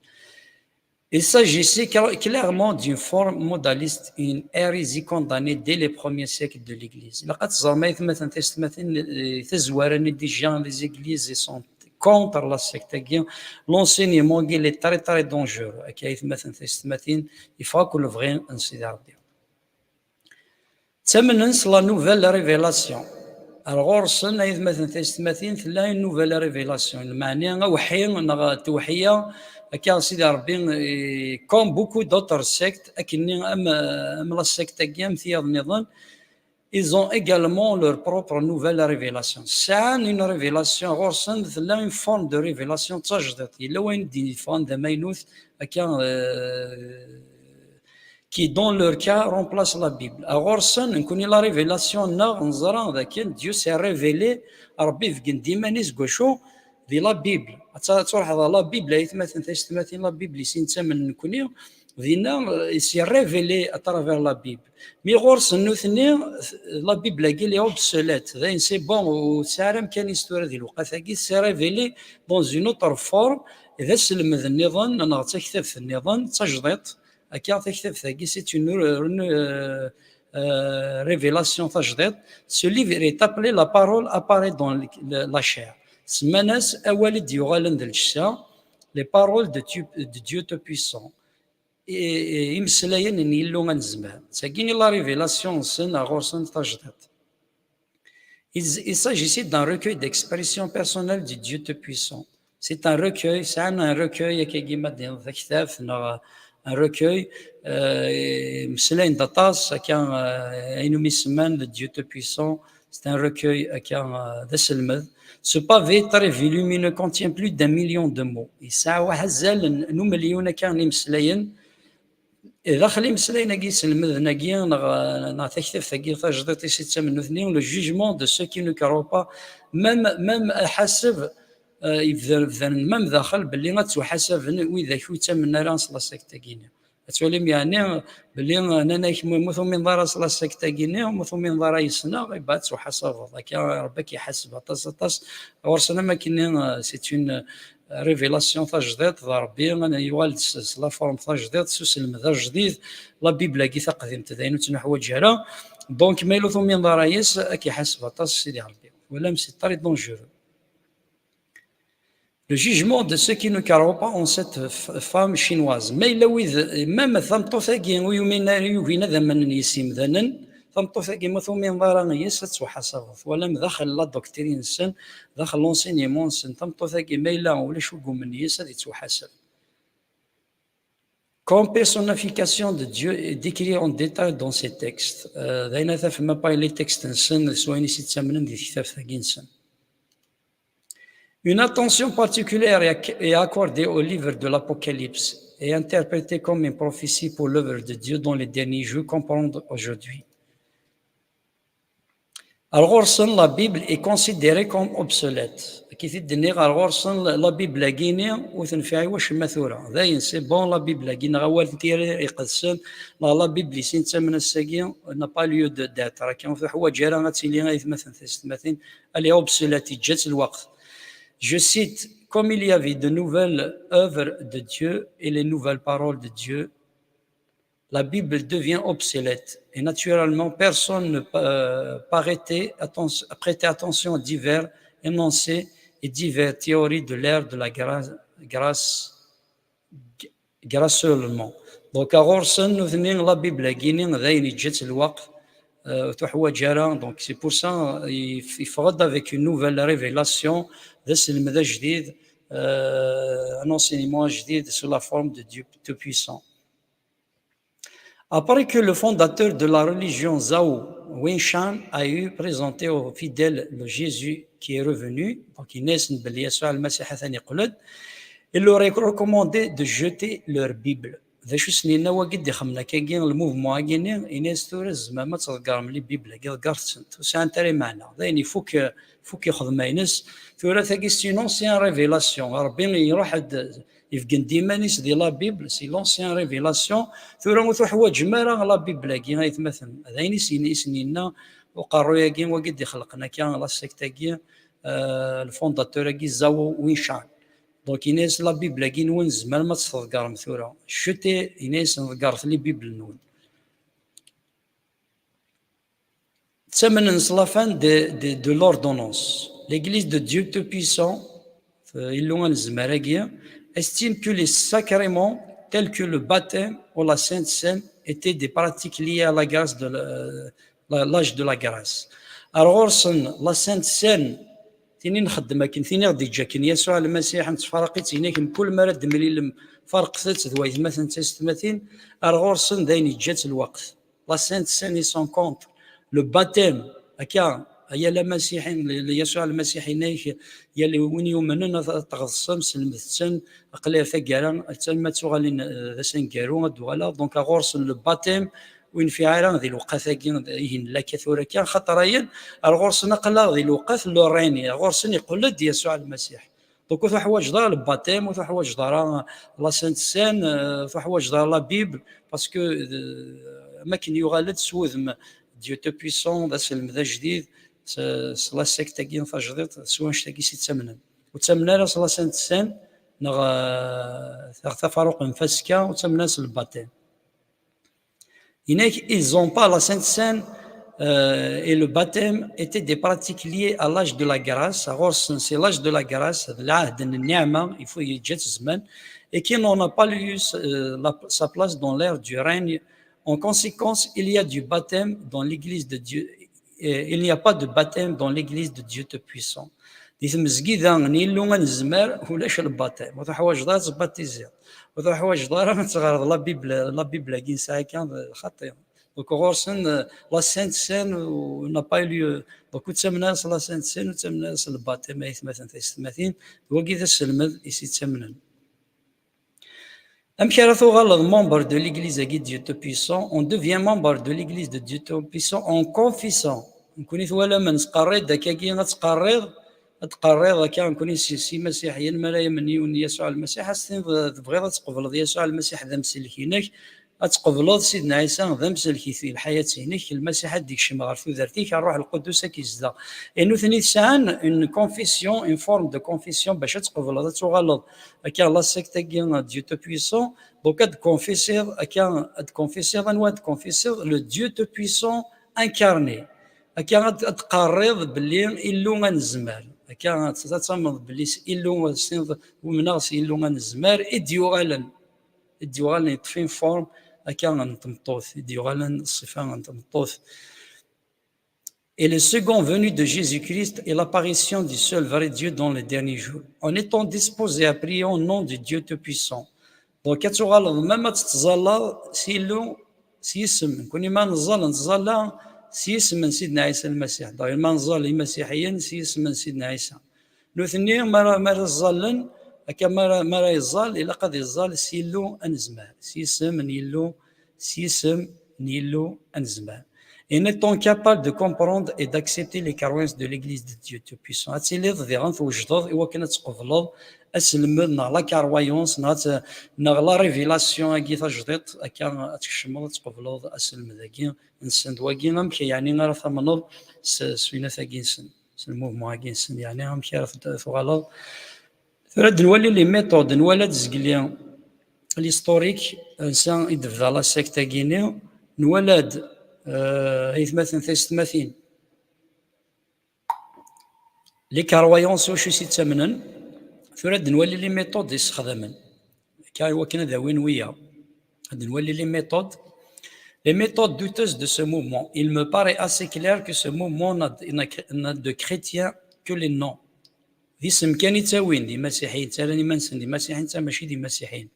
Il s'agissait cl-, clairement d'une forme modaliste, une hérésie condamnée dès les premiers siècles de l'Église. Ilaq ad teẓrem, aytmaten tiyessetmatin, eh, tazwara-nni, déjà, les églises sont contre la secte-agi. L'enseignement-agi, il est très, très dangereux. Akka, aytmaten tiyessetmatin, yeffeɣ akk lebɣi n Sidi Ṛebbi. Ttamnen s la nouvelle révélation. Ar ɣur-sen, aytmaten tiyessetmatin, tella une nouvelle révélation. Lmeɛna awḥi neɣ tewḥiya, akka Sidi Ṛebbi, eh, comme beaucoup d'autres sectes, akkenni am, am la secte-agi, am tiyaḍ nniḍen, Ils ont également leur propre nouvelle révélation. Sɛan une révélation, ɣur-sen tella une forme de révélation d tajdiṭ. Yella wayen d-yeffɣen d amaynut, akka, euh, qui dans leur cas remplace la Bible. Ɣur-sen, nekkni la révélation-nneɣ, neẓra dakken Dieu s'est révélé, Rebbi ibeggen-d iman-is deg wacu? Di la Bible. Ad ta-, ad truḥeḍ ɣer la Bible, ay atmaten, taysetmatin, la Bible i sin ttamen nekkni, dinna, euh, il s'est révélé à travers la Bible. Mi ɣur-sen nutni, la Bible-agi, elle est obsolète. Dayen, c'est bon, ur tesɛi ara amkan-is tura di lewqat-agi, s'est révélé dans une autre forme, d aselmed nniḍen, neɣ d taktabt nniḍen, d tajdiṭ. Akka, taktabt-agi, c'est une, une, euh, euh, révélation tajdiṭ. Ce livre est appelé La Parole apparaît dans le, le, la chair. Semman-as Awal i d-yuɣalen d lǧessa, les paroles de Dieu, de Dieu Tout-Puissant. I, i, imeslayen n Yillu anezmar. Tagi i la révélation-nsen, ɣur-sen tajdiṭ. Il, il s'agissait d'un recueil d'expressions personnelles du Dieu Tout-Puissant. C'est un recueil, c'est un, un recueil, akkagi ma d-tiniḍ taktabt, neɣ un recueil, euh, mmeslayen-d aṭas, akka, euh, ayen umi semman le Dieu Tout-Puissant, c'est un recueil, akka, euh, d aselmed. Ce pavé très volumineux contient plus d'un million de mots. Yesɛa waḥed azal n, n umelyun akka n imeslayen. Daxel imeslayen-agi iselmeden-agi, neɣ, neɣ taktabt-agi tajdiṭ i s-ittamen nutni, le jugement de ceux qui ne croient pas, même, même aḥaseb, euh, ibder-, bdan même daxel belli ad ttwaḥasaben widak ur ttamen ara s la secte-agi-nni. Ad twalim yeɛni belli, euh, nnan-ak ma, ma tumineḍ ara s la secte-agi-nni, ma tumineḍ ara yes-neɣ, iba ad ttwaḥasabeḍ. Akka Rebbi ad k-iḥaseb aṭas, aṭas. Ɣur-sen am akkenni, euh, c'est une, euh, révélation tajdiṭ d Rebbi, yuɣal-d s, s la forme tajdiṭ, s uselmed ajdid. La Bible-agi taqdimt d ayen ur tt-nuḥwaǧ ara. Donc, ma yella ur tumineḍ ara yes, ad k-iḥaseb aṭas Sidi Rebbi. Twalam, c'est très dangereux. Le jugement de ceux qui ne croient pas en cette f-, femme chinoise. Ma yella wid, même tameṭṭut-agi ur yumin ara, yugin ad amnen yes imdanen, tameṭṭut-agi ma tumineḍ ara yes ad ttwaḥasabeḍ. Twalam, daxel la doctrine-nsen, daxel l'enseignement-nsen, tameṭṭut-agi ma yella ulac ur yumin yes ad yettwaḥaseb. Comme personnification de Dieu est décrit en détail dans ces textes. Euh, d ayen ara tafem apa les textes-nsen, s wayen i s-ittamnen di tektabt-agi-nsen. Une attention particulière est acc-, est accordée au livre de l'Apocalypse et interprétée comme une prophétie pour l'œuvre de Dieu dans les derniers jours, comme aujourd'hui. Ar ɣur-sen, la Bible est considérée comme obsolète. Akka i t-id-nniɣ, ar ɣur-sen, la, la Bible-agi-ni ur tenfiɛ i wacemma tura. Dayen, c'est bon, la Bible-agi, neɣ awal n tira iqedsen, neɣ la Bible i sin ttamen ass-agi, n'a pas lieu de, d'être. Akka ur tuḥwaǧ ara ad tili, ay atmaten, taysetmatin, elle est obsolète, yeǧǧa-tt lweqt. Je cite, comme il y avait de nouvelles œuvres de Dieu et les nouvelles paroles de Dieu, la Bible devient obsolète et naturellement personne ne pa-, euh, paraît atten-, prêter attention à divers énoncés et diverses théories de l'ère de la gra-, grâce, g-, grâce seulement. Donc, ar ɣur-sen, nutni, la Bible-agi-ni, dayen yeǧǧa-tt lweqt, euh, ur tuḥwaǧ ara. Donc, c'est pour ça, il, il faudra avec une nouvelle révélation, d aselmed ajdid, euh, un enseignement ajdid sous la forme de Dieu Tout-Puissant. Après que le fondateur de la religion Zhao Weishan a eu présenté aux fidèles le Jésus qui est revenu, donc yenna-yasen belli Yasuɛ Lmasiḥ atan yeqqel-d, il leur a recommandé de jeter leur Bible. D acu i sen-yenna wagi d-ixemmen akkagi, le mouvement-agi-ni, yenna-yas tura tzemrem ad tḍeggrem les Bibles-agi, ḍeggret-tent, ur sɛint ara lmeɛna. Dayen ifuk, ifuk ixdem ayen-is. Tura tagi c'est une ancienne révélation. Rebbi iruḥ-d, ibeggen-d iman-is di la Bible, c'est l'ancienne révélation. Tura ur tuḥwaǧem ara la Bible-agi, ay atmaten. D ayen i s-, i sen-yenna uqerruy-agi, wagi d-ixelqen akka la secte-agi, euh, le fondateur-agi, Zhao Weishan. Donc, yenna-yas la Bible-agi-nwen tzemrem ad tt-tḍeggrem tura. Jetez, yenna-yasen ḍeggret les Bibles-nwen. Ttamnen s la fin de, de, de l'ordonnance. L'Église de Dieu Tout-Puissant, euh, Illu anezmar-agi, estime que les sacrements tels que le baptême ou la Sainte Seine étaient des pratiques liées à la grâce de la, la, l'âge de la grâce. Ar ɣur-sen, la Sainte Seine, tini nxeddem akken, tini ɣ-d-iǧǧa akken Yasuɛ Lmasiḥ, nettfaraq-itt, yenna-k mkul mi ara d-temlilem, farqet-tt d waytmaten d taysetmatin, ar ɣur-sen d ayen yeǧǧa-tt lweqt. La Sainte Seine, ils sont contre. Le baptême, akka, yal amasiḥi, Yasuɛ Lmasiḥ yenna-ak, yal win yumnen ad tɣeḍsem, selmet-ten, aql-i ar taggara, ma ttuɣalin d asangaru, ad d-uɣaleɣ. Donc, ɣur-sen le baptême, ur yenfiɛ ara di lewqat-agi, ihi nella akka tura kan, xaṭer ayen, ar ɣur-sen aql-aɣ di lewqat n le règne, ɣur-sen iqqel-d Yasuɛ Lmasiḥ. Donc, ur tuḥwaǧeḍ ara le baptême, ur tuḥwaǧeḍ ara la Sainte Seine, ur tuḥwaǧeḍ ara la Bible, parce que, euh, am akken yuɣal-d s wudem Dieu Tout-Puissant, d aselmed ajdid, s, s la secte-agi tajdiṭ, s wanect-agi s ittamnen. Ur ttamen ara s la Sainte Seine, neɣ, euh, tafaruq n faska, ur ttamen ara s le baptême. Ils n'ont pas la Sainte Seine, euh, et le baptême étaient des pratiques liées à l'âge de la grâce. Alors, c'est l'âge de la grâce, l'âge de Ni'ma, il faut y et qui n'en a pas eu, euh, la, sa place dans l'ère du règne. En conséquence, il y a du baptême dans l'église de Dieu. Et il n'y a pas de baptême dans l'église de Dieu Tout-Puissant. Di tmezgida n Yillu anezmar, ulac lbaṭim. Ur tuḥwaǧeḍ ara ad tbatiziḍ. Ur tuḥwaǧeḍ ara ad teɣreḍ la Bible, la Bible-agi nesɛa kan, xaṭi. Donc, ɣur-sen, euh, la Sainte Seine, euh, n'a pas eu lieu. Donc, ur ttamen ara s la Sainte Seine, ur ttamen ara s lbaṭim, ay atmaten taysetmatin. D wagi d aselmed i s-ittamnen. Amek ara tuɣaleḍ membre de l'église-agi Dieu Tout-Puissant? On devient membre de l'église de Dieu Tout-Puissant en confessant. Nekkni twalam, nettqerri-d akkagi, ad tqerriḍ, ad tqerriḍ akka, nekkni s, s imasiḥiyen, mi ara yamen yiwen Yasuɛ Lmasiḥ, ad s-tiniḍ tebɣiḍ ad tqebleḍ Yasuɛ Lmasiḥ d amsellek-inek, ad tqebleḍ Sidna Ɛisa d amsellek-ik di lḥayat-inek, Lmasiḥ ad d-ikcem ɣer tudert-ik, Ṛṛuḥ Lqudus ad k-izdeɣ. Et nutni sɛan une confession, une forme de confession, bac ad tqebleḍ, ad tuɣaleḍ akka la secte-agi Dieu Tout-Puissant. Donc, ad tconfessiḍ, akka, ad tconfessiḍ, anwa ad tconfessiḍ? Le Dieu Tout-Puissant incarné. Akka, ad, ad tqerriḍ belli Illu anezmar. Akka, ad, ad tamneḍ belli s Illu, s, umneɣ s Illu anezmar i d-yuɣalen, i d-yuɣalen yeṭṭef une forme, akka, n tmeṭṭut, i d-yuɣalen ṣṣifa n tmeṭṭut. Et le second venu de Jésus-Christ est l'apparition du seul vrai Dieu dans les derniers jours, en étant disposé à prier au nom du Dieu Tout-Puissant. Donc, ad tuɣaleḍ, même ad tettẓallaḍ s Illu, s yisem. Nekkni ma neẓẓal, nettẓalla s yisem n Sidna Ɛisa Lmasiḥ. D'ailleurs, ma neẓẓal imasiḥiyen s yisem n Sidna Ɛisa. Nutni, mi ara, mi ara ẓẓallen, akka mi ara, mi ara yeẓẓal, ilaq ad yeẓẓal s Illu anezmar, s yisem n Yillu, s yisem n Yillu anezmar. En étant capable de comprendre et d'accepter les croyances de l'Église de Dieu Tout-Puissant. Ad tiliḍ diɣen twejdeḍ i wakken ad tqebleḍ aselmed neɣ la croyance neɣ ad t-, neɣ la révélation-agi tajdiṭ, akka ad tkecmeḍ ad tqebleḍ aselmed-agi nsen. D wagi amek yeɛni ara tamneḍ s, s winat-agi nsen, s le mouvement-agi nsen, yeɛni amek ara t-, tuɣaleḍ. Tura ad nwali les méthodes, nwala-d zgelli l'historique, ansa i d-tebda la secte-agi-ni, nwala-d, euh, aytmaten taysetmatin, les croyances, wacu i s-ittamnen. Tura ad nwali les méthodes i ssexdamen. Akka i wakken ad awin wiyaḍ. Ad nwali les méthodes. Les méthodes douteuses de ce mouvement. Il me paraît assez clair que ce mouvement n'a, n'a, n'a de chrétien que les noms. D isem kan i ttawin d imasiḥiyen, ttarran iman-nsen d imasiḥiyen, netta mačči d imasiḥiyen.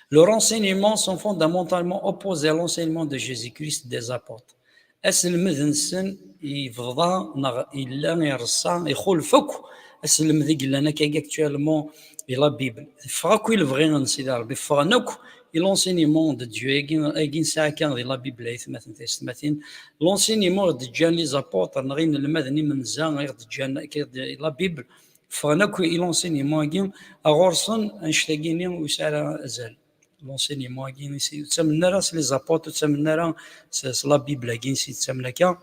Le renseignement sont fondamentalement opposés à l'enseignement de Jésus-Christ des apôtres. Aselmed-nsen yebḍa neɣ yella ireṣṣa, ixulef akk aselmed i yellan akkagi actuellement di la Bible. Teffeɣ akk i lebɣi n Sidi Ṛebbi, ffɣen akk i l'enseignement de Dieu, agi, agi nesɛa kan di la Bible, ay atmaten taysetmatin. L'enseignement i ɣ-d-ǧǧan les apôtres, neɣ inelmaden imenza i ɣ-d-ǧǧan akka di la Bible, ffɣen akk i l'enseignement-agi, ɣur-sen annect-agi-ni ur yesɛi ara azal. L'enseignement-agi, ur ttamen ara s les apôtres, ur ttamen ara s, s la Bible-agi, ur ttamen akka.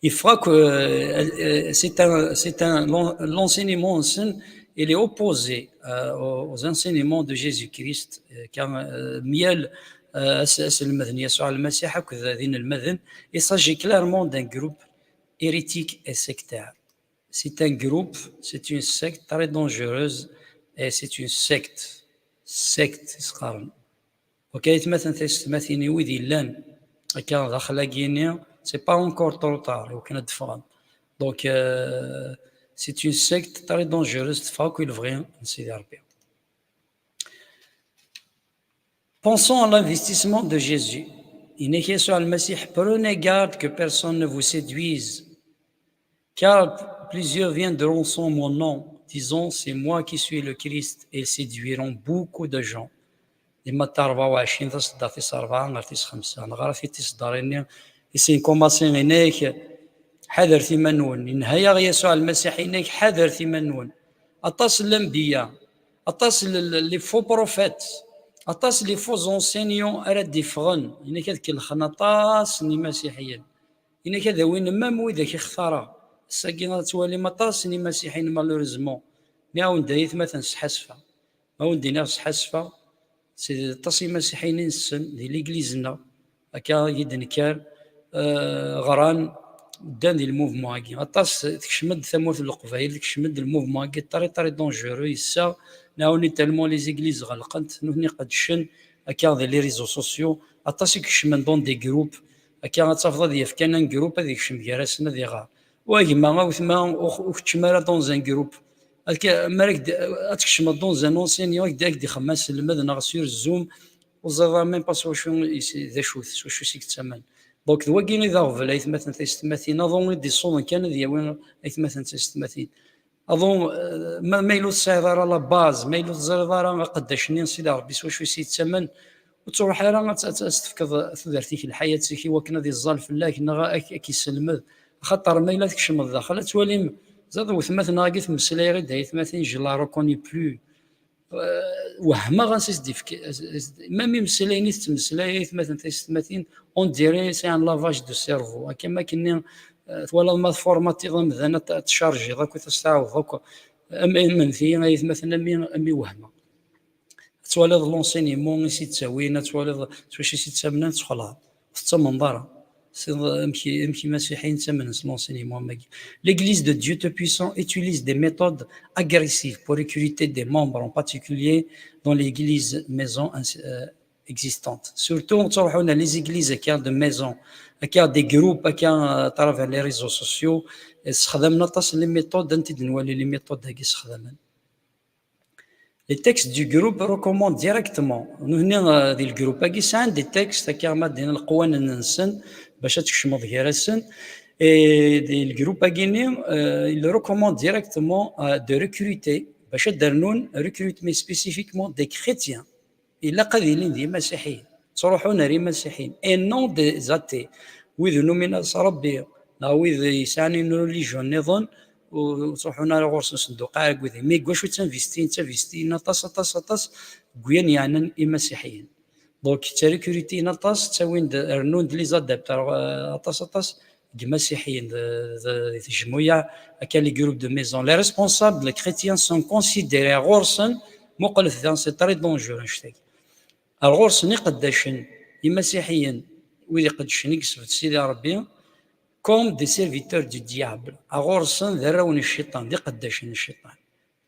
Yeffeɣ akk, euh, euh, c'est un, c'est un, l'en-, l'enseignement-nsen, il est opposé, euh, aux, aux enseignements de Jésus-Christ, euh, car, euh, myal, euh, as-, aselmed n Yasuɛ Lmasiḥ akked d inelmaden, il s'agit clairement d'un groupe hérétique et sectaire. C'est un groupe, c'est une secte très dangereuse et c'est une secte. Secte, i s-qqaren. Ok, aytmaten taysetmatin, wid yellan akka daxel-agi-ni, c'est pas encore trop tard, i wakken ad d-ffɣen. Donc, euh, c'est une secte très dangereuse, teffeɣ akk i lebɣi n Sidi Ṛebbi. Pensons à l'investissement de Jésus. Yenna-k Yasuɛ Lmasiḥ: Prenez garde que personne ne vous séduise, car plusieurs viendront sans mon nom, disant: C'est moi qui suis le Christ, et séduiront beaucoup de gens. Di Matta rebɛa u ɛecrin, taṣeddart tis rebɛa ɣer tis xemsa. Neɣra tiṣeddarin-nni i sin kumaṣi, yenna-k: Ḥadret iman-nwen. Yenna-yaɣ Yasuɛ Lmasiḥ, yenna-k: Ḥadret iman-nwen. Aṭas n lanbeyya, aṭas n l-, les faux prophètes, aṭas n les faux enseignants ara d-iffɣen. Yenna-k ad kellxen aṭas n imasiḥiyen. Yenna-k ad awin même widak i xtareɣ. Ass-agi ad twalim aṭas n imasiḥiyen, malheureusement. Mi awen-d aytmaten sḥasfeɣ. Ma awen-d-iniɣ sḥasfeɣ, c'est aṭas imasiḥiyen i nessen di l'église-nneɣ, akka i d-nekker, euh, ɣran, ddan di le mouvement-agi. Aṭas, tekcem-d tamurt n Leqbayel, tekcem-d le mouvement-agi très, très dangereux, yessaɣ, nɛawni tellement les églises ɣelqent, nutni qeddcen, akka di les réseaux sociaux, aṭas i ikecmen dans des groupes, akka ad tafeḍ ad yaf kan un groupe, ad ikcem gar-asen, ad iɣer. Wa gma, a wetma, ur, ur keččem ara dans un groupe. Ad k-, mi ara k-d-, ad tkecmeḍ dans un enseignant, ad k-d-, ad k-d-ixemmem aselmed neɣ sur Zoom, ur teẓriḍ ara même pas s wacu i s-, d acu-t, s wacu i s-yettamen. Donc, d wagi i d aɣbel, aytmaten tisetmatin, aḍu i d-iṣuḍen kan ad yawi aytmaten tisetmatin. Aḍu, eh, ma, ma yella ur tesɛiḍ ara la base, ma yella ur teẓriḍ ara aqeddac-nni n Sidi Ṛebbi s wacu i s-yettamen, ur ttruḥ ara ad, ad, ad s-tefkeḍ tudert-ik, lḥayat-ik, i wakken ad iẓẓal fell-ak neɣ ad k-, ad k-isselmed. Axaṭer ma yella tkecmeḍ daxel, ad twalim, ẓad wetmaten-agi temmeslay-aɣ-id, aytmatin, je la reconnais plus. Eh, wehmeɣ ansi s-d-ifk, même imeslayen i tettmeslay, aytmaten tisetmatin, on dirait c'est un lavage de cerveau. Akka am akken-nni, eh, twalaḍ ma tformatiḍ amdan, ad t-, ad t-tcarjiḍ akk, ad t-tɛawdeḍ akk. Am, am nti, aytmaten, am i, am i wehmeɣ. Ad twaliḍ l'enseignement i s-ittawin, ad twaliḍ s wacu i s-ittamnen, ad txelɛeḍ. Ur tettamneḍ ara. Siḍ, amek i, amek imasiḥiyen ttamnen s l'enseignement am wagi. L'Église de Dieu Tout-Puissant utilise des méthodes agressives pour recruter des membres, en particulier dans l'église maison, euh, existante. Surtout, ttruḥun les églises akka de maison, akka des groupes, akka, euh, à travers les réseaux sociaux, ssexdamen aṭas les méthodes, ad tent-id-nwali les méthodes-agi ssexdamen. Les textes du groupe recommandent directement. Nutni, euh, di le groupe-agi sɛan des textes, akka ma d-inin leqwanen-nsen, bac ad tkecmeḍ gar-asen. Et di le groupe-agi-nni, euh, ils recommandent directement, euh, de recruter, bac ad d-rnun recrutement spécifiquement des chrétiens. Ilaq ad ilin d imasiḥiyen. Ttruḥun ar imasiḥiyen. Et non des athées. Wid ur numin ara s Ṛebbi, neɣ wid yesɛan une religion nniḍen, ur, ur ttruḥun ara ɣur-sen, senduq ara deg wudem. Mais deg wacu ttinvestin, ttinvestin aṭas, aṭas, aṭas deg wayen yeɛnan imasiḥiyen. Donc, ttarekrutin aṭas, ttawin-d, rnun-d les adeptes, euh, aṭas, aṭas deg imasiḥiyen, d, d, di tejmuyaɛ, akka les groupes de maison. Les responsables, les chrétiens sont considérés ɣur-sen, muqlet da, c'est très dangereux, annect-agi. Ar ɣur-sen iqeddacen, imasiḥiyen, wid iqeddcen i yesbedd Sidi Ṛebbi, comme des serviteurs du diable. Ar ɣur-sen d arraw n cciṭan, d iqeddacen n cciṭan.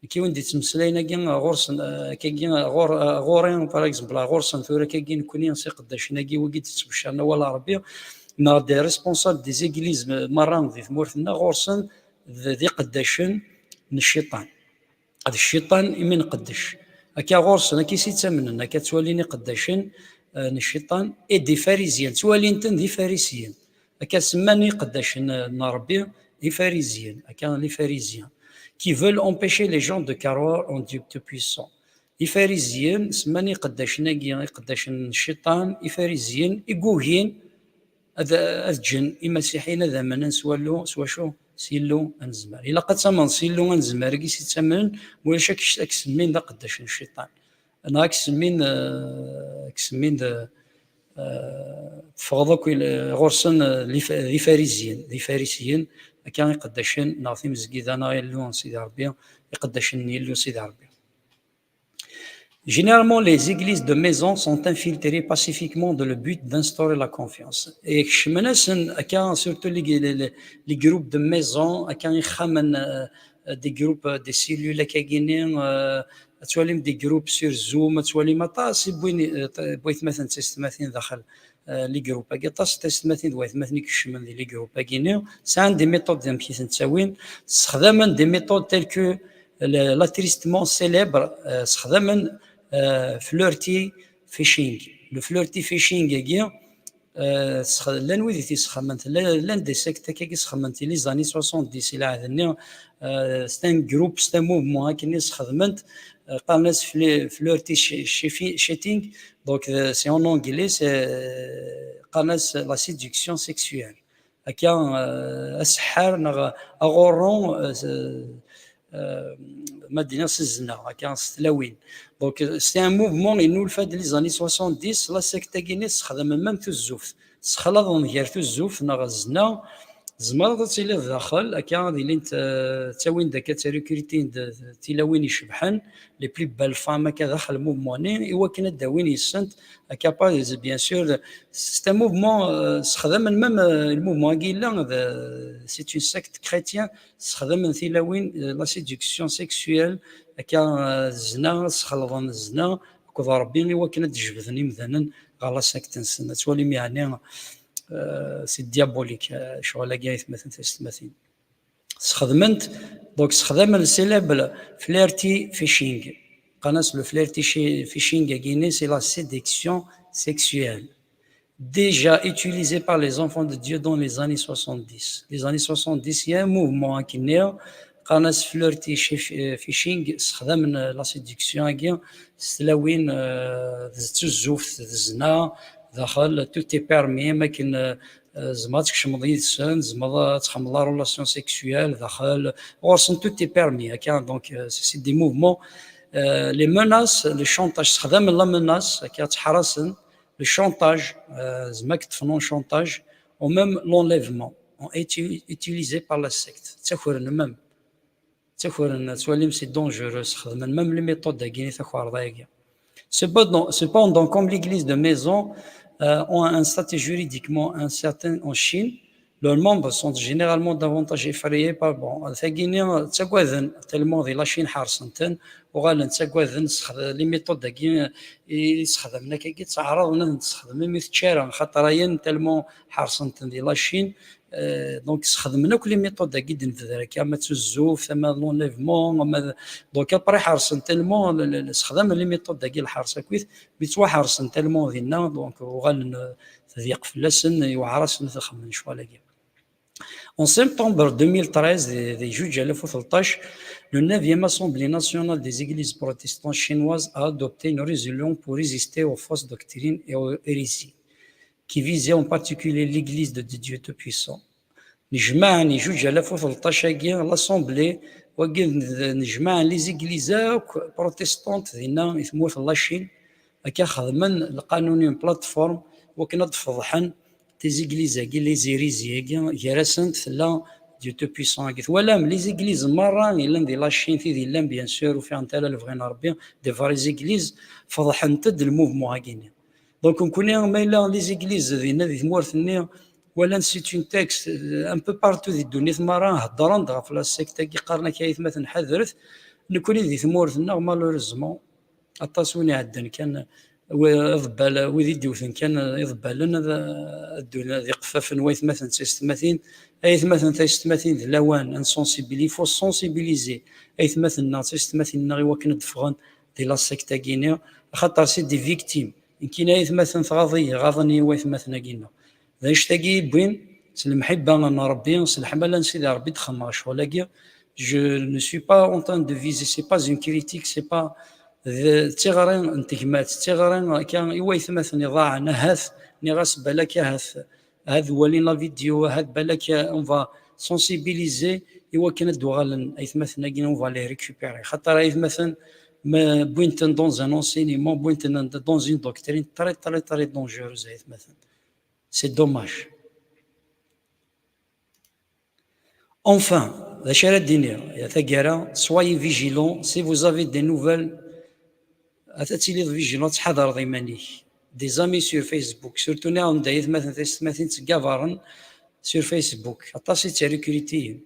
Nekk i wen-d-yettmeslayen-agi ɣur-sen, eh, akkagi, ɣur-, eh, ɣur-i, par exemple, ɣur-sen tura akkagi nekkni s iqeddacen-agi, wigi d-yettbecciren awal n Ṛebbi, neɣ des responsables des églises, eh, merra di tmurt-nneɣ, ɣur-sen d, d iqeddacen n cciṭan. D cciṭan imi nqeddec. Akka ɣur-sen, akka i s-ittamnen, akka ttwalin iqeddacen, eh, n cciṭan, et des pharisiens, ttwalin-ten d ifarisiyen. Akka semman iqeddacen, eh, n Ṛebbi, ifarisiyen, akka les pharisiens, qui veulent empêcher les gens de croire en Dieu Tout-Puissant. Ifarisiyen, semman iqeddacen-agi, iqeddacen n cciṭan, ifarisiyen, i yugin ad, ad ǧǧen imasiḥiyen ad amnen s wallu, s wacu? S Yillu anezmar. Ilaq ad tamneḍ s Yillu anezmar, i s-ittamnen, ma ulac ad k-, ad k-semmin d aqeddac n cciṭan. Neɣ ad k-semmin, eh, ad k-semmin d, eh, teffɣeḍ akk il-, ɣur-sen, eh, d if-, d ifarisiyen, d ifarisiyen, akka iqeddacen neɣ timezgida neɣ Yillu n Sidi Ṛebbi, iqeddacen n Yillu n Sidi Ṛebbi. Généralement, les églises de maison sont infiltrées pacifiquement dans le but d'instaurer la confiance. Et kecmen-asen akka, surtout les, les, les, les groupes de maison, akka ixxamen, euh, des groupes, euh, des cellules, akkagini, euh, ad twalim des groupes sur Zoom, ad twalim aṭas i wwin, euh, waytmaten d taysetmatin daxel, euh, les groupes-agi, aṭas n taysetmatin d waytmaten i ikecmen di les groupes-agi-ni, sɛan des méthodes amek i ten-ttawin, ssexdamen des méthodes telles que le, l'attristement célèbre, euh, ssexdamen, euh, flirty fishing. Le flirty fishing-agi, Euh, llan wid i t-isxedmen, llan des sectes akka i sxedment les années soixante-dix, i lɛahd-nni. Euh, c'est un groupe, c'est un mouvement akken i sxedment. Euh, qqaren-as flirting, donc, euh, c'est en anglais, c'est, euh, qqaren-as la séduction sexuelle. Akka, euh, aseḥḥar neɣ aɣurru, euh, euh, ma d-iniɣ s zzna, akka s tlawin. Donc, c'est un mouvement, yennulfa-d les années soixante-dix, la secte-agi-nni sexdamen même tuzzuft. Sexlaḍen gar tuzzuft neɣ zzna, tzemreḍ ad tiliḍ daxel, akka ad ilint, euh, ttawin-d akka, ttarikritin-d tilawin icebḥen, les plus belles femmes, akka daxel mouvement-nni, i wakken ad d-awin yes-sent, akka pas, bien sûr, c'est un mouvement, euh, sexdamen même, euh, le mouvement-agi yella, c'est une secte chrétienne, sexdamen tilawin, euh, la séduction sexuelle, akka, euh, zzna, sexleḍen zzna akked Rebbi i wakken ad d-jebden imdanen ɣer la secte-nsen. Ad twalim yeɛni, euh, c'est diabolique, euh, ccɣel-agi, aytmaten taysetmatin. Sxedmen-t, donc sexdamen le célèbre flirting phishing. Qqaren-as le flirting phishing-agi-nni, c'est la séduction sexuelle. Déjà utilisé par les enfants de Dieu dans les années soixante-dix. Les années soixante-dix, il y a un mouvement qui naît. Qqaren-as flirting phishing, sexdamen la séduction-agi s tlawin, euh, d tuzzuft, d zzna, daxel, tout est permis, am akken, euh, euh, tzemreḍ ad tkecmeḍ yid-sen, tzemreḍ ad txedmeḍ la relation sexuelle daxel, ɣur-sen tout est permis, akka, donc, euh, c'est des mouvements. Euh, les menaces, le chantage, sexdamen la menace, akka, ttḥarasen, le chantage, euh, tzemreḍ ad k-ṭṭfen en chantage, ou même l'enlèvement, ont été utilisés par la secte. Ttakren même. Ttakren, ad twalim, c'est dangereux, sexdamen même les méthodes-agi, takerḍa-agi. Cependant, cependant, comme l'église de maison, euh, ont un statut juridiquement incertain en Chine, leurs membres sont généralement davantage effrayés par, bon, tagini, ttagaden, tellement di la Chine ḥersen-ten, uɣalen ttagaden, sex-, les méthodes-agi i sexdamen akkagi, ttɛaraḍen ad ten-sexdemen, mi teččara, xaṭer ayen tellement ḥersen-ten di la Chine, euh, donc, sexdemen akk les méthodes-agi d-nebder akka, ama d tuzzuft, ama d l'enlèvement, ama d, donc, après ḥersen tellement, le, le, le, sexdamen les méthodes-agi, lḥers akkit, mi ttwaḥersen tellement dinna, donc, uɣalen, euh, tḍiq fell-asen, yewɛer-asen ad xedmen ccɣel-agi. En septembre deux mille treize, di, di juǧ alaf u tleṭṭac, le neuvième Assemblée nationale des églises protestantes chinoises a adopté une résolution pour résister aux fausses doctrines et aux hérésies qui visait en particulier l'Église de, de Dieu Tout-Puissant. Nejmaɛen i juǧ alaf u tleṭṭac-agi, l'Assemblée, wagi d, nejmaɛen les églises akk protestantes dinna i tmurt n la Chine, akka xedmen lqanun, une plateforme, wakken ad d-feḍḥen les églises-agi, les hérésies-agi, gar-asent tella Dieu Tout-Puissant-agi. Twalam, les églises merra yellan di la Chine, tid yellan, bien sûr, ur ffiɣent ara lebɣi n Rebbi, des vraies églises, feḍḥent-d le mouvement-agi-nni. Donc, nekkni, ma yella les églises dinna di tmurt-nni, walan, c'est un texte, euh, un peu partout di ddunit merra, heddren-d ɣef la secte-agi, qqaren-ak, ay atmaten, ḥadret. Nekkni di tmurt-nneɣ, malheureusement, aṭas win iɛeddan kan, wi-, iḍebbal, wid i d-iwten kan iḍebbalen, ad, ad ddun d iqeffafen n waytmaten d taysetmatin. Ay atmaten, taysetmatin, d lawan ad nsensibiliser, il faut sensibiliser aytmaten-nneɣ d taysetmatin-nneɣ i wakken ad d-ffɣen di la secte-agi-nni, axaṭer c'est des victimes. Nekkini, ay atmaten, tɣaḍ-iyi, ɣaḍen-iyi waytmaten-agi-nneɣ. D annect-agi i yewwin, s lemḥibba n Rebbi, s leḥmala n Sidi Rebbi, i d-xedmeɣ ccɣel-agi. Je ne suis pas en train de viser, c'est pas une critique, c'est pas, d, d tiɣri n tegmat, d tiɣri akka i waytmaten iḍaɛen, ahat, nniɣ-as balak ahat, ahat walin la vidéo, ahat balak on va sensibiliser i wakken ad d-uɣalen aytmaten-agi, on va les récupérer. Xaṭer aytmaten, ma wwin-ten dans un enseignement, wwin-ten dans une doctrine très, très, très dangereuse, aytmaten. C'est dommage. Enfin, d acu ara d-iniɣ, ya taggara, soyez vigilants, si vous avez des nouvelles, ad tiliḍ vigilant, ttḥadareḍ iman-ik. Des amis sur Facebook, surtout anda aytmaten taysetmatin ttgabaren sur Facebook. Aṭas i ttarikritin.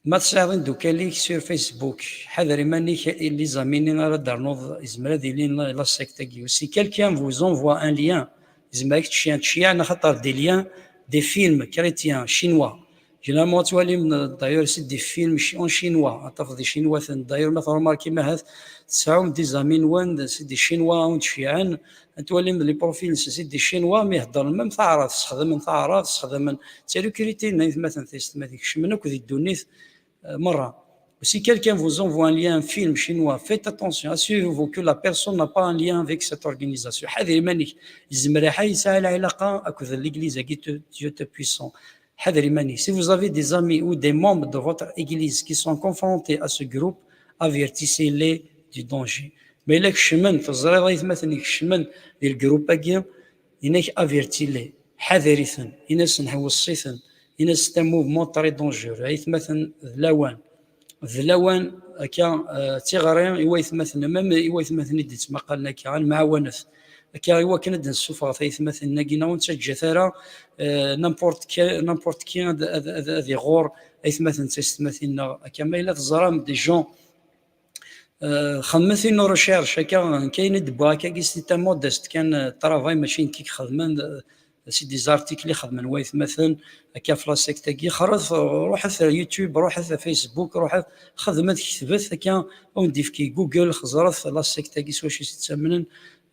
Ma tesɛiḍ imeddukal-ik sur Facebook, ḥader iman-ik, les amis-nni ara d-ternuḍ, yezmer ad ilin la, la secte-agi. Si quelqu'un vous envoie un lien, yezmer ad k-tceyyeɛ, tceyyeɛ, neɣ xaṭer des liens, des films chrétiens, chinois, Généralement ad twalim d'ailleurs c'est des films en chinois, ad tafeḍ di chinois-ten. D'ailleurs ma tṛumarkim ahat tesɛum des amis-nwen c'est des chinois a wen-d-ceyɛen, ad twalim les profils c'est des chinois, mais heddren même taɛrabt, sexdamen taɛrabt, sexdamen, c'est le critère n aytmaten taysetmatin kecmen akk di ddunit, euh, merra. Si quelqu'un vous envoie un lien, un film chinois, faites attention, assurez-vous que la personne n'a pas un lien avec cette organisation. Ḥader iman-ik, yezmer aḥa yesɛa lɛilaqa akked l'église-agi Dieu Tout-Puissant. Ḥader iman-ik. Si vous avez des amis ou des membres de votre église qui sont confrontés à ce groupe, avertissez-les du danger. Ma yella kecmen, teẓriḍ aytmaten kecmen di lgrup-agi, inak avertis-les, ḥader-iten, in-asen ḥewwes-iten, in-as c'est un mouvement très dangereux, aytmaten d lawan. D lawan, akka, euh, d tiɣri i waytmaten, même i waytmaten i d-yettmaqalen akka, ad nemɛawanet. Akka i wakken ad d-nessufɣet aytmaten-agi, neɣ ur nettaǧǧat ara, euh, n'importe qui, n'importe qui ad, ad, ad, ad iɣur aytmaten d taysetmatin-nneɣ. Akka ma yella teẓram des gens, euh, xedmet une recherche, akka, nekk ayen i d-wwiɣ akkagi c'est un modeste kan, euh, travail, mačči nekk i ixedmen, euh, c'est des articles i xedmen waytmaten, akka ɣef la secte-agi, xret, ruḥet ar YouTube, ruḥet ar Facebook, ruḥet, xedmet, ketbet, akka, ad wen-d-yefk Google, xeẓret la secte-agi s wacu i s-ttamnen,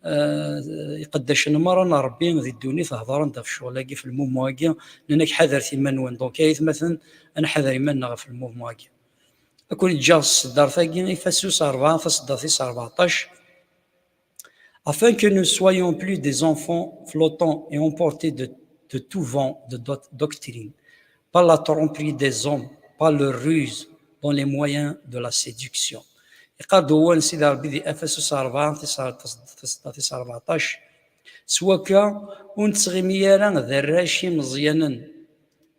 euh, iqeddacen merra n Ṛebbi di ddunit hedṛen-d ɣef ccɣel-agi, ɣef le mouvement-agi, nnan-ak ḥadret iman-nwen. Donc, ay atmaten, ad nḥader iman-nneɣ ɣef le mouvement-agi. Ad ken-ǧǧeɣ s tseddart-agi, Ifasus rebɛa, taseddart-is rbeɛṭac. Afin que nous soyons plus des enfants flottants et emportés de, de tout vent de doc-, doctrine, par la tromperie des hommes, par leur ruse, dans les moyens de la séduction. Iqad wawal n Sidi Ṛebbi di Ifasus rebɛa, tis-, tis-, tis-, tis rbeɛṭac, s wakka ur nettɣimi ara d arrac imeẓyanen.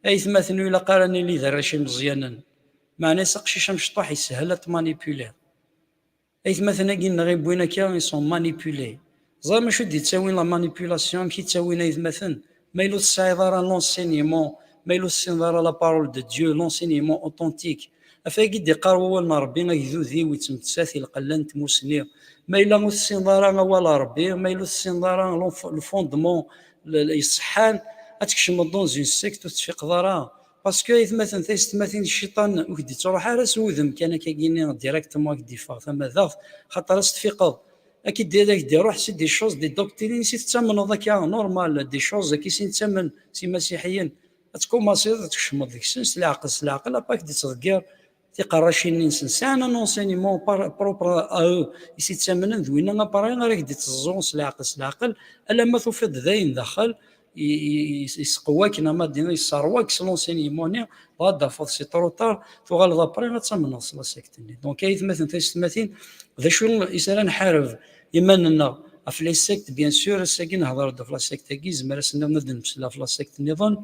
Aytmaten ur ilaq ara nili d arrac imeẓyanen. Meɛna-s aqcic amecṭuḥ yeshel ad t-manipuliḍ. Aytmaten-agi-nneɣ i wwin akka, ils sont manipulés. Ẓer macu d-yettawin la manipulation, amek i ttawin aytmaten? Ma yella ur tesɛiḍ ara l'enseignement, ma yella ur tessineḍ ara la parole de Dieu, l'enseignement authentique. Ɣef wayagi d-iqqar wawal n Ṛebbi, agdud-iw yettmettat i lqella n tmusni. Ma yella ur tessineḍ ara awal n Ṛebbi, ma yella ur tessineḍ ara l'enf-, le fondement, le, le, iṣeḥḥan, ad tkecmeḍ dans une secte ur tfiqeḍ ara. Parce que aytmaten taysetmatin, cciṭan ur k-d-ittruḥ ara s wudem kan akkagi-nni directement ad k-d-iffeɣ tamadaɣt, xaṭer ad s-tfiqeḍ. Ad k-d-, ad k-d-iruḥ si des choses, des doctrines, si tettamneḍ akka normal, des choses akka i sin-ttamen s imasiḥiyen, ad tkumaṣiḍ ad tkecmeḍ deg-sen s leɛqel, s leɛqel, après ad k-d-ittḍeggir tiqerracin-nsen. Sɛan un enseignement par-, propre à eux, i s-ittamnen d winna, après ara k-d-itteẓẓu s leɛqel, s leɛqel, alamma tufiḍ d ayen daxel, i, i, i, yesqewwa-k, neɣ ma d-, yesserwa-k s l'enseignement-nni, dɣa ad d-tafeḍ c'est trop tard, tuɣaleḍ après ad tamneḍ s la secte-nni. Donc, ay atmaten taysetmatin, d acu i s ara nḥareb iman-nneɣ ɣef les sectes, bien sûr, ass-agi nehder-d ɣef la secte-agi, yezmer ass-nniḍen ad d-nemsel ɣef la secte-nniḍen,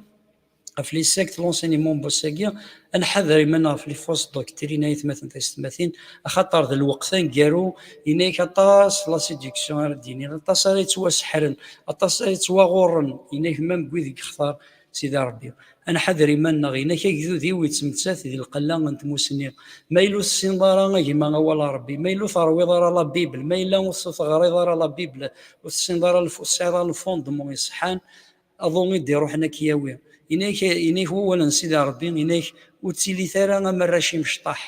ɣef les sectes, l'enseignement n wass-agi, ad nḥader iman-nneɣ ɣef les fausses doctrines, ay atmaten taysetmatin, axaṭer d lweqt aneggaru, inak aṭas la séduction ara d-yinin, aṭas ara yettwaseḥren, aṭas ara yettwaɣurren, inak même deg wid i yextar Sidi Ṛebbi. Ad nḥader iman-nneɣ, inak agdud-iw yettmettat di lqella n tmusni. Ma yella ur tessineḍ ara a gma awal n Ṛebbi, ma yella ur terwiḍ ara la Bible, ma yella ur teɣriḍ ara la Bible, ur tessineḍ ara lf-, ur tesɛiḍ ara le fondement iṣeḥḥan, aḍu i d-iruḥen ad k-yawi. Inak, inak wawal n Sidi Ṛebbi, inak ur ttilit ara am arrac imecṭaḥ.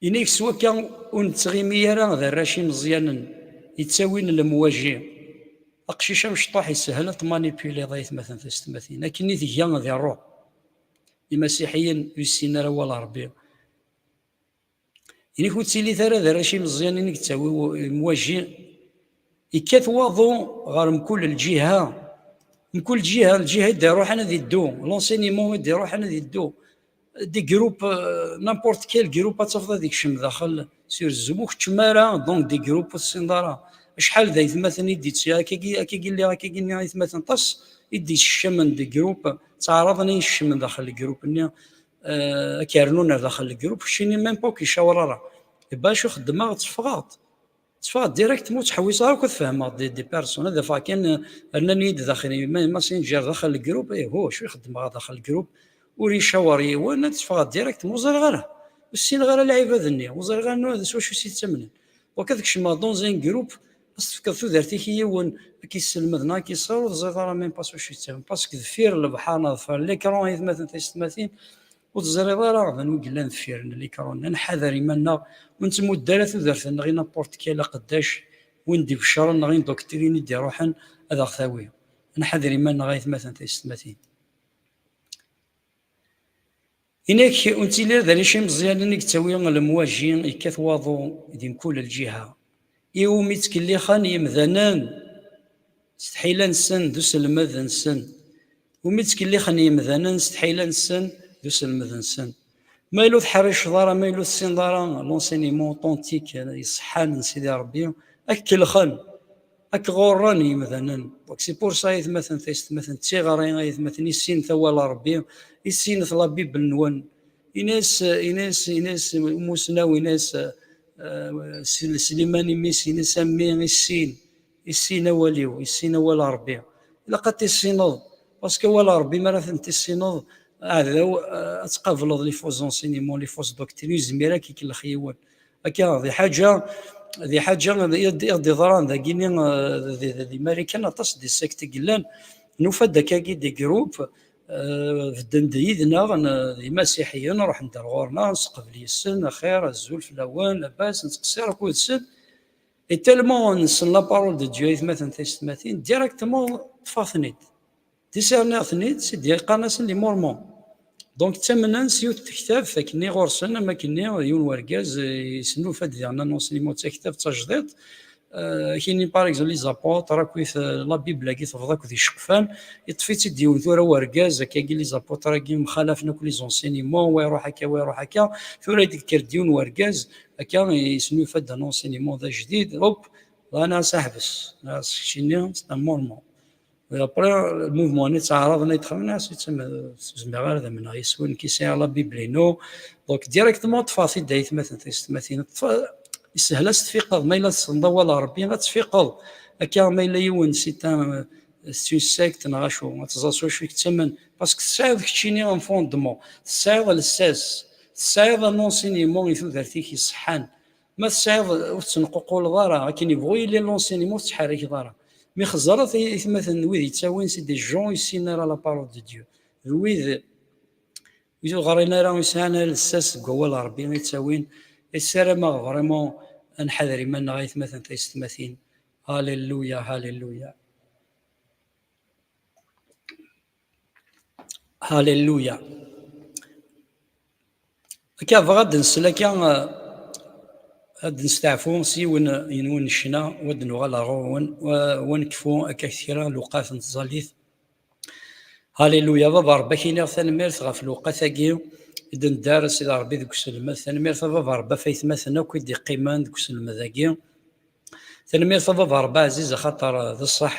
Inak s wakka ur nettɣimi ara d arrac imeẓyanen yettawin lemwaji. Aqcic amecṭuḥ yeshel ad t-manipuliḍ, ay atmaten taysetmatin. Akken i tga di Ṛum. Imasiḥiyen ur yessin ara awal n Ṛebbi. Inak ur ttilit ara d arrac imeẓyanen i yettawi lemwaji. Yekkat waḍu ɣer mkul lǧiha. Mkul lǧiha, lǧiha i d-iruḥen ad iddu. L'enseignement i d-iruḥen ad iddu. Des groupes, euh, n'importe quel groupe ad tafeḍ ad ikcem daxel s urezzu. Ur keččem ara, donc, des groupes ur tessineḍ ara. Acḥal d aytmaten i d-itt-, akkagi, akkagi lliɣ, akkagi nniɣ aytmaten aṭas i d-yessekcamen des groupes, ttɛaraḍen ad ikecmen daxel n lgrup-nni, euh, ad k-rnun ar daxel n lgrup, keččini même pas ur k-icawer ara. Iba acu xeddmeɣ, tteffɣeɣ-d. Tteffɣeɣ-d directement, ur ttḥewwiseɣ ara akk ad fehmeɣ des, des personnes. Ad afeɣ kan, euh, rnan-iyi-d daxel, ma, messenger daxel n lgrup, eh, hu, acu i xeddmeɣ daxel n lgrup? Ur icawer yiwen, ad tteffɣeɣ-d directement, ur ẓriɣ ara. Ur ssineɣ ara lɛibad-nni, ur ẓriɣ ara s wacu i s-ittamnen. Donc ad kecmeɣ dans un groupe, tefkeḍ tudert-ik i yiwen ad k-isselmed neɣ ad k-iṣer, ur teẓriḍ ara même pas wacu yettawin. Parce que deffir lebḥer neɣ deffir l'écran, aytmaten taysetmatin, ur teẓriḍ ara d anwa yellan deffir n l'écran. Ad nḥader iman-nneɣ, ur nettmudd ara tudert-nneɣ i n'importe quel aqeddac, win d-ibeccren neɣ indoctrine i d-iruḥen ad aɣ-tawi. Ad nḥader iman-nneɣ, aytmaten taysetmatin. Inek ur nettili d arrac imeẓyanen i yettawi lemwaji, yekkat waḍu di mkul lǧiha. Iwumi ttkellixen yimdanen s tḥila-nsen d uselmed-nsen. Umi ttkellixen yimdanen s tḥila-nsen d uselmed-nsen. Ma yella ur tḥerriceḍ ara, ma yella ur tessineḍ ara l'enseignement authentique, iṣeḥḥan n Sidi Ṛebbi, ad k-kellxen, ad k-ɣurren yimdanen. Donc, c'est pour ça, aytmaten taysetmatin, d tiɣri, aytmaten, issinet awal n Ṛebbi, issinet la Bible-nwen. Ini-as, ini-as, ini-as umusnaw, ini-as, eh, Sliman i mmi-s, ini-as, a mmi, issin, issin awal-iw, issin awal n Ṛebbi. Ilaq ad t-tissineḍ, parce que awal n Ṛebbi, mi ara ten-tissineḍ, aɛdaw, eh, ad tqableḍ les faux enseignements, les fausses doctrines, ur yezmir ad k-ikellex yiwen. Akka, di ḥaǧa, di ḥaǧa i d-, i d-iḍran dagini, eh, di, di, di Marikan, aṭas des sectes i yellan. Nufa-d akkagi des groupes, eh, bedden-d yid-neɣ, n-, d imasiḥiyen, ruḥen-d ar ɣur-neɣ, nesqebel yes-sen, axir, azul fell-awen, labas, nettqeṣṣir akked-sen. Et tellement nessen la parole de Dieu, aytmaten taysetmatin, directement ṭṭfeɣ-ten-id. Discerniɣ-ten-id, sidi qqaren-asen les Mormons. Donc, ttamnen s yiwet tektabt akkenni ɣur-sen, am akkenni yiwen wergaz, eh, yesnufa-d diɣen annonce, limo d taktabt tajdiṭ, eh, akkenni, par exemple, les apôtres, akkit, eh, la Bible-agi tebḍa akked iceqfan, yeṭṭef-itt-id yiwen tura wergaz, akkagi les apôtres-agi mxalafen akk les enseignements, wa iruḥ akka, wa iruḥ akka, tura i d-yekker-d yiwen wergaz, akka yesnufa-d un enseignement d ajdid, hop, dɣa nniɣ-as ḥbes, nniɣ-as keččini, c'est un Mormon. Et après, le mouvement-nni ttɛaraḍen ad d-xedmen, as-, ur zmireɣ ara ad amneɣ yes-wen, nekk sɛiɣ la Bible-inu. Donc, directement ṭṭfeɣ-t-id, aytmaten taysetmatin. Ṭṭf-, yeshel ad s-tfiqeḍ, ma yella tessneḍ awal n Ṛebbi, ad tfiqeḍ. Akka, ma yella yiwen, c'est un, c'est une secte, neɣ acu, ad teẓreḍ s wacu i yettamen. Parce que tesɛiḍ keččini un fondement, tesɛiḍ lsas, tesɛiḍ un enseignement i tudert-ik iṣeḥḥan. Ma tesɛiḍ, ur tettneququleḍ ara, akken yebɣu yili l'enseignement, ur tettḥerrikeḍ ara. Mi xeẓret i, aytmaten n wid yettawin, c'est des gens ur yessinen ara la parole de Dieu. D wid ur ɣrin ara, ur yesɛan ara lsas deg wawal n Ṛebbi i ttawin. Et ssarameɣ vraiment ad nḥader iman-nneɣ, aytmaten taysetmatin. Alléluia, alléluia. Alléluia. Akka, bɣa ad nsel akka, eh, ad nesteɛfu s yiwen yenwen ccna, u ad nuɣal ar ɣur-wen, wa, wa nekfu akka kra lewqat n tẓallit. Alléluia, Baba Ṛebbi, ad k-iniɣ tanemmirt ɣef lewqat-agi i d-neddar, a Sidi Ṛebbi, deg uselmed. Tanemmirt a Baba Ṛebbi ɣef aytmaten akk i d-iqqimen deg uselmed-agi. Tanemmirt a Baba Ṛebbi ɛziz, axaṭer d ṣṣeḥ,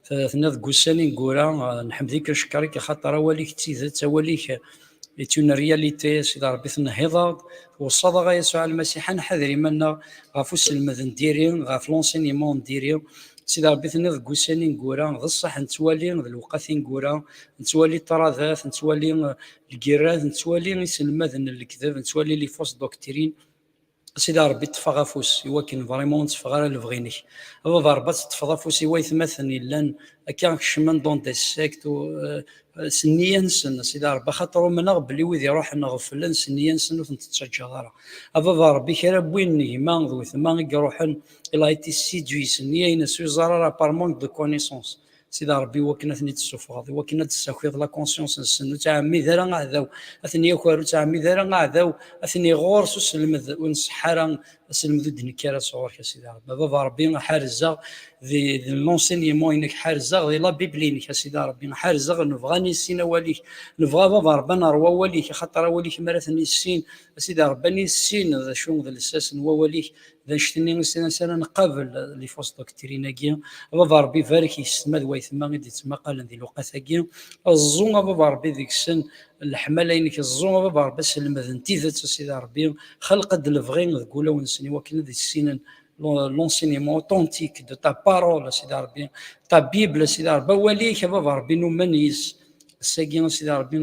t-, tenniḍ deg ussan ineggura, eh, nḥemd-ik, ncekkeṛ-ik, axaṭer awal-ik d tidet, awal-ik est une réalité, a Sidi Ṛebbi, tenhiḍ-aɣ-d, tweṣṣaḍ-aɣ a Yasuɛ Lmasiḥ, ad nḥader iman-nneɣ ɣef uselmed n diri, ɣef l'enseignement n diri. Sidi Ṛebbi, tenniḍ deg ussan ineggura, d ṣṣeḥ, nettwali d lewqat ineggura, nettwali ṭṭradat, nettwali, eh, lgirrat, nettwali iselmaden n lekdeb, nettwali les fausses doctrines. A Sidi Ṛebbi, ṭṭef-aɣ afus i wakken vraiment ur netteffeɣ ara lebɣi-inek. A Baba Ṛebbi, ad teṭṭfeḍ afus i waytmaten yellan akka kecmen dans des sectes, u, eh, s nniya-nsen, a Sidi Ṛebbi, axaṭer umneɣ belli wid iṛuḥen ɣeflen s nniya-nsen, ur ten-tettaǧǧaḍ ara. A Baba Ṛebbi, kra n win n gma d wetma i iṛuḥen, il a été séduit s nniya-ines, ur yeẓri ara par manque de connaissance. Sidi Ṛebbi, i wakken ad ten-id-tessufɣeḍ, i wakken ad d-tessakiḍ la conscience-nsen, ur ttɛemmid ara aɛdaw ad ten-yaker, ur ttɛemmid ara aɛdaw ad ten-iɣur s uselmed ur nṣeḥḥa ara, aselmed ur d-nekki ara sɣur-k, a Sidi Ṛebbi. A Baba Ṛebbi, ḥerzeɣ di, di l'enseignement-inek, ḥerzeɣ di la Bible-inek, a Sidi Ṛebbi, ḥerzeɣ, nebɣa ad nissin awal-ik, nebɣa, a Baba Ṛebbi, ad neṛwu awal-ik, axaṭer awal-ik mi ara t-nissin, a Sidi Ṛebbi, ad nissin d acu d lsas n wawal-ik, d annect-nni i s-, s ara nqabel les fausses doctrines-agi. A Baba Ṛebbi, barek yessetma d waytma i d-yettmaqalen di lewqat-agi. Ẓẓu, a Baba Ṛebbi, deg-sen leḥmala-inek. Ẓẓu, a Baba Ṛebbi, selmed n tidet, a Sidi Ṛebbi. Xelq-d lebɣi deg wulawen-nsen i wakken ad issinen l'en-, l'enseignement authentique de ta parole, a Sidi Ṛebbi. Ta Bible, a Sidi Ṛebbi. Awal-ik, a Baba Ṛebbi, numen yes. Ass-agi, a Sidi Ṛebbi,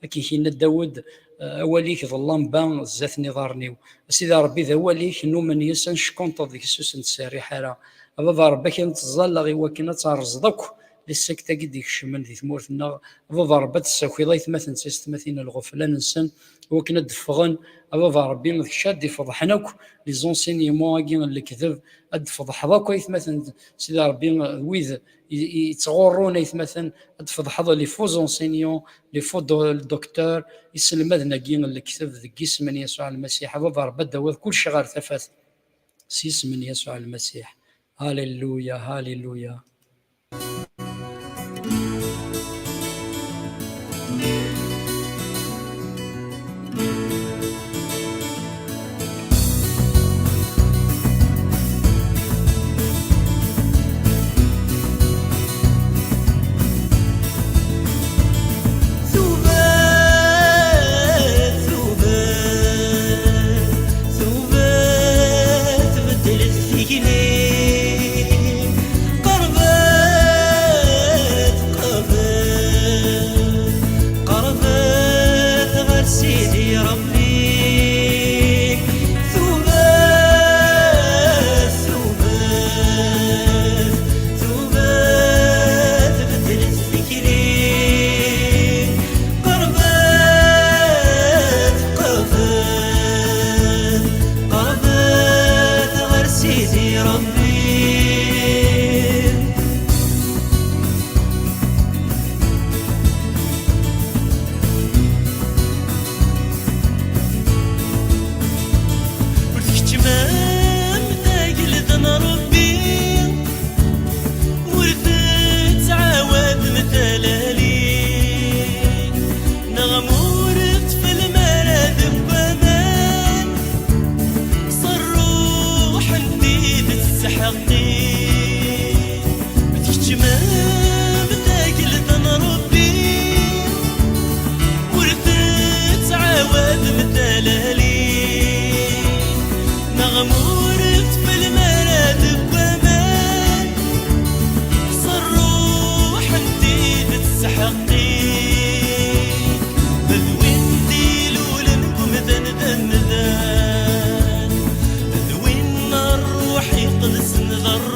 akken yenna Dawed, eh, awal-ik d llamba zdat n iḍarren-iw. A Sidi Ṛebbi, d awal-ik, numen yes, ad nckunṭeḍ deg-s, ur s-nettserriḥ ara. A baba Ṛebbi, ad k-nettẓalla i wakken ad terẓeḍ akk les sectes-agi d-ikecmen di tmurt-nneɣ. A baba Ṛebbi, ad tessakiḍ aytmaten d tiyessetmatin lɣeflan-nsen, i wakken ad d-ffɣen. A baba Ṛebbi, d kečč ad d-ifeḍḥen akk les enseignements-agi n lekdeb, ad d-tfeḍḥeḍ akk aytmaten, Sidi Ṛebbi, d wid i, i yettɣurrun aytmaten, ad d-tfeḍḥeḍ les faux enseignants, les faux do-, docteurs, iselmaden-agi n lekdeb, deg yisem n Yasuɛ Lmasiḥ. A baba Ṛebbi, ad d-tawiḍ kullec ɣer tafat. S yisem n Yasuɛ Lmasiḥ. Halleluya, halleluya. Tuba, tuba, tuba, tbeddel tikli. Qerbet, qerbet, qerbet ɣer Sidi Ṛebbi. Tuba, tuba, tuba, tbeddel tikli. Qerbet, qerbet, qerbet ɣer Sidi Ṛebbi. Ur tkeččmem tagelda n Ṛebbi, ur tettɛawadem talali, neɣ ma ur tfellem ara deg waman, s ṛṛuḥ n tidet s ḥeqqi. Tkeččmem tagelda n Ṛebbi, ur tettɛawadem talali, neɣ ma ur tfellem ara deg waman, s ṛṛuḥ n tidet s ḥeqqi. D win d-ilulen deg umdan d amdan, d win n ṛṛuḥ iqedsen d ṛṛuḥ.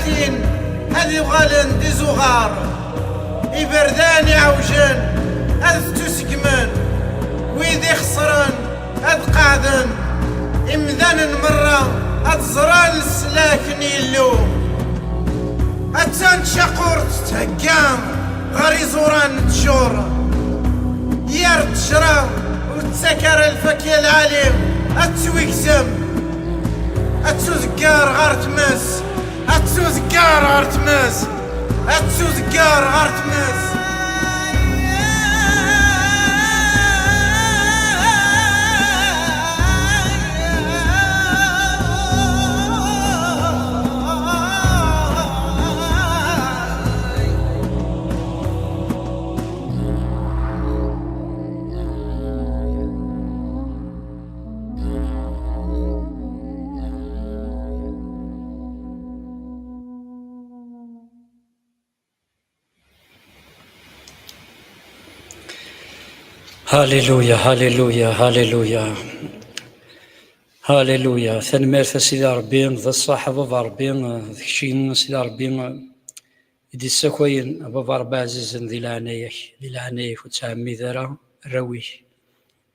Tin ad uɣalen d izuɣar, iberdan iɛewjen ad ttusegmen, wid ixesren ad qeɛden, imdanen merra ad ẓran leslak n Yillu. Attan tcaqurt tetthegga ɣer iẓuran n ttjur, yir ttejra ur tettak ara lfakya lɛali ad tettwigzem. Ad tuzeggar ɣer tmes, ad tuzeggar ɣer tmes, ad tuzeggar ɣer tmes. Haleluya, haleluya, haleluya. Haleluya. Tanemmirt a Sidi Ṛebbi, d ṣṣeḥ a Baba Ṛebbi, d keččini a Sidi Ṛebbi i d-issakayen, a Baba Ṛebbi ɛzizen, di leɛnaya-k, di leɛnaya-k ur ttɛemmid ara arraw-ik,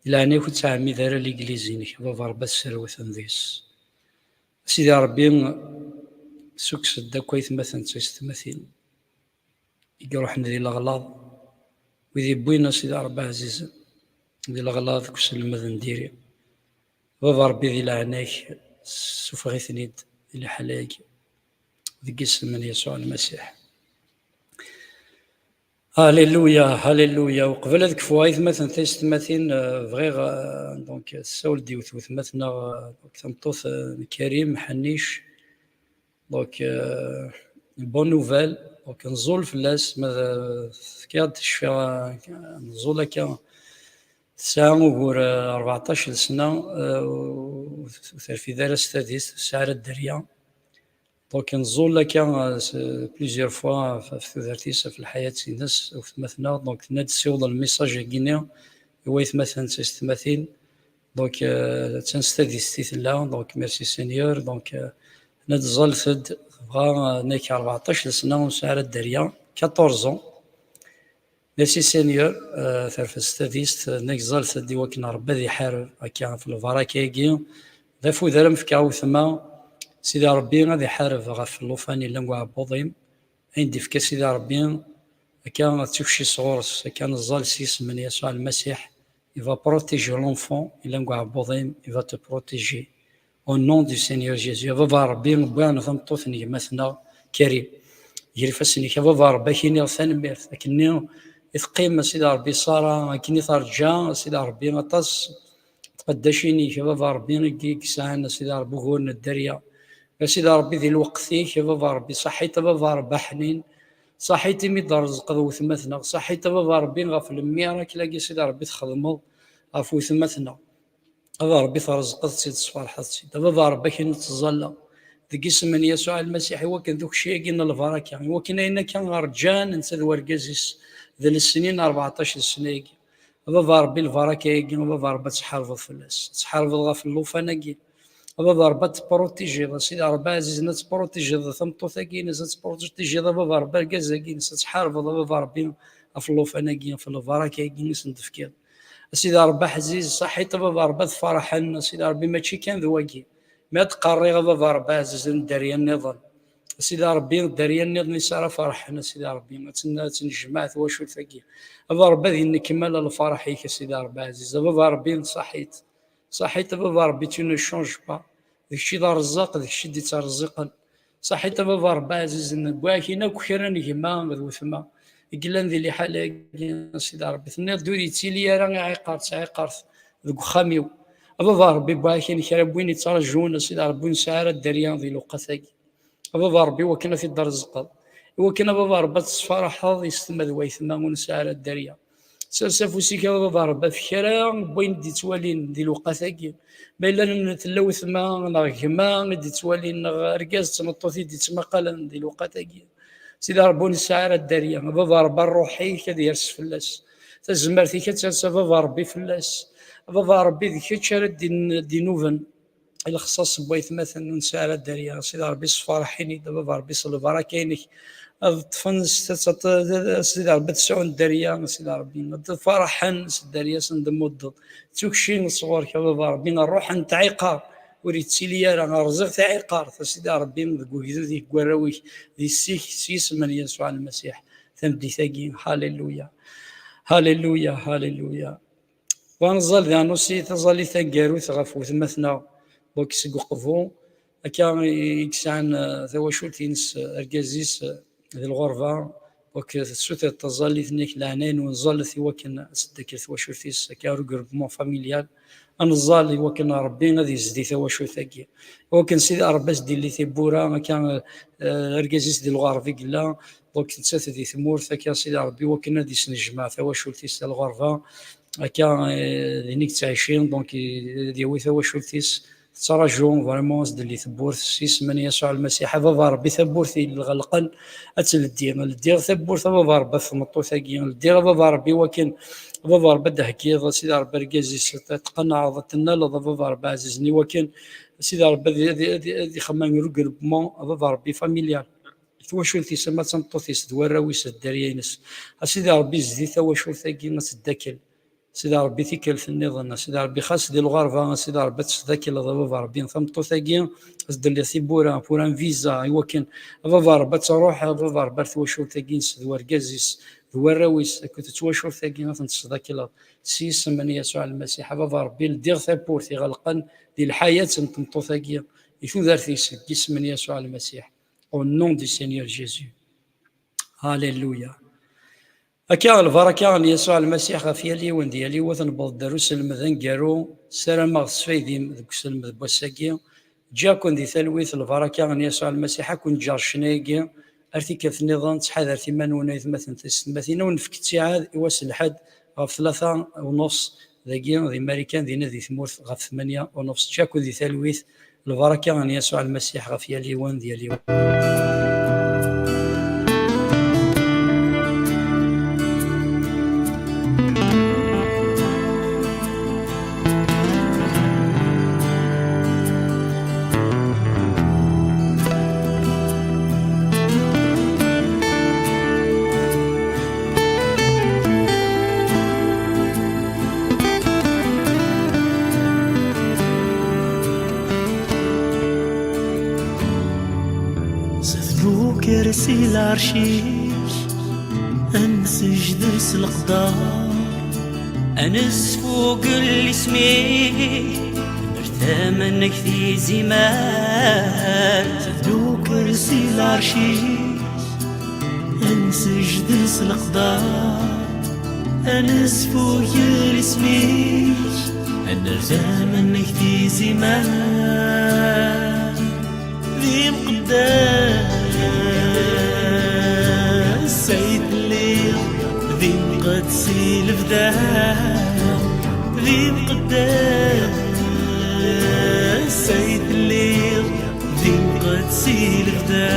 di leɛnaya-k ur ttɛemmid ara legliz-inek, a Baba Ṛebbi ad sserwten deg-s. A Sidi Ṛebbi, ssukkes-d akk aytmaten d taysetmatin i iruḥen di leɣlaḍ, wid iwwin a Sidi Ṛebbi ɛzizen di leɣlaḍ deg uselmed n diri. Baba Ṛebbi di leɛnaya-k, ssufeɣ-iten-id di leḥla-agi deg isem n Yasuɛ Lmasiḥ. Haleluya, haleluya. Uqbel ad kfuɣ aytmaten taysetmatin, euh, bɣiɣ, euh, donc, tessawel-d yiwet wetma-tneɣ, euh, donc, tameṭṭut, euh, n Karim Ḥannic. Donc, euh, bonne nouvelle. Donc, nẓul fell-as, ma d, tefkiḍ-d, cfiɣ, euh, nẓul akka, tesɛa ugur, euh, rbeɛṭac n sna, euh, ur terfid ara s tadist, tesɛa ara dderya. Donc, nẓul akka, euh, s-, plusieurs fois ɣef, ɣef tudert-is, ɣef lḥayat-ines, wetma-tneɣ. Donc, tenna-d ssiweḍ lmessage-agi-nni i waytmaten d taysetmatin. Donc, euh, attan s tadist i tella. Donc, merci Seigneur. Donc, euh, tenna-d ẓẓalet-d, tebɣa, euh, nekk rbeɛṭac d sna ur nesɛi ara dderya, quatorze ans. Merci Seigneur, euh, terfed s tadist, euh, nekk ẓẓalet-d i wakken Ṛebbi ad iḥareb akka ɣef lbaraka-agi. D afud ara m-fkeɣ a wetma, Sidi Ṛebbi ad iḥareb ɣef llufan yellan deg uɛebbuḍ-im. Ayen d-ifka Sidi Ṛebbi, akka ad tikci sɣur-s, akka neẓẓal s yisem n Yasuɛ Lmasiḥ, il va protéger l'enfant yellan deg uɛebbuḍ-im, il va te protéger. Au nom du Seigneur Jésus. A Baba Ṛebbi, wwiɣ-n tameṭṭut n gma-tneɣ Karim. Ger ifassen-ik, a Baba Ṛebbi, ad k-iniɣ tanemmirt. Akken-nni i teqqim, a Sidi Ṛebbi, Ṣara, akken i terǧa, a Sidi Ṛebbi, aṭas n tqeddac-inek, a Baba Ṛebbi, i yesɛan, a Sidi Ṛebbi, ugur n dderya. A Sidi Ṛebbi, di lweqt-ik, a Baba Ṛebbi, ṣaḥit, a Baba Ṛebbi aḥnin, ṣaḥit imi d-trezqeḍ wetma-tneɣ, ṣaḥit, a Baba Ṛebbi, ɣef lemmirak-agi, a Sidi Ṛebbi, txedmeḍ ɣef wetma-tneɣ. A Baba Ṛebbi, trezqeḍ-tt-id, tesferḥeḍ-tt-id. A Baba Ṛebbi, akken ur ttẓalla. Deg isem n Yasuɛ Lmasiḥ, i wakken tukci-agi n lbaraka, i wakken ayen akka rǧan netta d wergaz-is d lesnin rbeɛṭac d ssna-agi. A Baba Ṛebbi, lbaraka-agi, a Baba Ṛebbi, ad tḥarbeḍ fell-as. Ad tḥarbeḍ ɣef llufan-agi. A Baba Ṛebbi, ad tepruṭijiḍ, a Sidi Ṛebbi ɛzizen, ad tepruṭijiḍ tameṭṭut-agi-ines, ad tepruṭijiḍ, a Baba Ṛebbi, argaz-agi-ines, ad tḥarbeḍ, a Baba Ṛebbi, ɣef llufan-agi, ɣef lbaraka-agi i sen-d-tefkiḍ. A Sidi Ṛebbi aḥziz, ṣaḥit a Baba Ṛebbi ad ferḥen, a Sidi Ṛebbi mačči kan d wagi. Mi ad d-qerriɣ a Baba Ṛebbi aɛzizen dderya nniḍen. A Sidi Ṛebbi dderya nniḍen i s ara ferḥen, a Sidi Ṛebbi ad ten-, ad tennejmaɛ twacult-agi. A Baba Ṛebbi ad yennekmal lferḥ-ik, a Sidi Ṛebbi aɛziz. A Baba Ṛebbi ṣaḥit. Ṣaḥit a Baba Ṛebbi, tu ne changes pas. D kečč i d arezzaq, d kečč i d-ittreẓẓiqen. Ṣaḥit a Baba Ṛebbi ɛzizen, wwiɣ-ak-in akk kra n gma d wetma i yellan di liḥala-agi, a Sidi Ṛebbi. Tenniḍ-d ur yettili ara iɛiqert, ttɛiqert deg uxxam-iw. A Baba Ṛebbi, wwiɣ-ak-in kra n win yettraǧun, a Sidi Ṛebbi, ur nesɛi ara dderya di lewqat-agi. A Baba Ṛebbi, iwakken ad t-id-trezqeḍ, iwakken a Baba Ṛebbi ad tesferḥeḍ yessetma d waytma ur nesɛi ara dderya. Sers afus-ik a Baba Ṛebbi ɣef kra n wayen d-ittwalin di lewqat-agi. Ma yella n-, tella wetma neɣ gma i d-ittwalin, neɣ argaz d tmeṭṭut i d-ittmaqalen di lewqat-agi. Sidi Ṛebbi ur nesɛi ara dderya. A Baba Ṛebbi, ṛṛuḥ-ik ad yers fell-as. Tazmert-ik ad ters a Baba Ṛebbi fell-as. A Baba Ṛebbi, d kečč ara d-in-, d-inuben. lexṣaṣ n waytmaten ur nesɛi ara dderya. A Sidi Ṛebbi, sferḥ-ini-d, a Baba Ṛebbi, s lbaraka-inek. Ad ṭṭfen s, s, s, a Sidi Ṛebbi, ad sɛun dderya, a Sidi Ṛebbi. Ad ferḥen s dderya-sen d-tmuddeḍ. D tukci sɣur-k, a Baba Ṛebbi, ṛṛuḥ n tɛiqert ur yettili ara, rẓiɣ taɛiqert, a Sidi Ṛebbi, deg ugdud-ik, deg warraw-ik, d yessi-k, s yisem n Yasuɛ Lmasiḥ, tameddit-agi. Haleluya. Haleluya, haleluya. Wa neẓẓal di Anusi taẓallit taneggarut ɣef wetma-tneɣ, donc seg Uqbu, akka i, i yesɛan, eh, tawacult-ines, eh, argaz-is, eh, di lɣerba, donc tessuter taẓallit-nni, leɛnaya-nwen ẓallet i wakken ad teddakel twacult-is, akka regroupement familial, ad neẓẓal i wakken Ṛebbi ad yezdi tawacult-agi, i wakken Sidi Ṛebbi ad s-d-illi tiwwura, akka, eh, argaz-is di lɣerba i yella, donc nettat di tmurt, akka Sidi Ṛebbi i wakken ad yesnejmeɛ tawacult-is di lɣerba, akka, eh, din i yettɛici, donc, i-, ad yawi tawacult-is, tettraǧu, vraiment, ad s-d-telli tewwurt s yisem n Yasuɛ Lmasiḥ. A Baba Ṛebbi, tawwurt i iɣelqen, ad tt-leddi. Leddiɣ tawwurt, a Baba Ṛebbi, ɣef tmeṭṭut-agi. Leddiɣ, a Baba Ṛebbi, wakken, a Baba Ṛebbi, ad d-theggiḍ, a Sidi Ṛebbi, argaz-is, ad tqenɛeḍ, ad tennaleḍ, a Baba Ṛebbi ɛzizen, i wakken, a Sidi Ṛebbi, ad, ad, ad, ad ixemmem regroupement, a Baba Ṛebbi, familial. Twacult-is, ama d tameṭṭut-is, d warraw-is, d dderya-ines. A Sidi Ṛebbi, zdi tawacult-agi ad teddakel. Sidi Ṛebbi, tikkelt nniḍen, a Sidi Ṛebbi, xas di lɣerba, a Sidi Ṛebbi, ad tesdakleḍ, a Baba Ṛebbi, tameṭṭut-agi, ad s-d-telliḍ tiwwura, pour un visa, i wakken, a Baba Ṛebbi, ad truḥ, a Baba Ṛebbi, ar twacult-agi-ines, d wergaz-is, d warraw-is, akked twacult-agi, ad tent-tesdakleḍ. S yisem n Yasuɛ Lmasiḥ, a Baba Ṛebbi, ldiɣ tawwurt iɣelqen di lḥayat n tmeṭṭut-agi, di tudert-is, deg yisem n Yasuɛ Lmasiḥ. Au nom du Seigneur Jésus. Haleluya. Akka, lbaraka n Yasuɛ Lmasiḥ ɣef yal yiwen d yal yiwet, newweḍ-d ar uselmed aneggaru, ssarameɣ tesfaydim deg uselmed n wass-agi. Ǧǧiɣ-ken di talwit, lbaraka n Yasuɛ Lmasiḥ ad ken-ǧǧeɣ ccna-agi, ar tikkelt nniḍen, ttḥadaret iman-nwen, aytmaten tisetmatin, ad wen-nefk ttiɛad i wass n lḥedd ɣef tlata u nofs, dagi di Marikan, dinna di tmurt ɣef tmanya u nofs. Ǧǧiɣ-ken di talwit, lbaraka n Yasuɛ Lmasiḥ ɣef yal yiwen d yal yiwen. Zdat nuker si lɛerc-ik, ad nsejded s leqder, ad nesfugel isem-ik, ad nerr tama-nnek d izimer. Zdat nuker si lɛerc-ik, ad nsejded s leqder, ad nesfugel isem-ik, ad nerr tama-nnek d izimer. D imqeddas ay telliḍ, d imqeddas i lebda. D imqeddas ay telliḍ, d imqeddas i lebda.